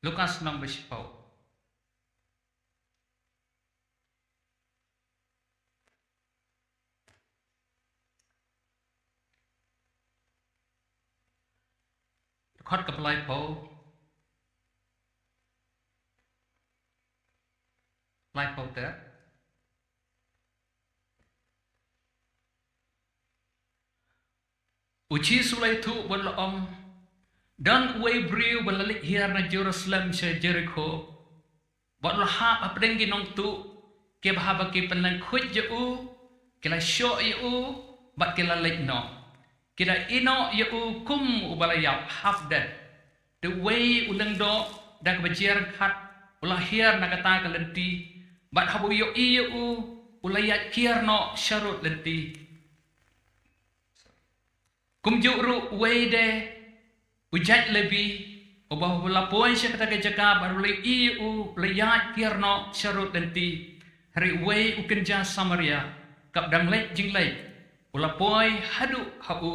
Lukas lynnong ba shiphew. Dkhot kaba laiphew. Laiphew te. U Jisu u la ïathuh bad u la ong, don uwei u briew ba la leit hiar na Jerusalem sha Jerikho. Bad u la hap hapdeng ki nongtuh, kiba haba ki pynleng khuid ïa u, ki la shoh ïa u, bad ki la leit noh. Ki la ïeh noh ïa u kum uba la ïap, half dead. Te uwei u lyngdoh da kaba jia ryngkat u la hiar na kata ka lynti, bad haba u ïohi ïa u, u la ïaid kiar noh sharud lynti. Kumjuh ruh uwei de u jait Lebi, uba u la poi sha kata ka jaka bad u la ïohi ïa u, u la ïaid kiar noh sharud lynti. Hynrei uwei u kynja Samaria, kaba dang leit jingleit, u la poi haduh ha u,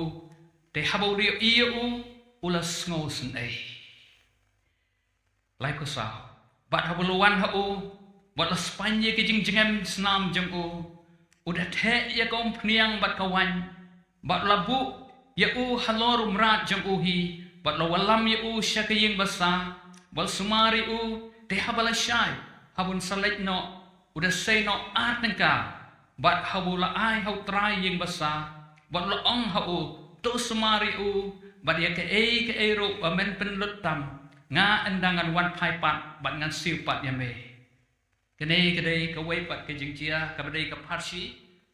te haba u la ïohi ïa u, u la sngewsynei. Laiphew saw. Bad haba u la wan ha u, bad u la spaiñ ïa ka jingjngem snam jong u, u da theh ïa ka umphniang bad ka waiñ, bad u la buh ïa u halor u mrad jong u hi, bad u la wallam ïa u sha ka ïing basa, bad u la sumar ïa u, te haba la shai, haba un sa leit noh, u da sei noh ar tyngka, bad haba u la ai ha u trai ïing basa, bad u la ong ha u, to sumar ïa u, bad ïa kaei kaei ruh ba men pynlut tam, nga ynda ngan wan phai pat, bad ngan siew pat ïa me. Kane ka dei kawei pat ka jingjia, kaba dei ka pharshi,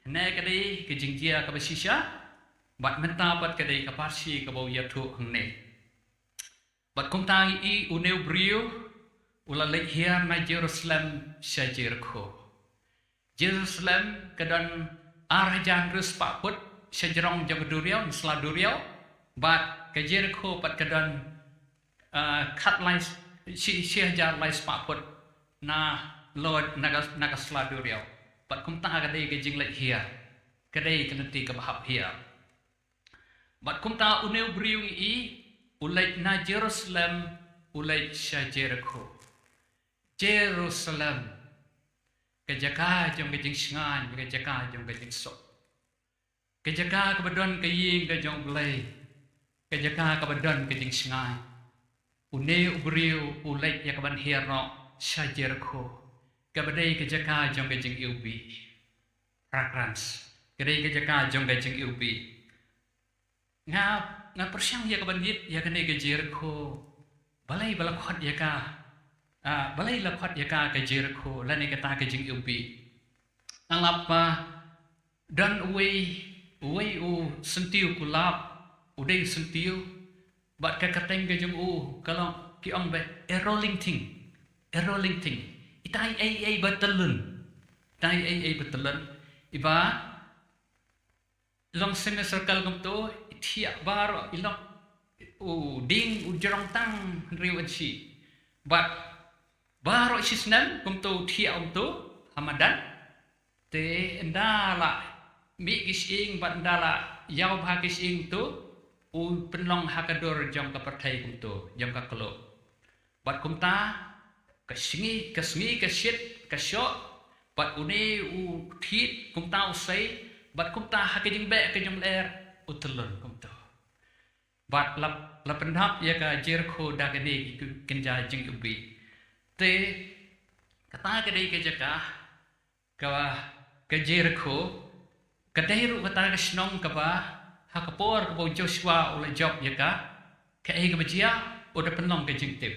hynne ka dei ka jingjia kaba shisha, bad mynta pat ka dei ka pharshi kaba u ïathuh hangne. Bad kumta ngi ïohi une u briew, u la leit hiar na Jerusalem sha Jerikho. Jerusalem ka don ar hajar hynriew spah phut sha jrong jong ka duriaw, na sla duriaw, bad ka Jerikho pat ka don, ah, khatlai, shi, shi hajar lai spah phut na lod, na ka, na ka sla duriaw. Bad kumta ka dei ka jingleit hiar, ka dei ka lynti kaba hap hiar. Bad kumta une u briew ngi i, u leit na Jerusalem, u leit sha Jerikho. Jerusalem, ka jaka jong ka jingshngaiñ, ka jaka jong ka jingsuk. Ka jaka kaba don ka ïing ka jong U Blei, ka jaka kaba don ka jingshngaiñ. Une u briew u leit ïa kaban hiar noh sha Jerikho, kaba dei ka jaka jong ka jingiwbih. Preference. Ka dei ka jaka jong ka jingiwbih. Nga, nga pyrshang ïa kaban ïit ïa kane ka Jerikho. Balei ba la khot ïa ka? Ah, balei la khot ïa ka ka Jerikho lane kata ka jingiwbih? Nga lap ba don uwei, uwei u syntiew kulap, u dei u syntiew, bad ka kyrteng ka jong u ka long, ki ong ba a rolling thing, a rolling thing. Ita i ei ei ba tyllun, ita i ei ei ba tyllun. Iba long semicircle kumto, i thiah baroh, i long u dieng u jrong tang hynriew inshi. Bad baroh shisnem kumto u thiah kumto ha madan. Te ynda la mih ki shyieng bad ynda la ïaw bha ki shyieng to, u pynlong ha ka dur jong ka pyrthei kumto, jong ka klok. Bad kumta, ka sngi, ka sngi, ka shit, ka shoh, bad une u thied, kumta u sei, bad kumta ha ka jingbeh ka jong u lyer, u tyllun kumto. Bad la, la pyndap ïa ka Jerikho da kine ki kynja jingiwbih. Te, kata ka dei ka jaka, ka, ka Jerikho, ka dei ruh kata ka shnong kaba, ha ka por kaba u Joshua u la jop ïa ka, kaei kaba jia, u da pynlong ka jingtip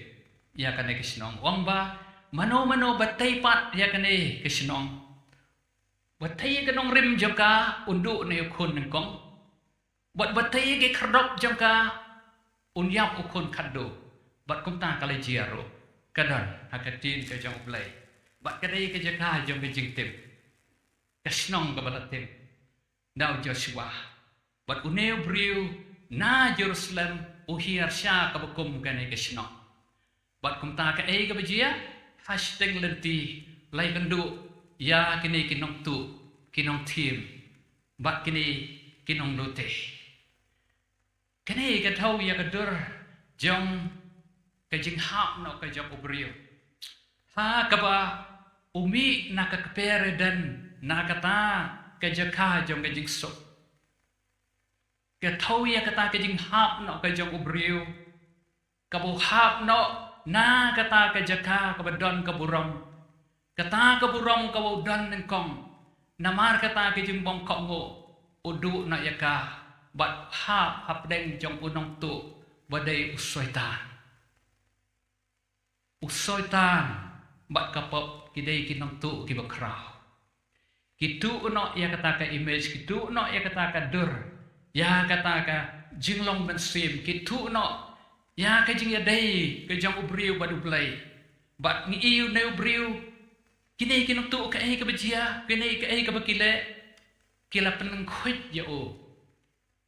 ïa kane ka shnong. U ong ba, mano mano ba tei pat ïa kane ka shnong, ba tei ïa ka nongrim jong ka, un duh na u khun nyngkong. Bad ba tei ïa ki khyrdop jong ka, un ïap u khun khatduh. Bad kumta ka la jia ruh, ka don ha ka ktien ka jong U Blei. Bad ka dei ka jaka jong ka jingtip, ka shnong kaba la tip da u Joshua. Bad une u briew na Jerusalem u hiar sha kaba kum kane ka shnong. Bad kumta kaei kaba jia, ha shiteng lynti, la ïakynduh ïa kine ki nongtuh, ki nongthiem, bad kine ki nonglute. Kane ka thew ïa ka dur jong ka jinghap noh ka jong u briew, ha kaba u mih na ka kper Eden, na kata ka jaka jong ka jingsuk. Ka thew ïa kata ka jinghap noh ka jong u briew, kaba u hap noh na kata ka jaka kaba don ka burom. Kata ka burom kaba u don nyngkong, namar kata ka jingbym kohnguh, u duh noh ïa ka, bad hap hapdeng jong u nongtuh ba dei u Soitan. U Soitan bad ka pop ki dei ki nongtuh kiba khraw. Ki tuh noh ïa kata ka image, ki tuh noh ïa kata ka dur, ïa kata ka jinglong mynsiem, ki tuh noh ïa ka jingïadei ka jong u briew bad U Blei. Bad ngi ïohi une u briew, kine ki nongtuh kaei kaba jia, kine kaei kaba ki leh, ki la pynlyngkhuid ïa u.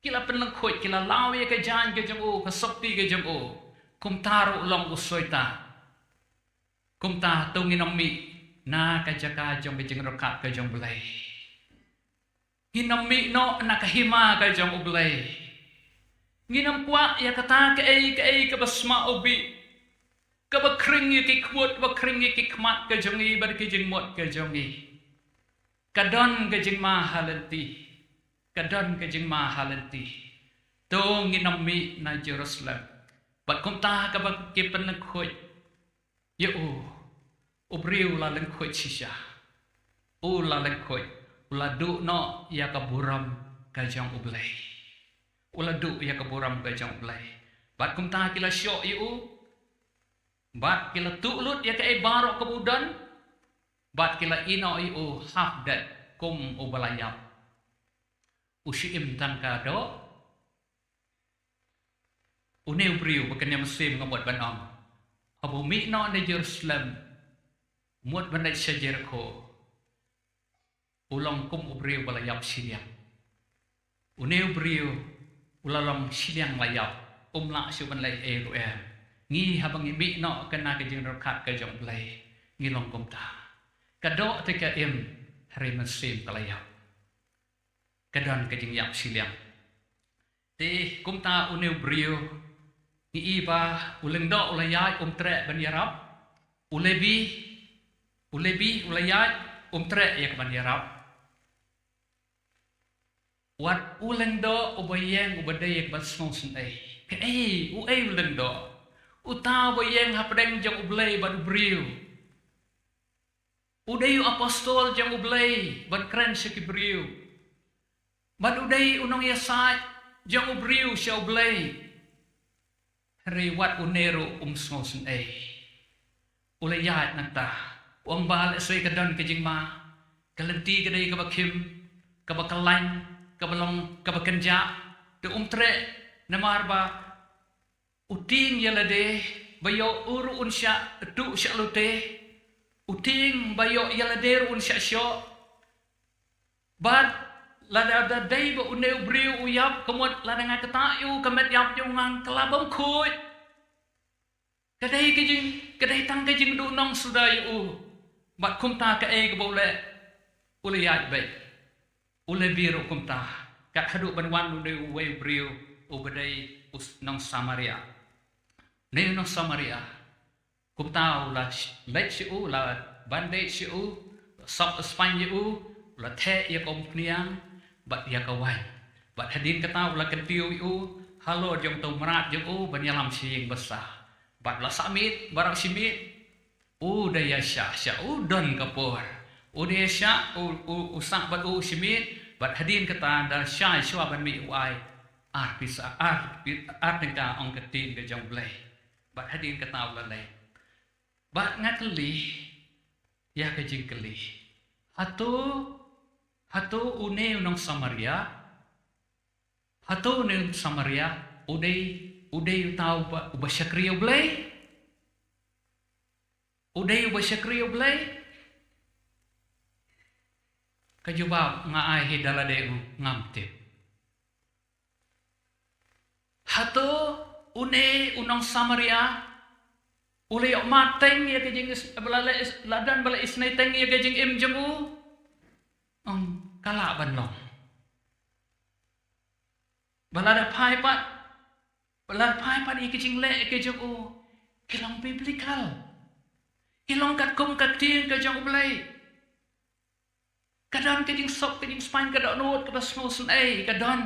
Ki la pynlyngkhuid, ki la law ïa ka jaiñ ka jong u, ka sopti ka jong u. Kumta ruh long u Soitan. Kumta to ngin ym mih na ka jaka jong ka jingryngkat ka jong U Blei. Ngin ym mih noh na ka hima ka jong U Blei. Ngin ym kwah ïa kata kaei kaei kaba sma u bih, kaba khring ïa ki khmut, ba khring ïa ki khmat ka jong ngi bad ki jingmut ka jong ngi. Ka don ka jingma ha lynti. Ka don ka jingma ha lynti. To ngin ym mih na Jerusalem. Bad kumta kaba ki pynlyngkhuid ïa u, u briew u la lyngkhuid shisha. U la lyngkhuid, u la duh noh ïa ka burom ka jong U Blei. U la duh ïa ka burom ka jong U Blei. Bad kumta ki la shoh ïa u. Bad ki la tuh lut ïa kaei baroh kaba u don. Bad ki la ïehnoh ïa u hapdeng kum uba la ïap. U shim tang ka doh. Une u briew ba kane mynsiem nga mut ban ong, Haba u mih noh na Jerusalem, mut ban leit sha Jerikho, u long kum u briew ba la ïap shiliang. Une u briew u la long shiliang la ïap, um lah shuh ban leh ei ruh em. Ngi haba ngi mih noh ka na ka jingryngkat ka jong U Blei, ngi long kumta. Ka doh te ka im, hynrei mynsiem ka la ïap. Ka don ka jingïap shiliang. Te kumta une u briew, ngi i ba u lyngdoh u la ïaid, um treh ban ïarap. U Lebi, u Lebi u la ïaid, um treh ïa ka ban ïarap. Wat u lyngdoh uba ïeng uba dei ïa ka ban sngewsynei. Kaei, uei u lyngdoh? Uta uba ïeng hapdeng jong U Blei bad u briew. U dei u apostol jong U Blei ban kren sha ki briew. Bad u dei u nongïasaid jong u briew sha U Blei. Hynrei wat une ruh um sngewsynei. U la ïaid nangta. U ong ba lehse ka don ka jingma. Ka lynti ka dei kaba khim, kaba kyllain, kaba long, kaba kynjah. Te um treh, namar ba u tieng ïa lade, ba ïoh u ruh un shah tuh shah lute. U tieng ba ïoh ïa lade ruh un shah shoh. Bad lada da dei ba une u briew u ïap, ka mut lada nga ktah ïa u, ka met ïap jong nga ka la bam khuid. Ka dei ka jing, ka dei tang ka jingduhnong suda ïa u. Bad kumta kaei kaba u leh? U la ïaid beit. U Lebi ruh kumta. Kat haduh ban wan une uwei u briew uba dei u s-, nong Samaria. Une u nong Samaria. Kumta u la sh-, leit sha u, la bandage sha u, la sop spaiñ ïa u, u la theh ïa ka umphniang bad ïa ka waiñ. Bad hadien kata u la kyntiew ïa u halor jong uta u mrad jong u ban ïalam sha ïing basa. Bad u la sah miet baroh shi miet. U da ïa shah, shah, u don ka por. U da ïa shah, u, u, u sah bad u shi miet. Bad hadien kata da shai shuwa ban mih u ai ar pisa, ar, ar tyngka, ong ka ktien ka jong U Blei. Bad hadien kata u la leit. Bad nga kylli ïa ka jingkylli. Hato, hato une u nong Samaria? Hato une u nong Samaria u dei, u dei uta uba, uba shakri U Blei? U dei uba shakri U Blei? Ka jubab nga ai hi da lade, ngam tip. Hato une u nong Samaria u la ïoh mad teng ïa ka jing is-, ba la, la is-, la don ba la isynei teng ïa ka jingim jong u? Ym, ka lah ban long. Ba lada phai pat, ba lada phai pat ïa ka jingleh ka jong u, ki long biblical. Ki long katkum ka ktien ka jong U Blei. Ka don ka jingsop, ka jingspaiñ, ka dohnud, kaba sngewsynei, ka don.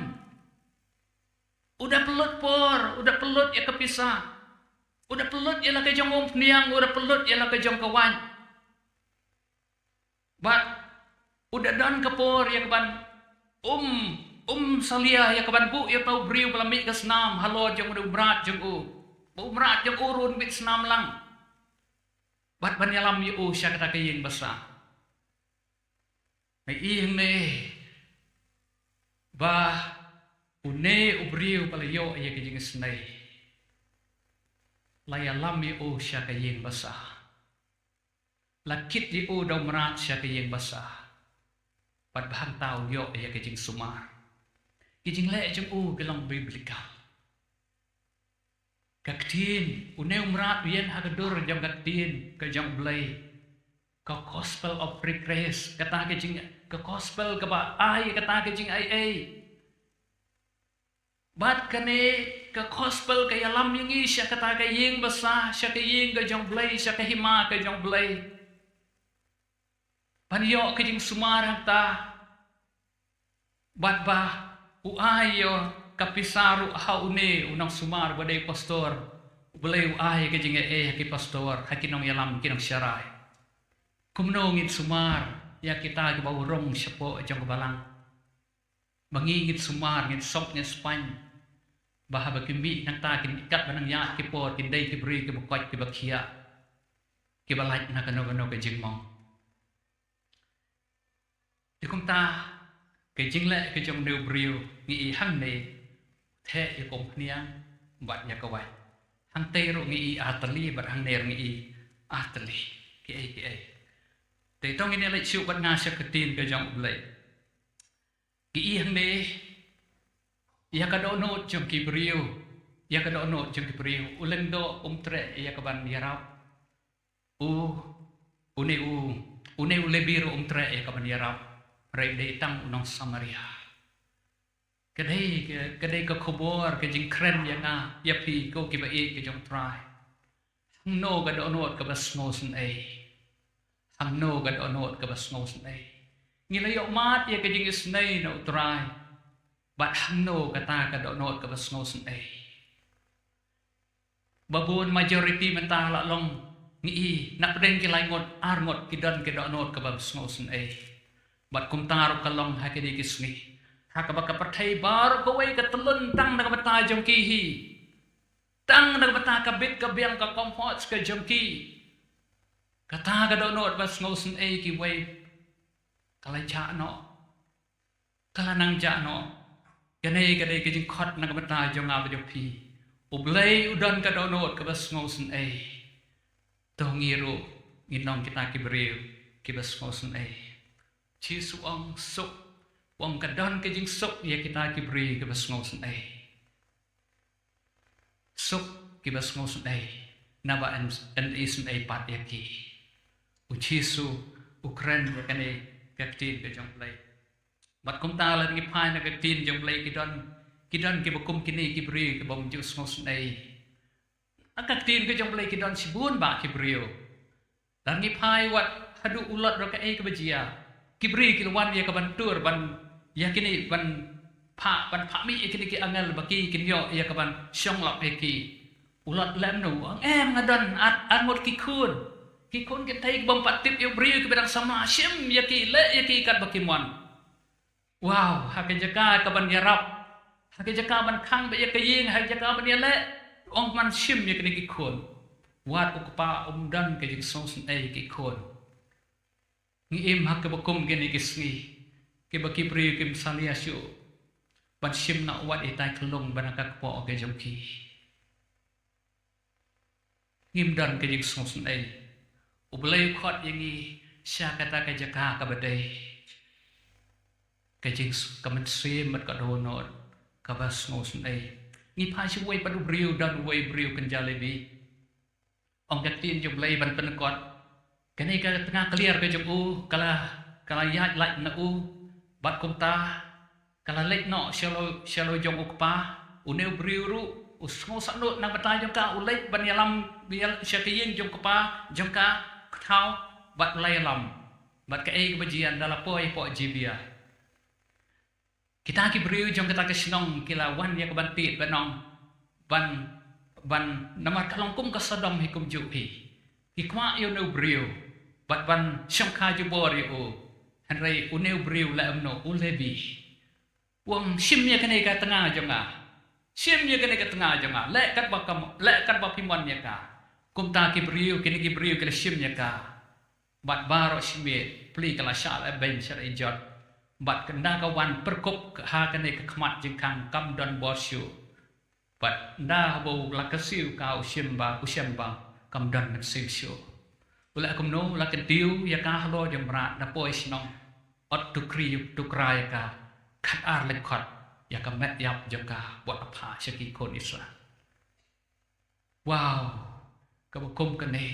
U da pynlut por, u da pynlut ïa ka pisa. U da pynlut ïa la ka jong umphniang, u da pynlut ïa la ka jong ka waiñ. Bad u da don ka por ïa kaban um, um salia ïa kaban buh ïa uta u briew ba la mih ka snam halor jong u mrad jong u. Ba u mrad jong u ruh un bit snam lang. Bad ban ïalam ïa u sha kata ka ïing basa. Nga ïohi hangne ba une u briew ba la ïoh ïa ka jingisynei, la ïalam ïa u sha ka ïing basa. La kit ïa u da u mrad sha ka ïing basa. Bad ba hangta u ïoh ïa ka jingsumar. Ki jingleh jong u ki long biblical. Ka ktien, une u mrad u ïeng ha ka dur jong ka ktien ka jong U Blei. Ka gospel of free grace, kata ka jing, ka gospel kaba ai, kata ka jingaiei. Bad kane ka gospel ka ïalam ïa ngi sha kata ka ïing basa, sha ka ïing ka jong U Blei, sha ka hima ka jong U Blei. Ban ïoh ka jingsumar hangta. Bad ba u ai ïa ka pisa ruh ha une u nongsumar ba dei pastor. U Blei u ai ka jingaiei ha ki pastor, ha ki nongïalam, ki nongsharai. Kumno ngin sumar ïa kita kiba u rung shapoh jong ka balang? Ba ngi ngin sumar, ngin sop, ngin spaiñ. Ba haba ki mih nangta kin kat ba nang ïaid ki por, kin dei ki briew kiba koit, kiba khiah, kiba lait na kano kano ka jingmong. Te kumta, ka jingleh ka jong une u briew ngi i hangne, theh ïa ka umphniang bad ïa ka waiñ. Hangtei ruh ngi i ar tylli, bad hangne ruh ngi i ar tylli. Ki ei, ki ei. Te to ngin ïa leit shuh bad nga sha ka ktien ka jong U Blei. Ngi i hangne, ïa ka dohnud jong ki briew, ïa ka dohnud jong ki briew, u lyngdoh um treh ïa kaban ïarap. U, une u, une u Lebi ruh um treh ïa kaban ïarap. Hynrei dei tang u nong Samaria. Ka dei, ka, ka dei ka khubor, ka jingkren ïa nga, ïa phi, ko kiba ïeit ka jong U Trai. Hangno ka dohnud kaba sngewsynei? Hangno ka dohnud kaba sngewsynei? Ngi la ïoh mad ïa ka jingisynei na U Trai. Bad hangno kata ka dohnud kaba sngewsynei? Ba bun, majority mynta la long, ngi i, na pdeng ki lai ngut, ar ngut, ki don ki dohnud kaba sngewsynei. Bad kumta ruh ka long ha kine ki sngi. Ha kaba ka pyrthei baroh kawei ka tyllun tang na ka bynta jong ki hi. Tang na ka bynta ka bit ka biang, ka comfort ka jong ki. Kata ka dohnud ba sngewsynei, kiwei ka la jah noh. Ka la nang jah noh. Kane ka dei ka jingkhot na ka bynta jong nga bad jong phi. U Blei u don ka dohnud kaba sngewsynei. To ngi ruh ngin long kita ki briew kiba sngewsynei. Jisu u ong suk, u ong ka don ka jingsuk ïa kita ki briew kiba sngewsynei. Suk kiba sngewsynei, naba yn, yn isynei pat ïa ki. U Jisu u kren ïa kane ka ktien ka jong U Blei. Bad kumta lada ngi phai na ka ktien jong U Blei, ki don, ki don kiba kum kine ki briew kiba ym ju sngewsynei. Na ka ktien ka jong U Blei ki don shibun bah ki briew. Lada ngi phai wat haduh u Lot ruh kaei kaba jia. Ki briew ki la wan ïa kaban tur, ban, ïa kine ban phah, ban phah mih ïa kine ki angel ba ki kin ïoh ïa kaban shong lap ïa ki. U Lot leh kumno? U ong, em, nga don ar, ar ngut ki khun. Ki khun kynthei kiba ym pat tip ïa u briew, kiba dang samla, shim ïa ki, leh ïa ki katba ki mon. Wow, ha ka jaka kaban ïarap, ha ka jaka ban khang beit ïa ka ïing, ha ka jaka ban ïaleh, u ong, ngan shim ïa kine ki khun. Wat u kpa um don ka jingsngewsynei ïa ki khun. Ngi im ha kaba kum kine ki sngi, kiba ki briew kim salia shuh ban shim noh wat ita i khyllung ba na ka kpoh ka jong ki. Ngim don ka jingsngewsynei. U Blei u khot ïa ngi sha kata ka jaka kaba dei ka jings-, ka mynsiem bad ka dohnud kaba sngewsynei. Ngi phai sha uwei pat u briew, don uwei u briew kynja Lebi. Ong ka ktien jong U Blei ban pynkut, kane ka tnga kliar ka jong u ka la, ka la ïaid lait na u, bad kumta ka la leit noh sha lade, sha lade jong u kpa. Une u briew ruh u sngew sahnarphna na ka bynta jong ka, u leit ban ïalam, ïa, sha ka ïing jong u kpa jong ka, ka thaw, bad u la ïalam. Bad kaei kaba jia? Ynda la poi hapoh Gibea, kita ki briew jong kata ka shnong ki la wan ïa kaban tied, ban ong, ban, ban, namar ka long kum ka Sodom hi kumjuh hi. Ki kwah ïa une u briew bad ban shongkha jubor ïa u. Hynrei une u briew leh kumno? U Lebi. U ong, shim ïa kane ka tnga jong nga. Shim ïa kane ka tnga jong nga. Leh katba ka, leh katba phi mon ïa ka. Kumta ki briew, kine ki briew ki la shim ïa ka. Bad baroh shimiet pli ka la shah leh beiñ sha la ijot. Bad ynda ka wan pyrkhup ha kane ka khmat jingkhang, kam don bor shuh. Bad ynda haba u la kyrsiew ka, u shem ba, u shem ba kam don mynsiem shuh. U leh kumno? U la kyntiew ïa ka halor jong u mrad, da poi shnong, ot tukri, tukra ïa ka khatar lynkhot ïa ka met ïap jong ka, bad phah sha ki khun Israel. Wow, kaba kum kane,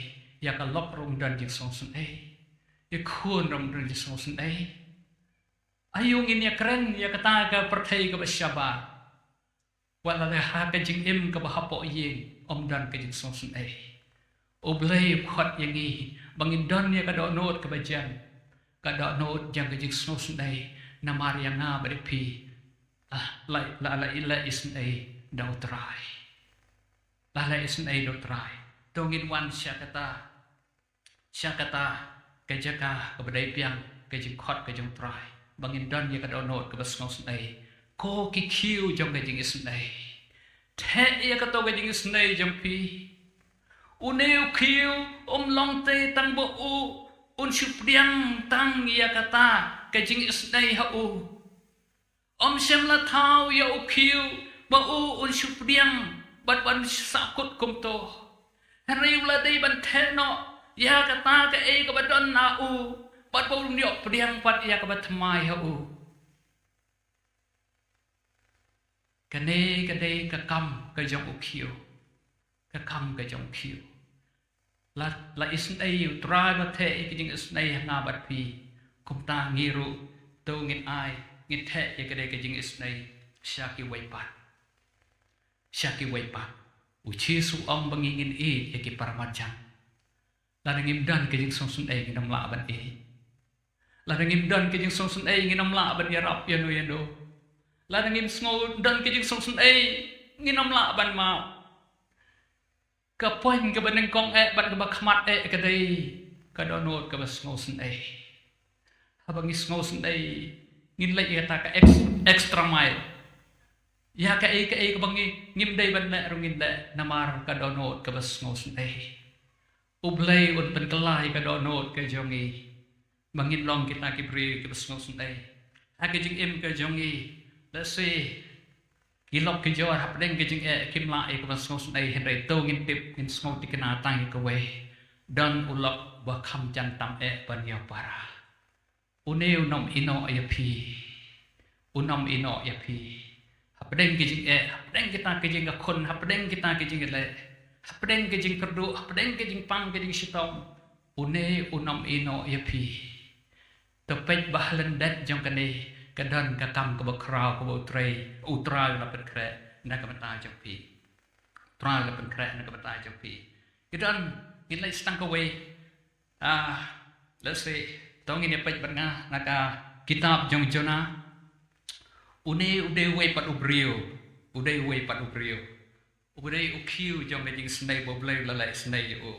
ïa ka lok ruh ym don jingsngewsynei, ïa khun ruh ym don jingsngewsynei. Aïu ngin ïakren ïa kata ka pyrthei kaba shabar? Wat la ha ka jingim kaba hapoh ïing ym don ka jingsngewsynei, U Blei u khot ïa ngi ba ngin don ïa ka dohnud kaba jem, ka dohnud jong ka jingsngewsynei, namar ïa nga bad ïa phi, ah, la, la, la, la isynei da U Trai. La, la isynei da U Trai. To ngin wan sha kata, sha kata ka jaka kaba dei biang, ka jingkhot ka jong U Trai, ba ngin don ïa ka dohnud kaba sngewsynei. Ko ki khiew jong ka jingisynei, theh ïa kato ka jingisynei jong phi. Une u khiew um long tei tang ba u un shu pdiang tang ïa kata ka jingisynei ha u. Um shym la thaw ïa u khiew ba u un shu pdiang bad ban sahkut kumto. Hynrei u la dei ban theh noh ïa kata kaei kaba don ha u, bad ba un ïoh pdiang pat ïa kaba thymmai ha u. Kane ka dei ka kam ka jong u khiew. Ka kam ka jong u khiew. La, la isynei u Trai ba theh ïa ka jingisynei ha nga bad phi. Kumta ngi ruh to ngin ai, ngin theh ïa ka dei ka jingisynei sha kiwei pat. Sha kiwei pat. U Jisu u ong ba ngi ngin ïeit ïa ki paramarjan. Lada ngim don ka jingsngewsynei ngin ym lah ban ïeit. Lada ngim don ka jingsngewsynei ngin ym lah ban ïarap ïano ïano. Lada ngim sngew don ka jingsngewsynei ngin ym lah ban map. Ka point kaba nyngkong eh bad kaba khmat eh ka dei ka dohnud kaba sngewsynei. Haba ngi sngewsynei ngin leit ïa kata ka ex-, extra mile. Ïa kaei kaei kaba ngi, ngim dei ban leh ruh ngin leh namar ka dohnud kaba sngewsynei. U Blei un pynkylla ïa ka dohnud ka jong ngi ba ngin long kita ki briew kiba sngewsynei. Ha ka jingim ka jong ngi, lehse ki lok ki jor hapdeng ka jingeh kim lah ïa kaba sngewsynei, hynrei to ngin tip, ngin sngew thikna tang ïa kawei. Don u lok ba kham jan tam eh ban ïoh para. Une un ym ïehnoh ïa phi. Un ym ïehnoh ïa phi. Hapdeng ki jingeh, hapdeng kita ki jingkyrkhu, hapdeng kita ki jingleh, hapdeng ki jingkyrduh, hapdeng ki jingpang ki jingshitom, une un ym ïehnoh ïa phi. To peit ba ha lyndet jong kane ka don ka kam kaba khraw kaba U Trai, U Trai u la pynkhreh na ka bynta jong phi. U Trai u la pynkhreh na ka bynta jong phi. Ki don, ngin leit sa tang kawei. Ah, lehse to ngin ïa peit bad nga na ka kitab jong u Jonah. Une u dei uwei pat u briew, u dei uwei pat u briew uba dei u khiew jong ka jingisynei ba U Blei u la leh isynei ïa u.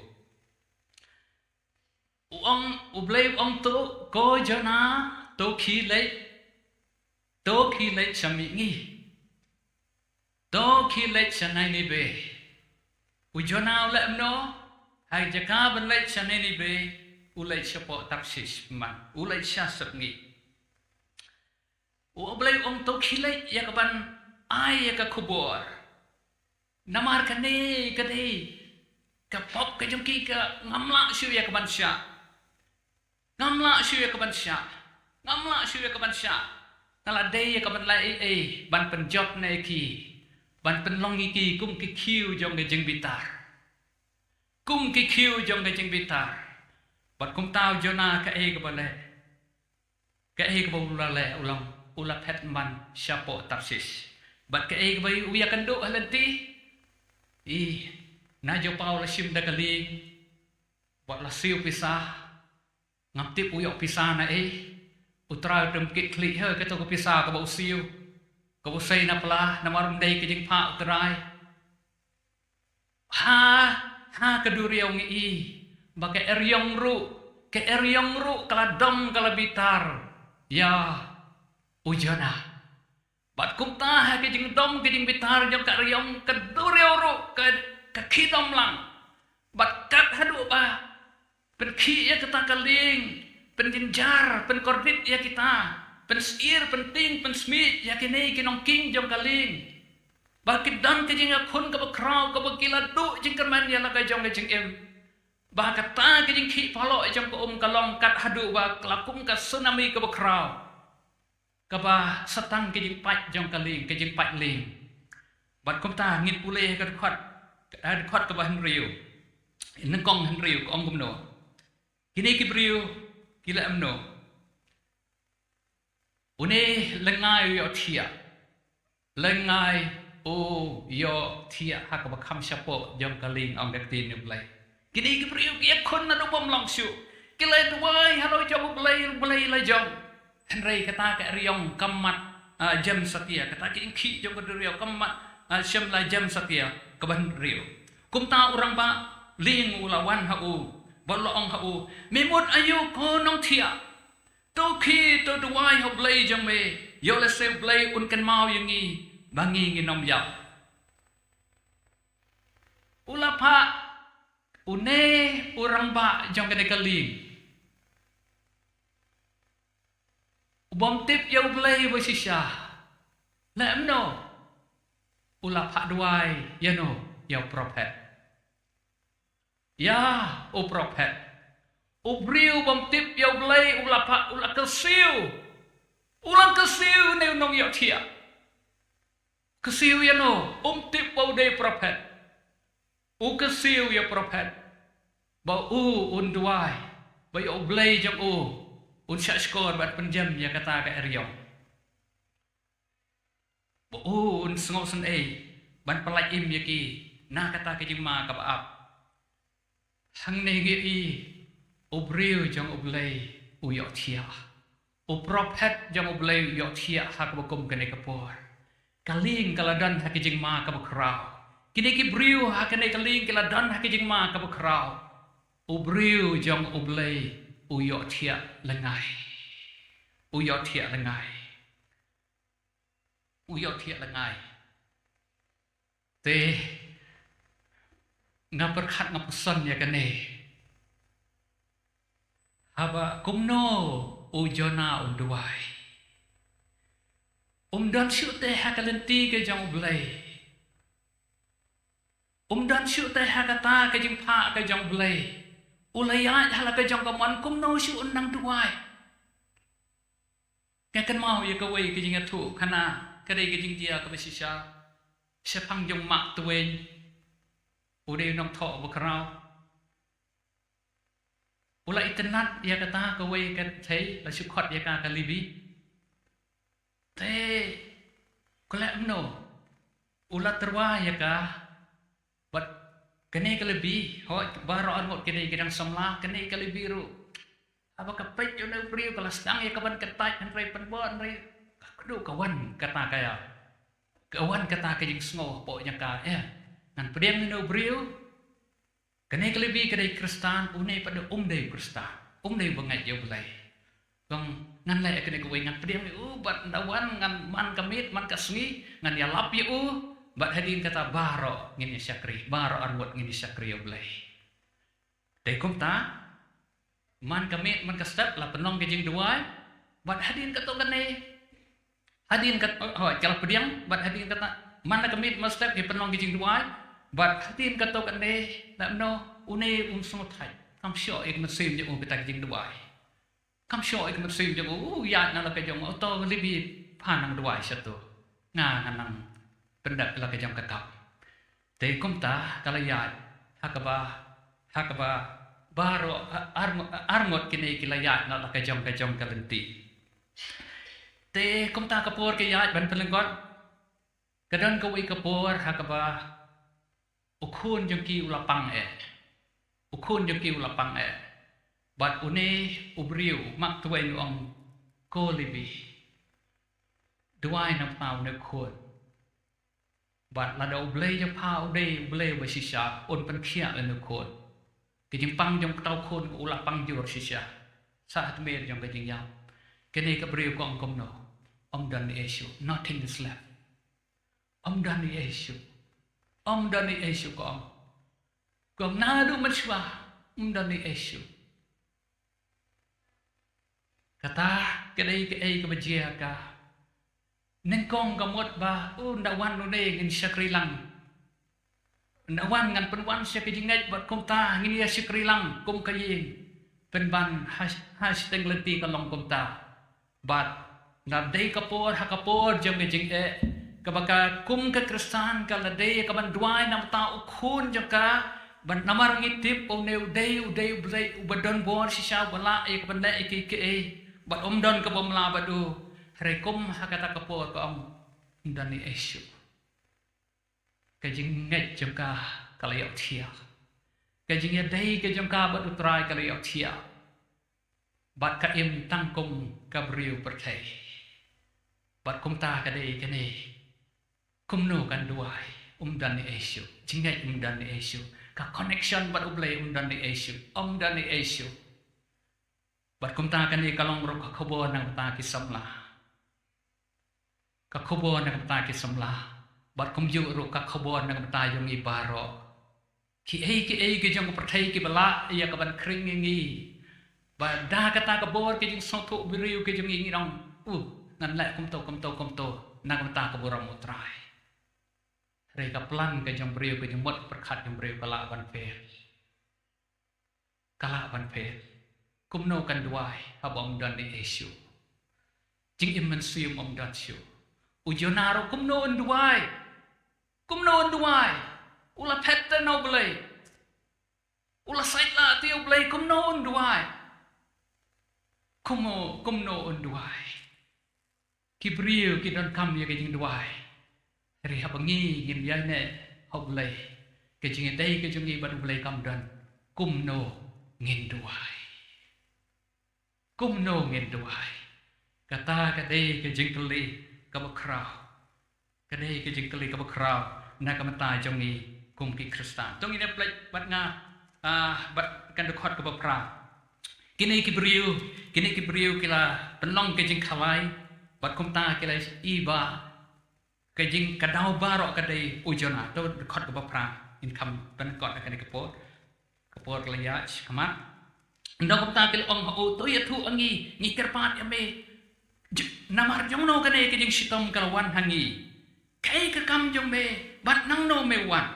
U ong, U Blei u ong to, ko Jonah, to khie leit, to khie leit sha mihngi. To khie leit sha Ninive. U Jonah u leit kumno? Ha ka jaka ban leit sha Ninive, u leit shapoh Tarshish, man, u leit sha sepngi. U Blei u ong to khie leit ïa kaban ai ïa ka khubor. Namar kane ka dei ka pop ka jong ki, ka ngam lah shuh ïa kaban shah. Ngam lah shuh ïa kaban shah. Ngam lah shuh ïa kaban shah. Nga la dei ïa kaban leh ei ei ban pynjot na ïa ki, ban pynlong ïa ki kum ki khiew jong ka jingbitar. Kum ki khiew jong ka jingbitar. Bad kumta u Jonah kaei kaba leh? Kaei kaba u la leh, u long, u la phet man shapoh Tarshish. Bad kaei kaba u ïakynduh ha lynti? I, na Joppa u la shim da ka lieng bad la siew pisa. Ngam tip u ïoh pisa na ei. U Trai u tip, kit khlieh ha kato ka pisa kaba u siew, kaba u sei na pla, namar ym dei ka jingphah U Trai. Ha, ha ka duriaw ngi i ba ka eriong ruh, ka eriong ruh ka la dom, ka la bitar ïa u Jonah. Bad kumta ha ka jingdom ka jingbitar jong ka eriong, ka duriaw ruh ka, ka khie dom lang. Bad kat haduh ba pynkhih ïa kata ka lieng, pynjynjar, pynkordit ïa kita, pynsyier, pyntieng, pynsmiej ïa kine ki nongkieng jong ka lieng. Ba ki don ka jingïakhun kaba khraw, kaba ki la duh jingkyrmen ïa la ka jong ka jingim. Ba kata ka jingkhih paloh jong ka um ka long kat haduh ba ka la kum ka tsunami kaba khraw, kaba sa tang ka jingpait jong ka lieng, ka jingpait lieng. Bad kumta ngin pule ha ka dkhot, ha ka dkhot kaba hynriew, nyngkong hynriew, ka ong kumno? Kine ki briew ki leh kumno? Une lyngngai u ïohthiah. Lyngngai u ïohthiah ha kaba kham shapoh jong ka lieng, ong ka ktien U Blei. Kine ki briew ki ïakhun naduh bym long shuh. Ki la duwai halor jong U Blei, U Blei la jong. Hynrei kata ka eriong kam mat, ah, jem satia. Kata ka jingkhih jong ka duriaw kam mat, ah, shem la jem satia. Kaba hynriew. Kumta u rangbah lieng u la wan ha u bad u la ong ha u, me mut aïu ko nongthiah? To khie, to duwai ha U Blei jong me, ïoh lehse U Blei un kynmaw ïa ngi ba ngi ngin ym ïap. U la phah, une u rangbah jong kane ka lieng, u bym tip ïa U Blei ba shisha. Leh kumno? U la phah duwai ïa no? Ïa u prophet. Ïa u prophet. U briew bym tip ïa U Blei u la phah, u la kyrsiew. U la kyrsiew ne u nongïohthiah. Kyrsiew ïa no? Um tip ba u dei prophet. U kyrsiew ïa prophet ba u un duwai ba ïa U Blei jong u un shah shkor ban pynjem ïa kata ka eriong. Ba u un sngewsynei ban pyllait im ïa ki na kata ka jingma kaba ap. Hangne ngi ïohi u briew jong U Blei u ïohthiah. U prophet jong U Blei u ïohthiah ha kaba kum kane ka por. Ka lieng ka la don ha ka jingma kaba khraw. Kine ki briew ha kane ka lieng ki la don ha ka jingma kaba khraw. U briew jong U Blei u ïohthiah lyngngai. U ïohthiah lyngngai. U ïohthiah lyngngai. Te nga pyrkhat, nga pyrshang ïa kane. Haba kumno u Jonah un duwai? Um don shuh te ha ka lynti ka jong U Blei. Um don shuh te ha kata ka jingphah ka jong U Blei. U la ïaid ha la ka jong ka mon, kumno shuh un nang duwai? Nga kynmaw ïa kawei ka jingïathuh khana, ka dei ka jingjia kaba shisha shaphang jong Mark Twain. U dei u nongthoh ba khraw. U la itynnad ïa kata kawei ka thei, la shu khot ïa ka ka Libby. Te u la, kumno, u la tyrwa ïa ka. Bad kane ka Libby, hooid, baroh arngut ki dei ki dang samla, kane ka Libby ruh, haba ka peit ïa une u briew ka la sdang ïa ka ban kyntait, hynrei pynbor, hynrei ka kdew, ka wan kata ka ïa, ka wan kata ka jingsngew hapoh jong ka, eh, ngan pdiang ïa une u briew. Kane ka Libby ka dei Khristan, une pat de um dei Khristan, um dei bangeit ïa U Blei. Kong, ngan leh ïa kane kawei, ngan pdiang ïa u, bad nda wan ngan man ka miet man ka sngi ngan ïalap ïa u. Bad hadien kata baroh ngin ïa shakri, baroh arngut ngin ïa shakri ïa U Blei. Te kumta, man ka miet man ka step la pynlong ka jingduwai. Bad hadien kato kane, hadien kat, oh, oh, ka la pdiang, bad hadien kata, man ka miet man step ki pynlong ka jingduwai. Bad hadien kato kane, la mano, une um sngewthait. Kam shoh ïa ka mynsiem jong u kata ka jingduwai. Kam shoh ïa ka mynsiem jong u, u ïaid na la ka jong, uto Libby pha nang duwai shato. Nga ngan nang pyndep la ka jong ka kam. Te kumta ka la ïaid ha kaba, ha kaba baroh, ar, arngut kine ki la ïaid na la ka jong ka jong ka lynti. Te kumta ka por ka ïaid ban pynlyngkot, ka don kawei ka por ha kaba u khun jong ki u la pang eh. U khun jong ki u la pang eh. Bad une u briew, Mark Twain u ong, ko Libby, duwai na bynta une u khun. Bad lada U Blei jong pha u dei U Blei uba shisha, un pynkhiah ïa une u khun. Ka jingpang jong uta u khun u la pang jur shisha. Sah ha tmier jong ka jingïap. Kane ka briew ka ong kumno? Ym don ei ei shuh. Nothing is left. Ym don ei ei shuh. Ym don ei ei shuh, ka ong. Ka ong naduh mynshuwa ym don ei ei shuh. Kata ka dei kaei kaba jia ha ka. Nyngkong ka mut ba, u, nda wan une ngin shakri lang. Nda wan ngan pynwan sha ka jingngeit, bad kumta ngin ïa shakri lang kum ka ïing. Pynban ha, ha shiteng lynti ka long kumta. Bad la dei ka por ha ka por jong ka jingeh, kaba ka kum ka Khristan ka la dei ka ban duwai na bynta u khun jong ka, bad namar ngi tip une u dei, u dei U Blei uba don bor shisha, uba lah ïa ka ban leh ïa kiei kiei. Bad ym don kaba mla bad u. Hynrei kum ha kata ka por ka ong, ym don ei ei shuh. Ka jingngeit jong ka ka la ïohthiah. Ka jingïadei ka jong ka bad U Trai ka la ïohthiah. Bad ka im tang kum ka briew pyrthei. Bad kumta ka dei kane. Kumno kan duwai? Ym don ei ei shuh. Jingngeit ym don ei ei shuh. Ka connection bad U Blei ym don ei ei shuh. Ym don ei ei shuh. Bad kumta kane ka long ruh ka khubor na bynta ki samla. Ka khubor na bynta ki samla. Bad kumjuh ruh ka khubor na bynta jong ngi baroh. Kiei kiei ki jong ka pyrthei kiba lah ïa ka ban khring ïa ngi. Bad da kata ka bor ki jingsngewthuh briew ki jong ngi, ngi ong, u, ngan leh kumto, kumto, kumto na bynta ka burom U Trai. Hynrei ka plan ka jong briew, ka jingmut pyrkhat jong briew ka lah ban fail. Ka lah ban fail. Kumno kan duwai haba ym don ei ei shuh? Jingim mynsiem ym don shuh. U Jonah ruh kumno un duwai? Kumno un duwai? U la phet te na U Blei. U la sait la te U Blei, kumno un duwai? Kumno, kumno un duwai? Ki briew ki donkam ïa ka jingduwai. Hynrei haba ngi ngim ïaineh ha U Blei, ka jingïadei ka jong ngi bad U Blei kam don. Kumno ngin duwai? Kumno ngin duwai? Kata ka dei ka jingkylli kaba khraw. Ka dei ka jingkylli kaba khraw na ka bynta jong ngi kum ki Khristan. To ngin ïa peit bad nga, ah, bad ka dkhot kaba phra. Kine ki briew, kine ki briew ki la pynlong ka jingkhalai, bad kumta ki la ïohi ba ka jing, ka daw baroh ka dei u Jonah. To dkhot kaba phra, ngin kham pynkhot ha kane ka por. Ka por ka la ïaid shakhmat. Ynda kumta ki la ong ha u, to ïathuh ha ngi, ngi kyrpad ïa me, j-, namar jongno kane ka jingshitom ka la wan ha ngi? Kaei ka kam jong me, bad nangno me wan?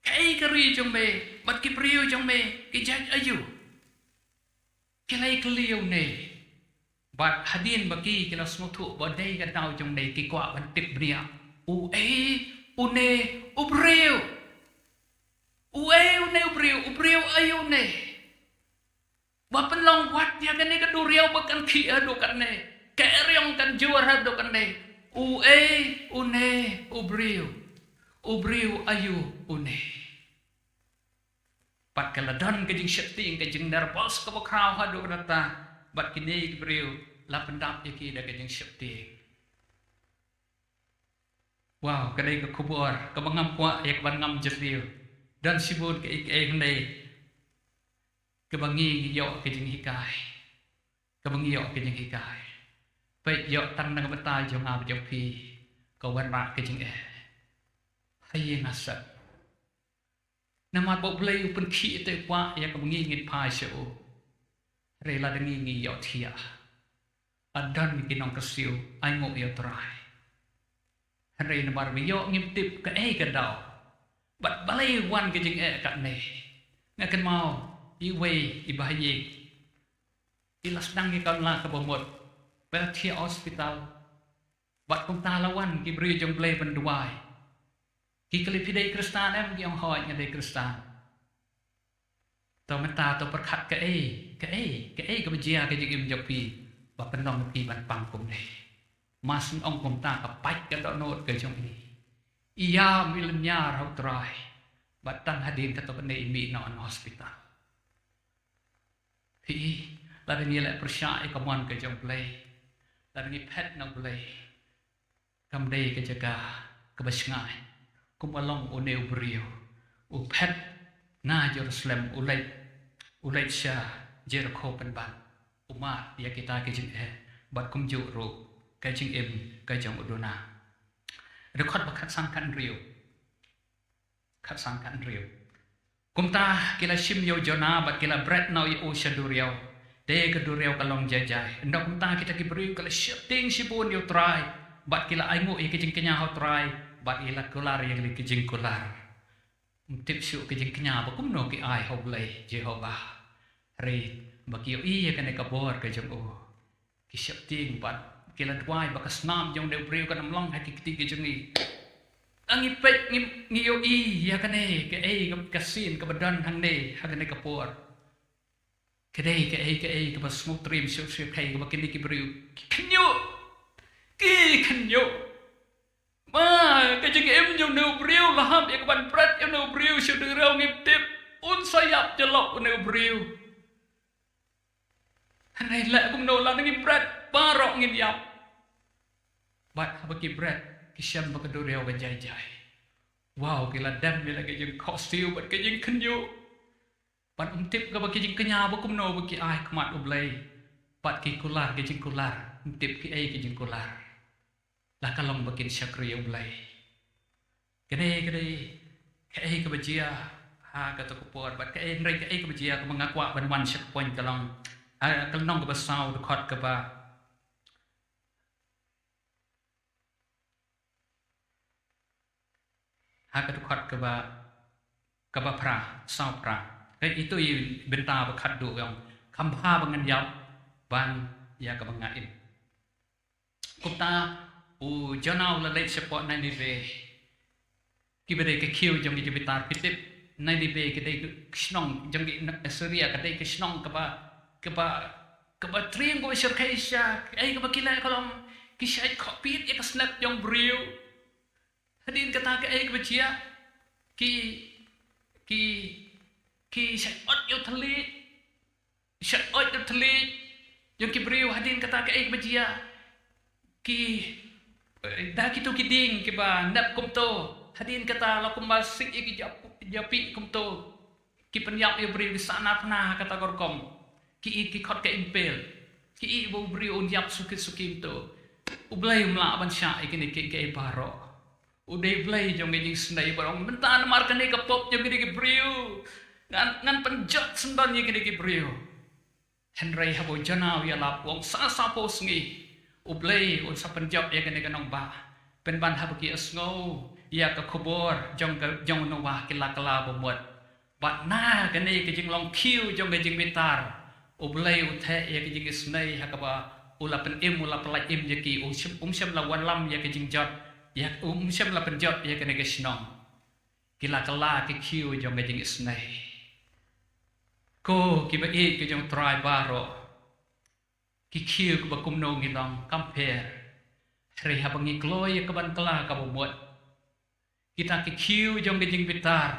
Kaei ka ri jong me, bad ki briew jong me ki jait aïu? Ki la ïakylli ïa une. Bad hadien ba ki, ki la sngewthuh ba dei ka daw jong une, ki kwah ban tip bniah. Uei une u briew? Uei une u briew? U briew aïu une ba pynlong wat ïa kane ka duriaw ba kan khih haduh katne, ka eriong kan jur haduh katne? Uei une u briew? U briew aïu une? Bad ka la don ka jingsheptieng, ka jingnervous kaba khraw haduh katta. Bad kine ki briew la pyndap ïa ki da ka jingsheptieng. Wow, ka dei ka khubor kaba ngam kwah ïa kaban ngam jylliew. Don shibun kaei kaei hynrei kaba ngi, ngi ïoh ka jinghikai. Kaba ngi ïoh ka jinghikai. Peit, ïoh tang na ka bynta jong nga bad jong phi, ka wanrah ka jingeh ha ïing ha sem. Namar ba U Blei u pynkhih te u kwah ïa kaba ngi ngin phai sha u. Hynrei lada ngi ngi ïohthiah, la don ki nongkyrsiew ainguh ïa U Trai. Hynrei namar ba ïoh ngim tip kaei ka daw bad balei wan ka jingeh katne. Nga kynmaw iwei i bahaïing, i la sdang ïa ka la kaba mut, ba la thiah hospital. Bad kumta la wan ki briew jong U Blei ban duwai. Ki kylli, phi dei Khristan em? Ki ong, hooid, nga dei Khristan. To mynta to pyrkhat kaei, kaei, kaei kaba jia ka jingim jong phi ba pynlong phi ban pang kumne. Mar syn ong kumta ka pait ka dohnud ka jong i. I ïam i lynñiar ha U Trai. Bad tang hadien kato kane i mih noh na hospital. Phi, lada ngi leh pyrshah ïa ka mon ka jong U Blei, lada ngi phet na U Blei, kam dei ka jaka kaba shngaiñ. Kumba long une u briew, u phet na Jerusalem, u leit, u leit sha Jerikho pynban, u mad ïa kita ki jingeh, bad kumjuh ruh ka jingim ka jong u duna. Dkhot ba khatsan khathynriew. Khatsan khathynriew. Kumta ki la shim ïa u Jonah bad ki la bret noh ïa u sha duriaw. Te ka duriaw ka long jai jai. Ynda kumta kita ki briew ki la sheptieng shibun ïa U Trai, bad ki la ainguh ïa ka jingkñia ha U Trai, bad ki la kular ïa ka jingkular. Ym tip shuh ka jingkñia ba kumno ki ai ha U Blei Jehobah. Hynrei ba ki ïohi ïa kane ka bor ka jong u, ki sheptieng bad ki la duwai ba ka snam jong une u briew kan ym long ha ki kti ki jong ngi. Ngi peit, ngi, ngi ïohi ïa kane kaei ka, ka sien kaba don hangne ha kane ka por. Ka dei kaei kaei kaba sngewtriem shuh shuh, kaei kaba kine ki briew ki khynñiuh. Ki khynñiuh. Ba ka jingim jong une u briew la hap ïa kaban bret ïa une u briew sha duriaw, ngim tip un sa ïap jyllop une u briew. Hynrei leh kumno, lada ngi bret baroh ngin ïap. Bad haba ki bret, ki shem ba ka duriaw ka jai jai. Wow, ki la dem ïa la ka jingkhohsiew bad ka jingkhynñiuh. Bad ym tip kaba ki jingkñia ba kumno ba ki ai khmat U Blei. Bad ki kular ka jingkular, ym tip kiei ka jingkular. La ka long ba kin shakri ïa U Blei. Ka dei, ka dei kaei kaba jia ha kato ka por, bad kaei, hynrei kaei kaba jia kaba nga kwah ban wan sha ka point ka long, ha ka lynnong kaba saw, dkhot kaba, Ha ka dkhot kaba, kaba phra, saw phra. Ka ito i bynta ba khatduh ong, kham bha ba ngan ïap ban ïa kaba nga im. Kumta u Jonah u la leit shapoh Ninive. Kiba dei ka khiew jong ki jingbitar, phi tip Ninive ka dei ka shnong jong ki Assyria, ka dei ka shnong kaba, kaba, kaba tring, kaba shyrkhei sha, eh, kaba ki leh ka long ki shait khohpit ïa ka snep jong briew. Hadien kata kaei kaba jia? Ki, ki, ki shait ot ïa u thylliej. Shait ot ïa u thylliej jong ki briew. Hadien kata kaei kaba jia? Ki, eh, da kito ki dieng kiba nep kumto. Hadien kata la kumba sik ïa ki jap-, japi kumto. Ki pynïap ïa u briew, ki sah naphna ha kata ka rukom. Ki i ki khot ka impale. Ki i ba u briew un ïap suki suki kumto. U Blei um lah ban shah ïa kine kiei kiei baroh. U dei Blei jong ka jingisynei, ba ong mynta namar kane ka pop jong kine ki briew, ngan, ngan pynjot syndon ïa kine ki briew. Hynrei haba u Jonah u ïalap, u ong sa sa phew sngi U Blei un sa pynjot ïa kane ka nongbah. Pynban haba ki ïohsngew ïa ka khubor jong ka, jong u Noah, ki la kylla ba mut. Bad na kane ka jinglong khiew jong ka jingbitar, U Blei u theh ïa ka jingisynei ha kaba u la pynim, u la pyllait im ïa ki, um shym, um shym la wallam ïa ka jingjot, ïa, um shym la pynjot ïa kane ka shnong. Ki la kylla ki khiew jong ka jingisynei. Ko kiba ïeit ki jong U Trai baroh, ki khiew kiba kumno ngi long, kam pher. Hynrei haba ngi kloi ïa kaban kylla kaba mut, kita ki khiew jong ka jingbitar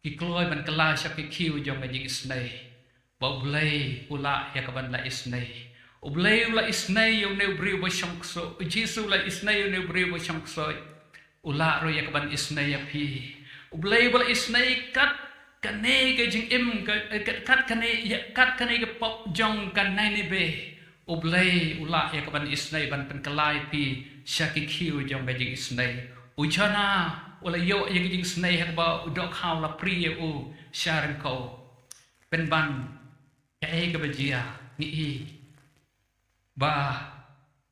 ki kloi ban kylla sha ki khiew jong ka jingisynei. Ba U Blei u lah ïa kaban la isynei. U Blei u la isynei ïa une u briew ba shongkso-, U Jisu u la isynei ïa une u briew ba shongkso. U lah ruh ïa kaban isynei ïa phi. U Blei u la isynei kat kane ka jingim ka, eh, kat, kat kane, ïa, kat kane ka pop jong ka Ninive. U Blei u lah ïa kaban isynei ban pynkylla ïa phi sha ki khiew jong ka jingisynei. U Jonah u la ïoh ïa ka jingisynei ha kaba u dohkha u la prie ïa u sha ryngkew. Pynban kaei kaba jia, ngi i ba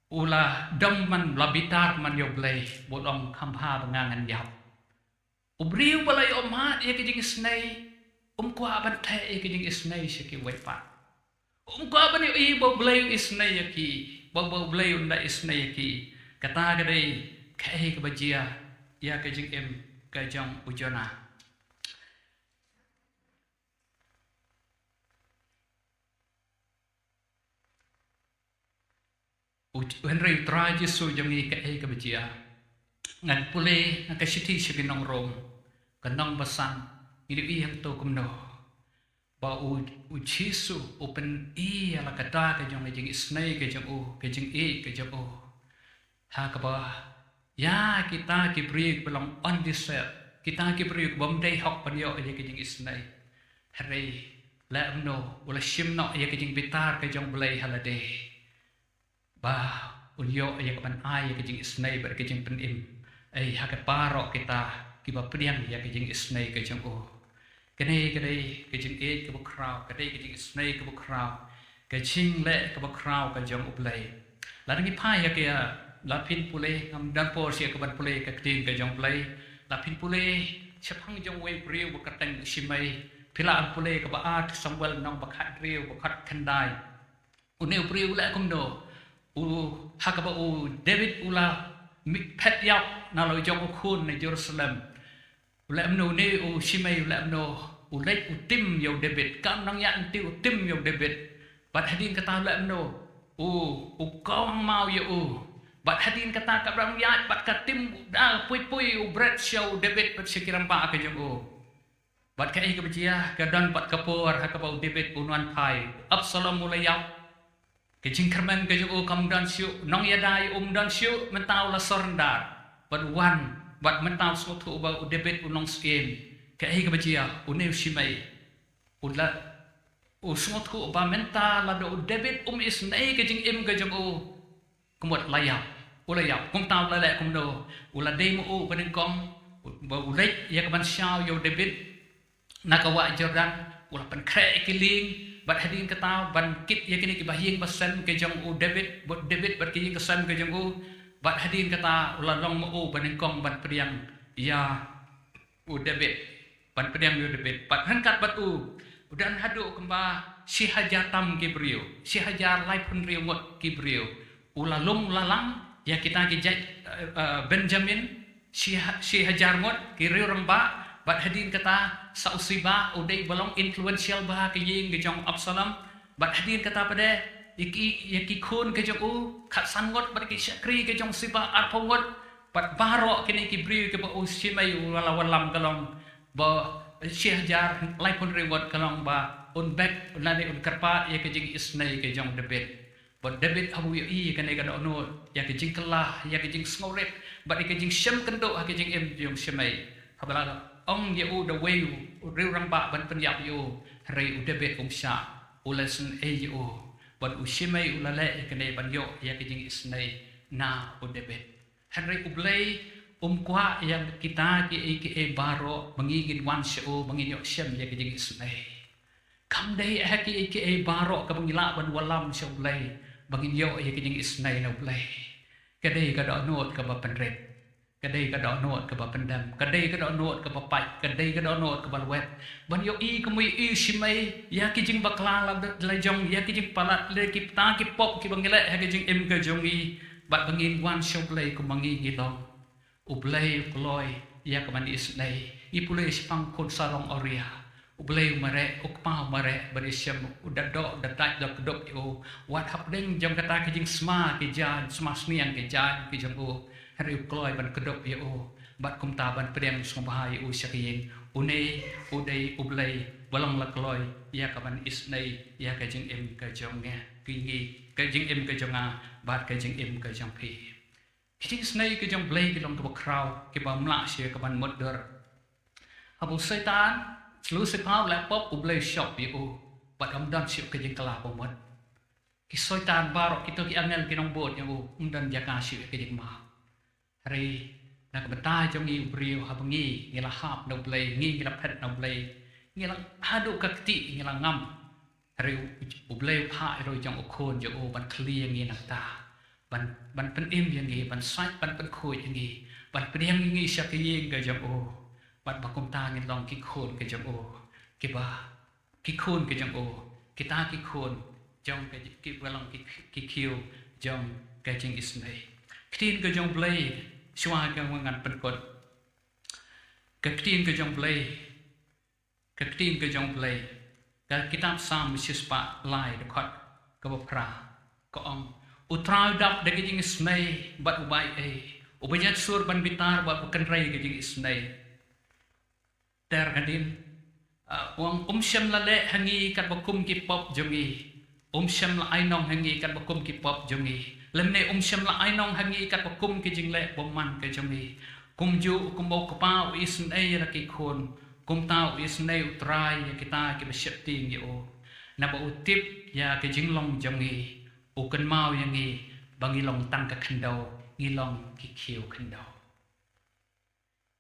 u la dom man, la bitar man ïa U Blei, bad u ong kham bha ba nga ngan ïap. U briew ba la ïoh mad ïa ka jingisynei um kwah ban theh ïa ka jingisynei sha kiwei pat. Um kwah ban ïohi ba U Blei u isynei ïa ki, ba, ba U Blei un da isynei ïa ki. Kata ka dei kaei kaba jia ïa ka jingim ka jong u Jonah. U, hynrei U Trai Jisu jong ngi, kaei kaba jia? Ngan pule na ka shithi sha ki nong Rom, ka lynnong ba san, ngi ïohi hangto kumno ba u, U Jisu u pyni ïa la ka da ka jong ka jingisynei ka jong u, ka jingïeit ka jong u. Ha kaba ïa kita ki briew kiba long undeserved, kita ki briew kibym dei hok ban ïoh ïa ka jingisynei. Hynrei leh kumno, u la shim noh ïa ka jingbitar ka jong U Blei ha lade. Ba un ïoh ïa kaban ai ïa ka jingisynei bad ka jingpynim. Ei, ha ka baroh kita kiba pdiang ïa ka jingisynei ka jong u. Kane ka dei ka jingïeit kaba khraw, ka dei ka jingisynei kaba khraw, ka jingleh kaba khraw ka jong U Blei. Lada ngi phai ïa ka, lada phin pule, ngam don por shuh kaban pule ka ktien ka jong U Blei. Lada phin pule shaphang jong uwei u briew ba kyrteng u Shimei. Phi lah ban pule kaba ar Samuel lynnong ba khathynriew, ba khatkhyndai. Une u briew u leh kumno? U, ha kaba u David u la mi-, phet ïap na la u jong u khun na Jerusalem. U leh kumno une u Shimei, u leh kumno? U leit u tim ïa u David. Kam nang ïaid lynti, u tim ïa u David. Bad hadien kata u leh kumno? U, u kawang maw ïa u. Bad hadien kata katba u ïaid bad ka tim, u da pui pui u bret sha u David bad sha ki rangbah ka jong u. Bad kaei kaba jia? Ka don pat ka por ha kaba u David un wan phai, u Absalom u la ïap. Ka jingkyrmen ka jong u kam don shuh, nongïada ïa u um don shuh, mynta u la surrender. Bad u wan, bad mynta u sngewthuh ba u David u long syiem. Kaei kaba jia? Une u Shimei u la, u sngewthuh ba mynta lada u David um isynei ka jingim ka jong u, ka mut la ïap, u la ïap. Kumta u la leh kumno? U la die ma u ba nyngkong, u, ba u leit ïa kaban shaw ïa u David na ka wah Jordan, u la pynkhreh ïa ki lieng, bad hadien kata ban kit ïa kine ki bahaïing bahasem ka jong u David, bad David bad ki ïing ki sem ka jong u, bad hadien kata u la long ma u ba nyngkong ban pdiang ïa u David, ban pdiang ïa u David, bad ryngkat bad u, u don haduh kumba shi hajar tam ki briew, shi hajar laiphew hynriew ngut ki briew. U la lum la lang ïa kita ki jait, eh, eh, Benjamin, shi ha-, shi hajar ngut ki riew rangbah, bad hadien kata sa u Siba, u dei ba long influential bha ha ka ïing ka jong Absalom, bad hadien kata pat de, ïa ki, ïa ki khun ka jong u, khatsan ngut, bad ki shakri ka jong Siba, arphew ngut, bad baroh kine ki briew kiba u Shimei u la wallam ka long ba shi hajar laiphew hynriew ngut, ka long ba un bek, lane un kyrpad ïa ka jingisynei ka jong David. Bad David haba u ïohi ïa kane ka dohnud, ïa ka jingkylla, ïa ka jingsngewrit, bad ïa ka jingshem kynduh ha ka jingim jong Shimei. Haba la ong ïa u da uwei u riew rangbah ban pynïap ïa u, hynrei u David um shah, u la isynei ïa u. Bad u Shimei u la leh ïa kane ban ïoh ïa ka jingisynei na u David. Hynrei U Blei um kwah ïa kita kiei kiei baroh ba ngi ngin wan sha u, ba ngin ïoh shem ïa ka jingisynei. Kam dei ha kiei kiei baroh kaba ngi lah ban wallam sha U Blei ba ngin ïoh ïa ka jingisynei na U Blei. Ka dei ka dohnud kaba pynrit. Ka dei ka dohnud kaba pyndem. Ka dei ka dohnud kaba pait. Ka dei ka dohnud kaba lwet. Ban ïohi kumba u Shimei ïa ki jingbakla la, la jong, ïa ki jingpalat, la ki bynta ki pop kiba ngi leh ha ka jingim ka jong ngi. Bad ba ngin wan sha U Blei kumba ngi ngi long. U Blei u kloi ïa ka ban isynei. Ngi pule shaphang khun sarong awria. U Blei u mareh, u kpa u mareh, ban ïashem, u da doh, u da dait, u da kdup ïa u. Wat hapdeng jong kata ka jingsma ki jaiñ, sma sniang ki jaiñ ki jong u. Hynrei u kloi ban kdup ïa u. Bad kumta ban pdiang sngewbha ïa u sha ka ïing. Une u dei U Blei ba long la kloi ïa ka ban isynei ïa ka jingim ka jong nga, ki ngi, ka jingim ka jong nga bad ka jingim ka jong phi. Ki jingisynei ki jong U Blei ki long kiba khraw, kiba ym lah shuh ka ban mutdur. Haba u Soitan, Lucifer u la pop, U Blei u shop ïa u, bad kam don shuh ka jingkylla ba mut. Ki soitan baroh, kito ki angel ki nongbud ïa u, ym don jaka shuh ïa ka jingmap. Hynrei na ka bynta jong ngi u briew, haba ngi, ngi la hap na U Blei, ngi, ngi la phet na U Blei, ngi la haduh ka kti, ngi la ngam. Hynrei U Blei u phah ïa u jong u khun jong u ban kylli ïa ngi nangta. Ban, ban pynim ïa ngi, ban sait, ban pynkhuid ïa ngi, ban pdiang ïa ngi sha ka ïing ka jong u. Bad ba kumta ngin long ki khun ka jong u. Kiba, ki khun ka jong u. Kita ki khun jong ka, kiba long ki, ki khiew jong ka jingisynei. Ktien ka jong U Blei, shuwa ka ngan pynkut. Ka ktien ka jong U Blei. Ka ktien ka jong U Blei. Ka kitab Salm shispah lai dkhot kaba phra. Ka ong, U Trai u dap da ka jingisynei bad u bai ei. U ba ïaid sur ban bitar bad u kynrei ka jingisynei. Ter ka dien. Ah, u ong um shym la leh ha ngi katba kum ki pop jong ngi. Um shym la ai nong ha ngi katba kum ki pop jong ngi. Lymne um shym la ai nong ha ngi katba kum ki jingleh bymman ka jong ngi. Kumjuh kumba u kpa u isynei ïa la ki khun, kumta u isynei U Trai ïa kita kiba sheptieng ïa u. Naba u tip ïa ka jinglong jong ngi, u kynmaw ïa ngi, ba ngi long tang ka khyndew, ngi long ki khiew khyndew.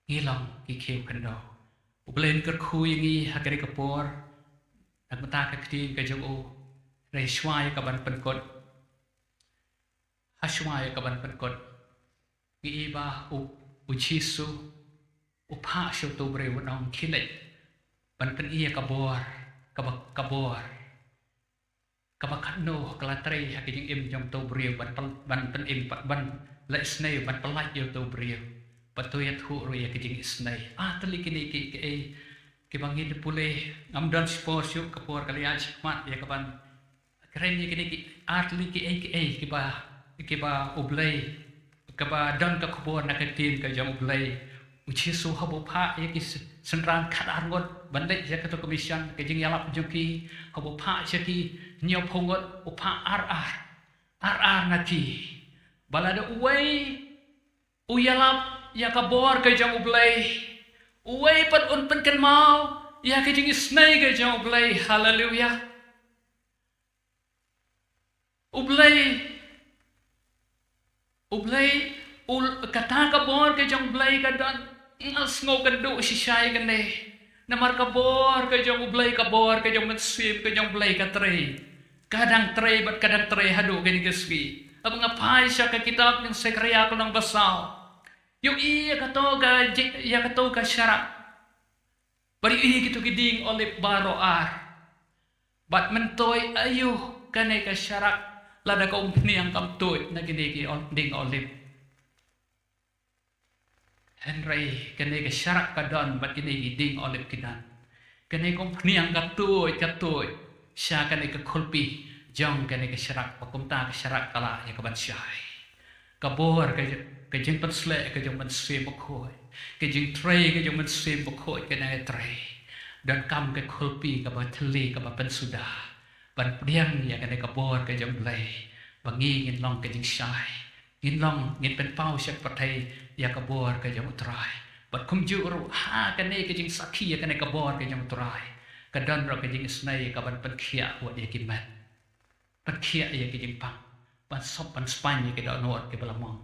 Ngi long ki khiew khyndew. U Blei un kyrkhu ïa ngi ha kane ka por. Na ka bynta ka ktien ka jong u. Hynrei shuwa ïa ka ban pynkut. Ha shuwa ïa ka ban pynkut. Ngi i ba u, u Jisu u phah sha uto u briew ban ong khie leit ban pyni ïa ka bor, kaba, ka bor. Kaba katno ka la trei ha ka jingim jong uto u briew ban pyn-, ban pynim, ban, ban la isynei, ban pyllait ïa uto u briew. Bad to ïathuh ruh ïa ka jingisynei. Ah, tylli kine ki, kiei kiba ngi da pule, ngam don shipor shuh ka por ka la ïaid shakhmat ïa ka ban kren ïa kine ki, ah, tylli kiei kiei kiba, kiba U Blei, kaba don ka khubor na ka ktien ka jong U Blei. U Jisu haba u phah ïa ki s-, synran khatar ngut ban leit ïa kato ka mission, ka jingïalap jong ki, haba u phah sha ki hynñiewphew ngut, u phah ar ar, ar ar na ki. Ba lada uwei u ïalap ïa ka bor ka jong U Blei, uwei pat un pynkynmaw ïa ka jingisynei ka jong U Blei. Haleluya. U Blei, U Blei, u, kata ka bor ka jong U Blei ka don, nga sngew kynduh shisha ïa kane. Namar ka bor ka jong U Blei, ka bor ka jong u Mynsiem ka jong U Blei ka trei. Ka dang trei bad ka dang trei haduh kane ka sngi. Haba nga phai sha ka kitab jong Sekharaïa ka lynnong ba saw. Ïohi ïa kato ka ji-, ïa kato ka sharak. Bad ïohi kito ki dieng olib baroh ar. Bad myntoi aïu kane ka sharak lada ka umphniang kam tuid na kine ki ol-, dieng olib. Hynrei kane ka sharak ka don bad kine ki dieng olib ki don. Kane ka umphniang ka tuid, ka tuid sha kane ka khulpi jong kane ka sharak, bad kumta ka sharak ka lah ïa ka ban shai. Ka bor ka, ka jingpynsleh ka jong u Mynsiem Bakhuid, ka jingtrei ka jong u Mynsiem Bakhuid ka nang trei. Donkam ka khulpi kaba thylli kaba pynsuda ban pdiang ïa kane ka bor ka jong U Blei, ba ngi ngin long ka jingshai, ngin long, ngin pynpaw sha ka pyrthei ïa ka bor ka jong U Trai. Bad kumjuh ruh ha kane ka jingsakhi ïa kane ka bor ka jong U Trai, ka don ruh ka jingisynei ka ban pynkhiah wat ïa ki met, pynkhiah ïa ki jingpang, ban sop ban spaiñ ïa ki dohnud kiba la mong.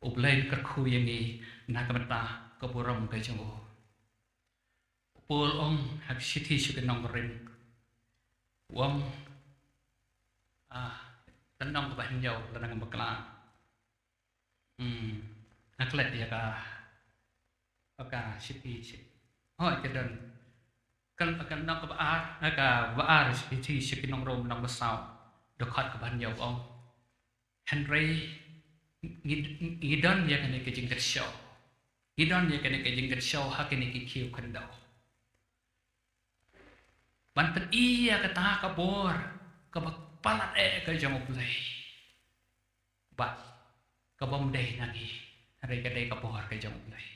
U Blei un kyrkhu ïa ngi na ka bynta ka burom ka jong u. U Paul u ong ha ka shithi sha ki nong Korinth, u ong, ah, lynnong kaba hynñiew, lynnong kaba kla. Hmm. Nga klet ïa ka, ka shithi shi. Oh, ka don. Kan, kan lynnong kaba ar, kaba ar, shithi sha ki nong Rom, lynnong ba saw, dkhot kaba hynñiew, u ong. Hynrei ngi, ngi don ïa kane ka jingkyrshaw. Ngi don ïa kane ka jingkyrshaw ha kine ki khiew khyndew, ban pyni ïa kata ka bor kaba palat eh ka jong U Blei, bad ka bym dei na ngi, hynrei ka dei ka bor ka jong U Blei.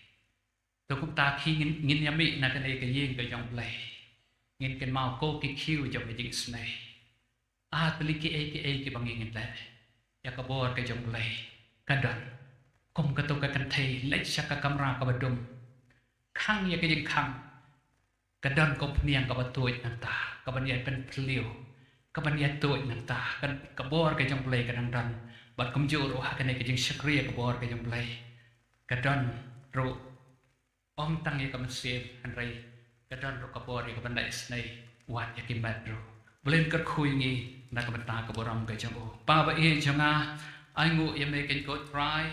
To kumta ki ngin, ngin ïa mih na kane ka ïing ka jong U Blei, ngin kynmaw ko ki khiew jong ka jingisynei. Ah, tylli kiei kiei kiba ngi ngin leh, ïa ka bor ka jong U Blei ka don. Kum kato ka kynthei leit sha ka kamra kaba dum, khang ïa ka jingkhang. Ka don ka umphniang kaba tuid nangta, kaban ïa pynphylliew, kaban ïa tuid nangta. Ka, ka bor ka jong U Blei ka dang don. Bad kumjuh ruh ha kane ka jingshakri ïa ka bor ka jong U Blei, ka don ruh ym tang ïa ka mynsiem, hynrei ka don ruh ka bor ïa kaban leh isynei wat ïa ki met ruh. U Blei un kyrkhu ïa ngi na ka bynta ka burom ka jong u. Kpa ba ïeit jong nga, ainguh ïa me keiñ ko Trai.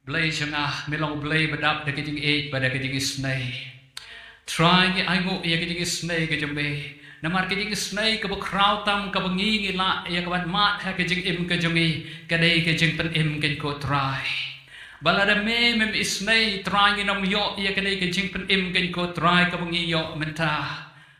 Blei jong nga, me long U Blei ba dap da ka jingïeit bad da ka jingisynei. Trai, ngi ainguh ïa ka jingisynei ka jong me. Namar ka jingisynei kaba khraw tam kaba ngi ngi lah ïa kaban mad ha ka jingim ka jong ngi, ka dei ka jingpynim keiñ ko Trai. Ba lada me mem isynei, Trai, ngin ym ïoh ïa kane ka jingpynim keiñ ko Trai kaba ngi ïoh mynta.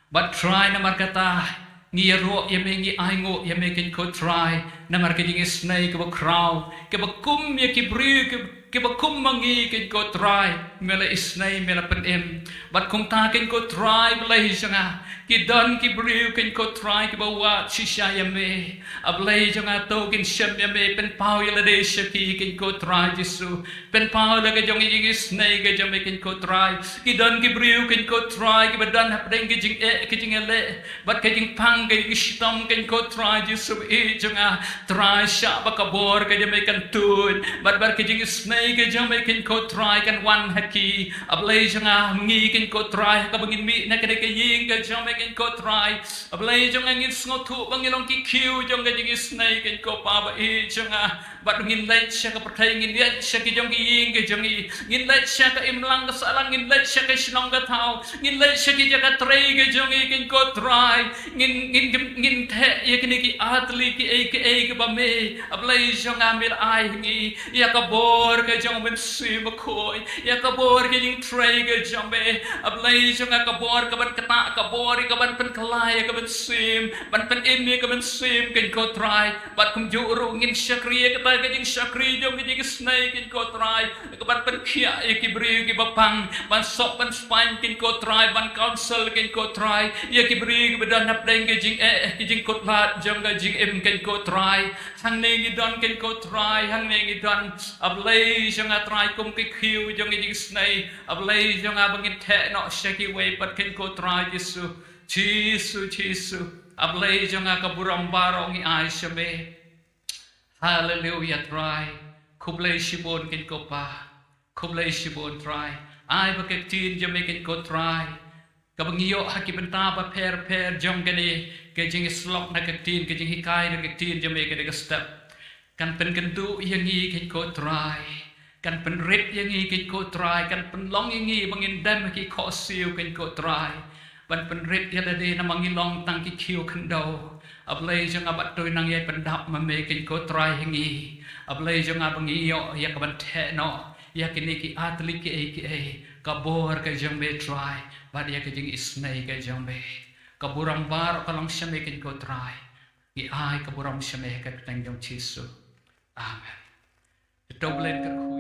Bad Trai, namar kata ngi ïaroh ïa me, ngi ainguh ïa me keiñ ko Trai, namar ka jingisynei kaba khraw, kaba kum ïa ki briew ki, kiba kum ma ngi keiñ ko Trai, me la isynei, me la pynim. Bad kumta keiñ ko Trai, Blei jong nga, ki don ki briew keiñ ko Trai kiba wad shisha ïa me. A Blei jong nga, to kin shem ïa me, pynpaw ïa lade sha ki keiñ ko Trai Jisu. Pynpaw la ka jong i jingisynei ka jong me keiñ ko Trai. Ki don ki briew keiñ ko Trai kiba don hapdeng ka jingeh, ka jingïaleh, bad ka jingpang, ka jingshitom keiñ ko Trai Jisu ïeit jong nga. Trai, shah ba ka bor ka jong me kan tuid, bad, bad ka jingisynei ka jong me keiñ ko Trai kan wan ha ki. A Blei jong nga, ngi keiñ ko Trai, kaba ngin mih na kane ka ïing ka jong me keiñ ko Trai, A Blei jong nga, ngin sngewthuh ba ngi long ki khiew jong ka jingisynei keiñ ko Pa ba ïeit jong nga. Bad ngin leit sha ka pyrthei, ngin leit sha ki jong ki ïing ki jong ngi, ngin leit sha ka imlang ka sahlang, ngin leit sha ka shnong ka thaw, ngin leit sha ki jaka trei ki jong ngi keiñ ko Trai. Ngin, ngin, ngin, ngin theh ïa kine ki artylli kiei kiei kiba me, A Blei jong nga, me la ai ha ngi, ïa ka bor ka jong u Mynsiem Bakhuid, ïa ka bor ka jingtrei ka jong me. A Blei jong nga, ka bor kaban ktah, ka bor ïa kaban pynkylla ïa ka mynsiem, ban pynim ïa ka mynsiem keiñ ko Trai. Bad kumjuh ruh ngin shakri ïa kata ka jingshakri jong ka jingisynei keiñ ko Trai, kaban pynkhiah ïa ki briew kiba pang, ban sop ban spaiñ keiñ ko Trai, ban counsel keiñ ko Trai ïa ki briew kiba don hapdeng ka jingeh, ka jingkutlad jong ka jingim keiñ ko Trai. Hangne ngi don keiñ ko Trai, hangne ngi don. A Blei jong nga, Trai, kum ki khiew jong ka jingisynei, A Blei jong nga, ba ngin theh noh sha kiwei pat keiñ ko Trai Jisu. Jisu, Jisu, A Blei jong nga, ka burom baroh ngi ai sha me. Haleluia Trai. Khublei shibun keiñ ko Pa. Khublei shibun Trai. Ai ba ka ktien jong me keiñ ko Trai, kaba ngi ïoh ha ki bynta bapher bapher jong kane ka jingïasyllok na ka ktien, ka jinghikai na ka ktien jong me kane ka step, kan pynkynduh ïa ngi keiñ ko Trai. Kan pynrit ïa ngi kein ko Trai, kan pynlong ïa ngi ba ngin dem ha ki khohsiew kein ko Trai. Ban pynrit ïa lade namar ngi long tang ki khiew khyndew. A Blei jong nga, bad to nang ïai pyndap ma me kein ko Trai ha ngi. A Blei jong nga, ba ngi ïoh ïa ka ban theh noh ïa kine ki artylli kiei kiei, ka bor ka jong me Trai, bad ïa ka jingisynei ka jong me. Ka burom baroh ka long sha me kein ko Trai. Ngi ai ka burom sha me ha ka kyrteng jong Jisu. Amen. To Blei kyrkhu.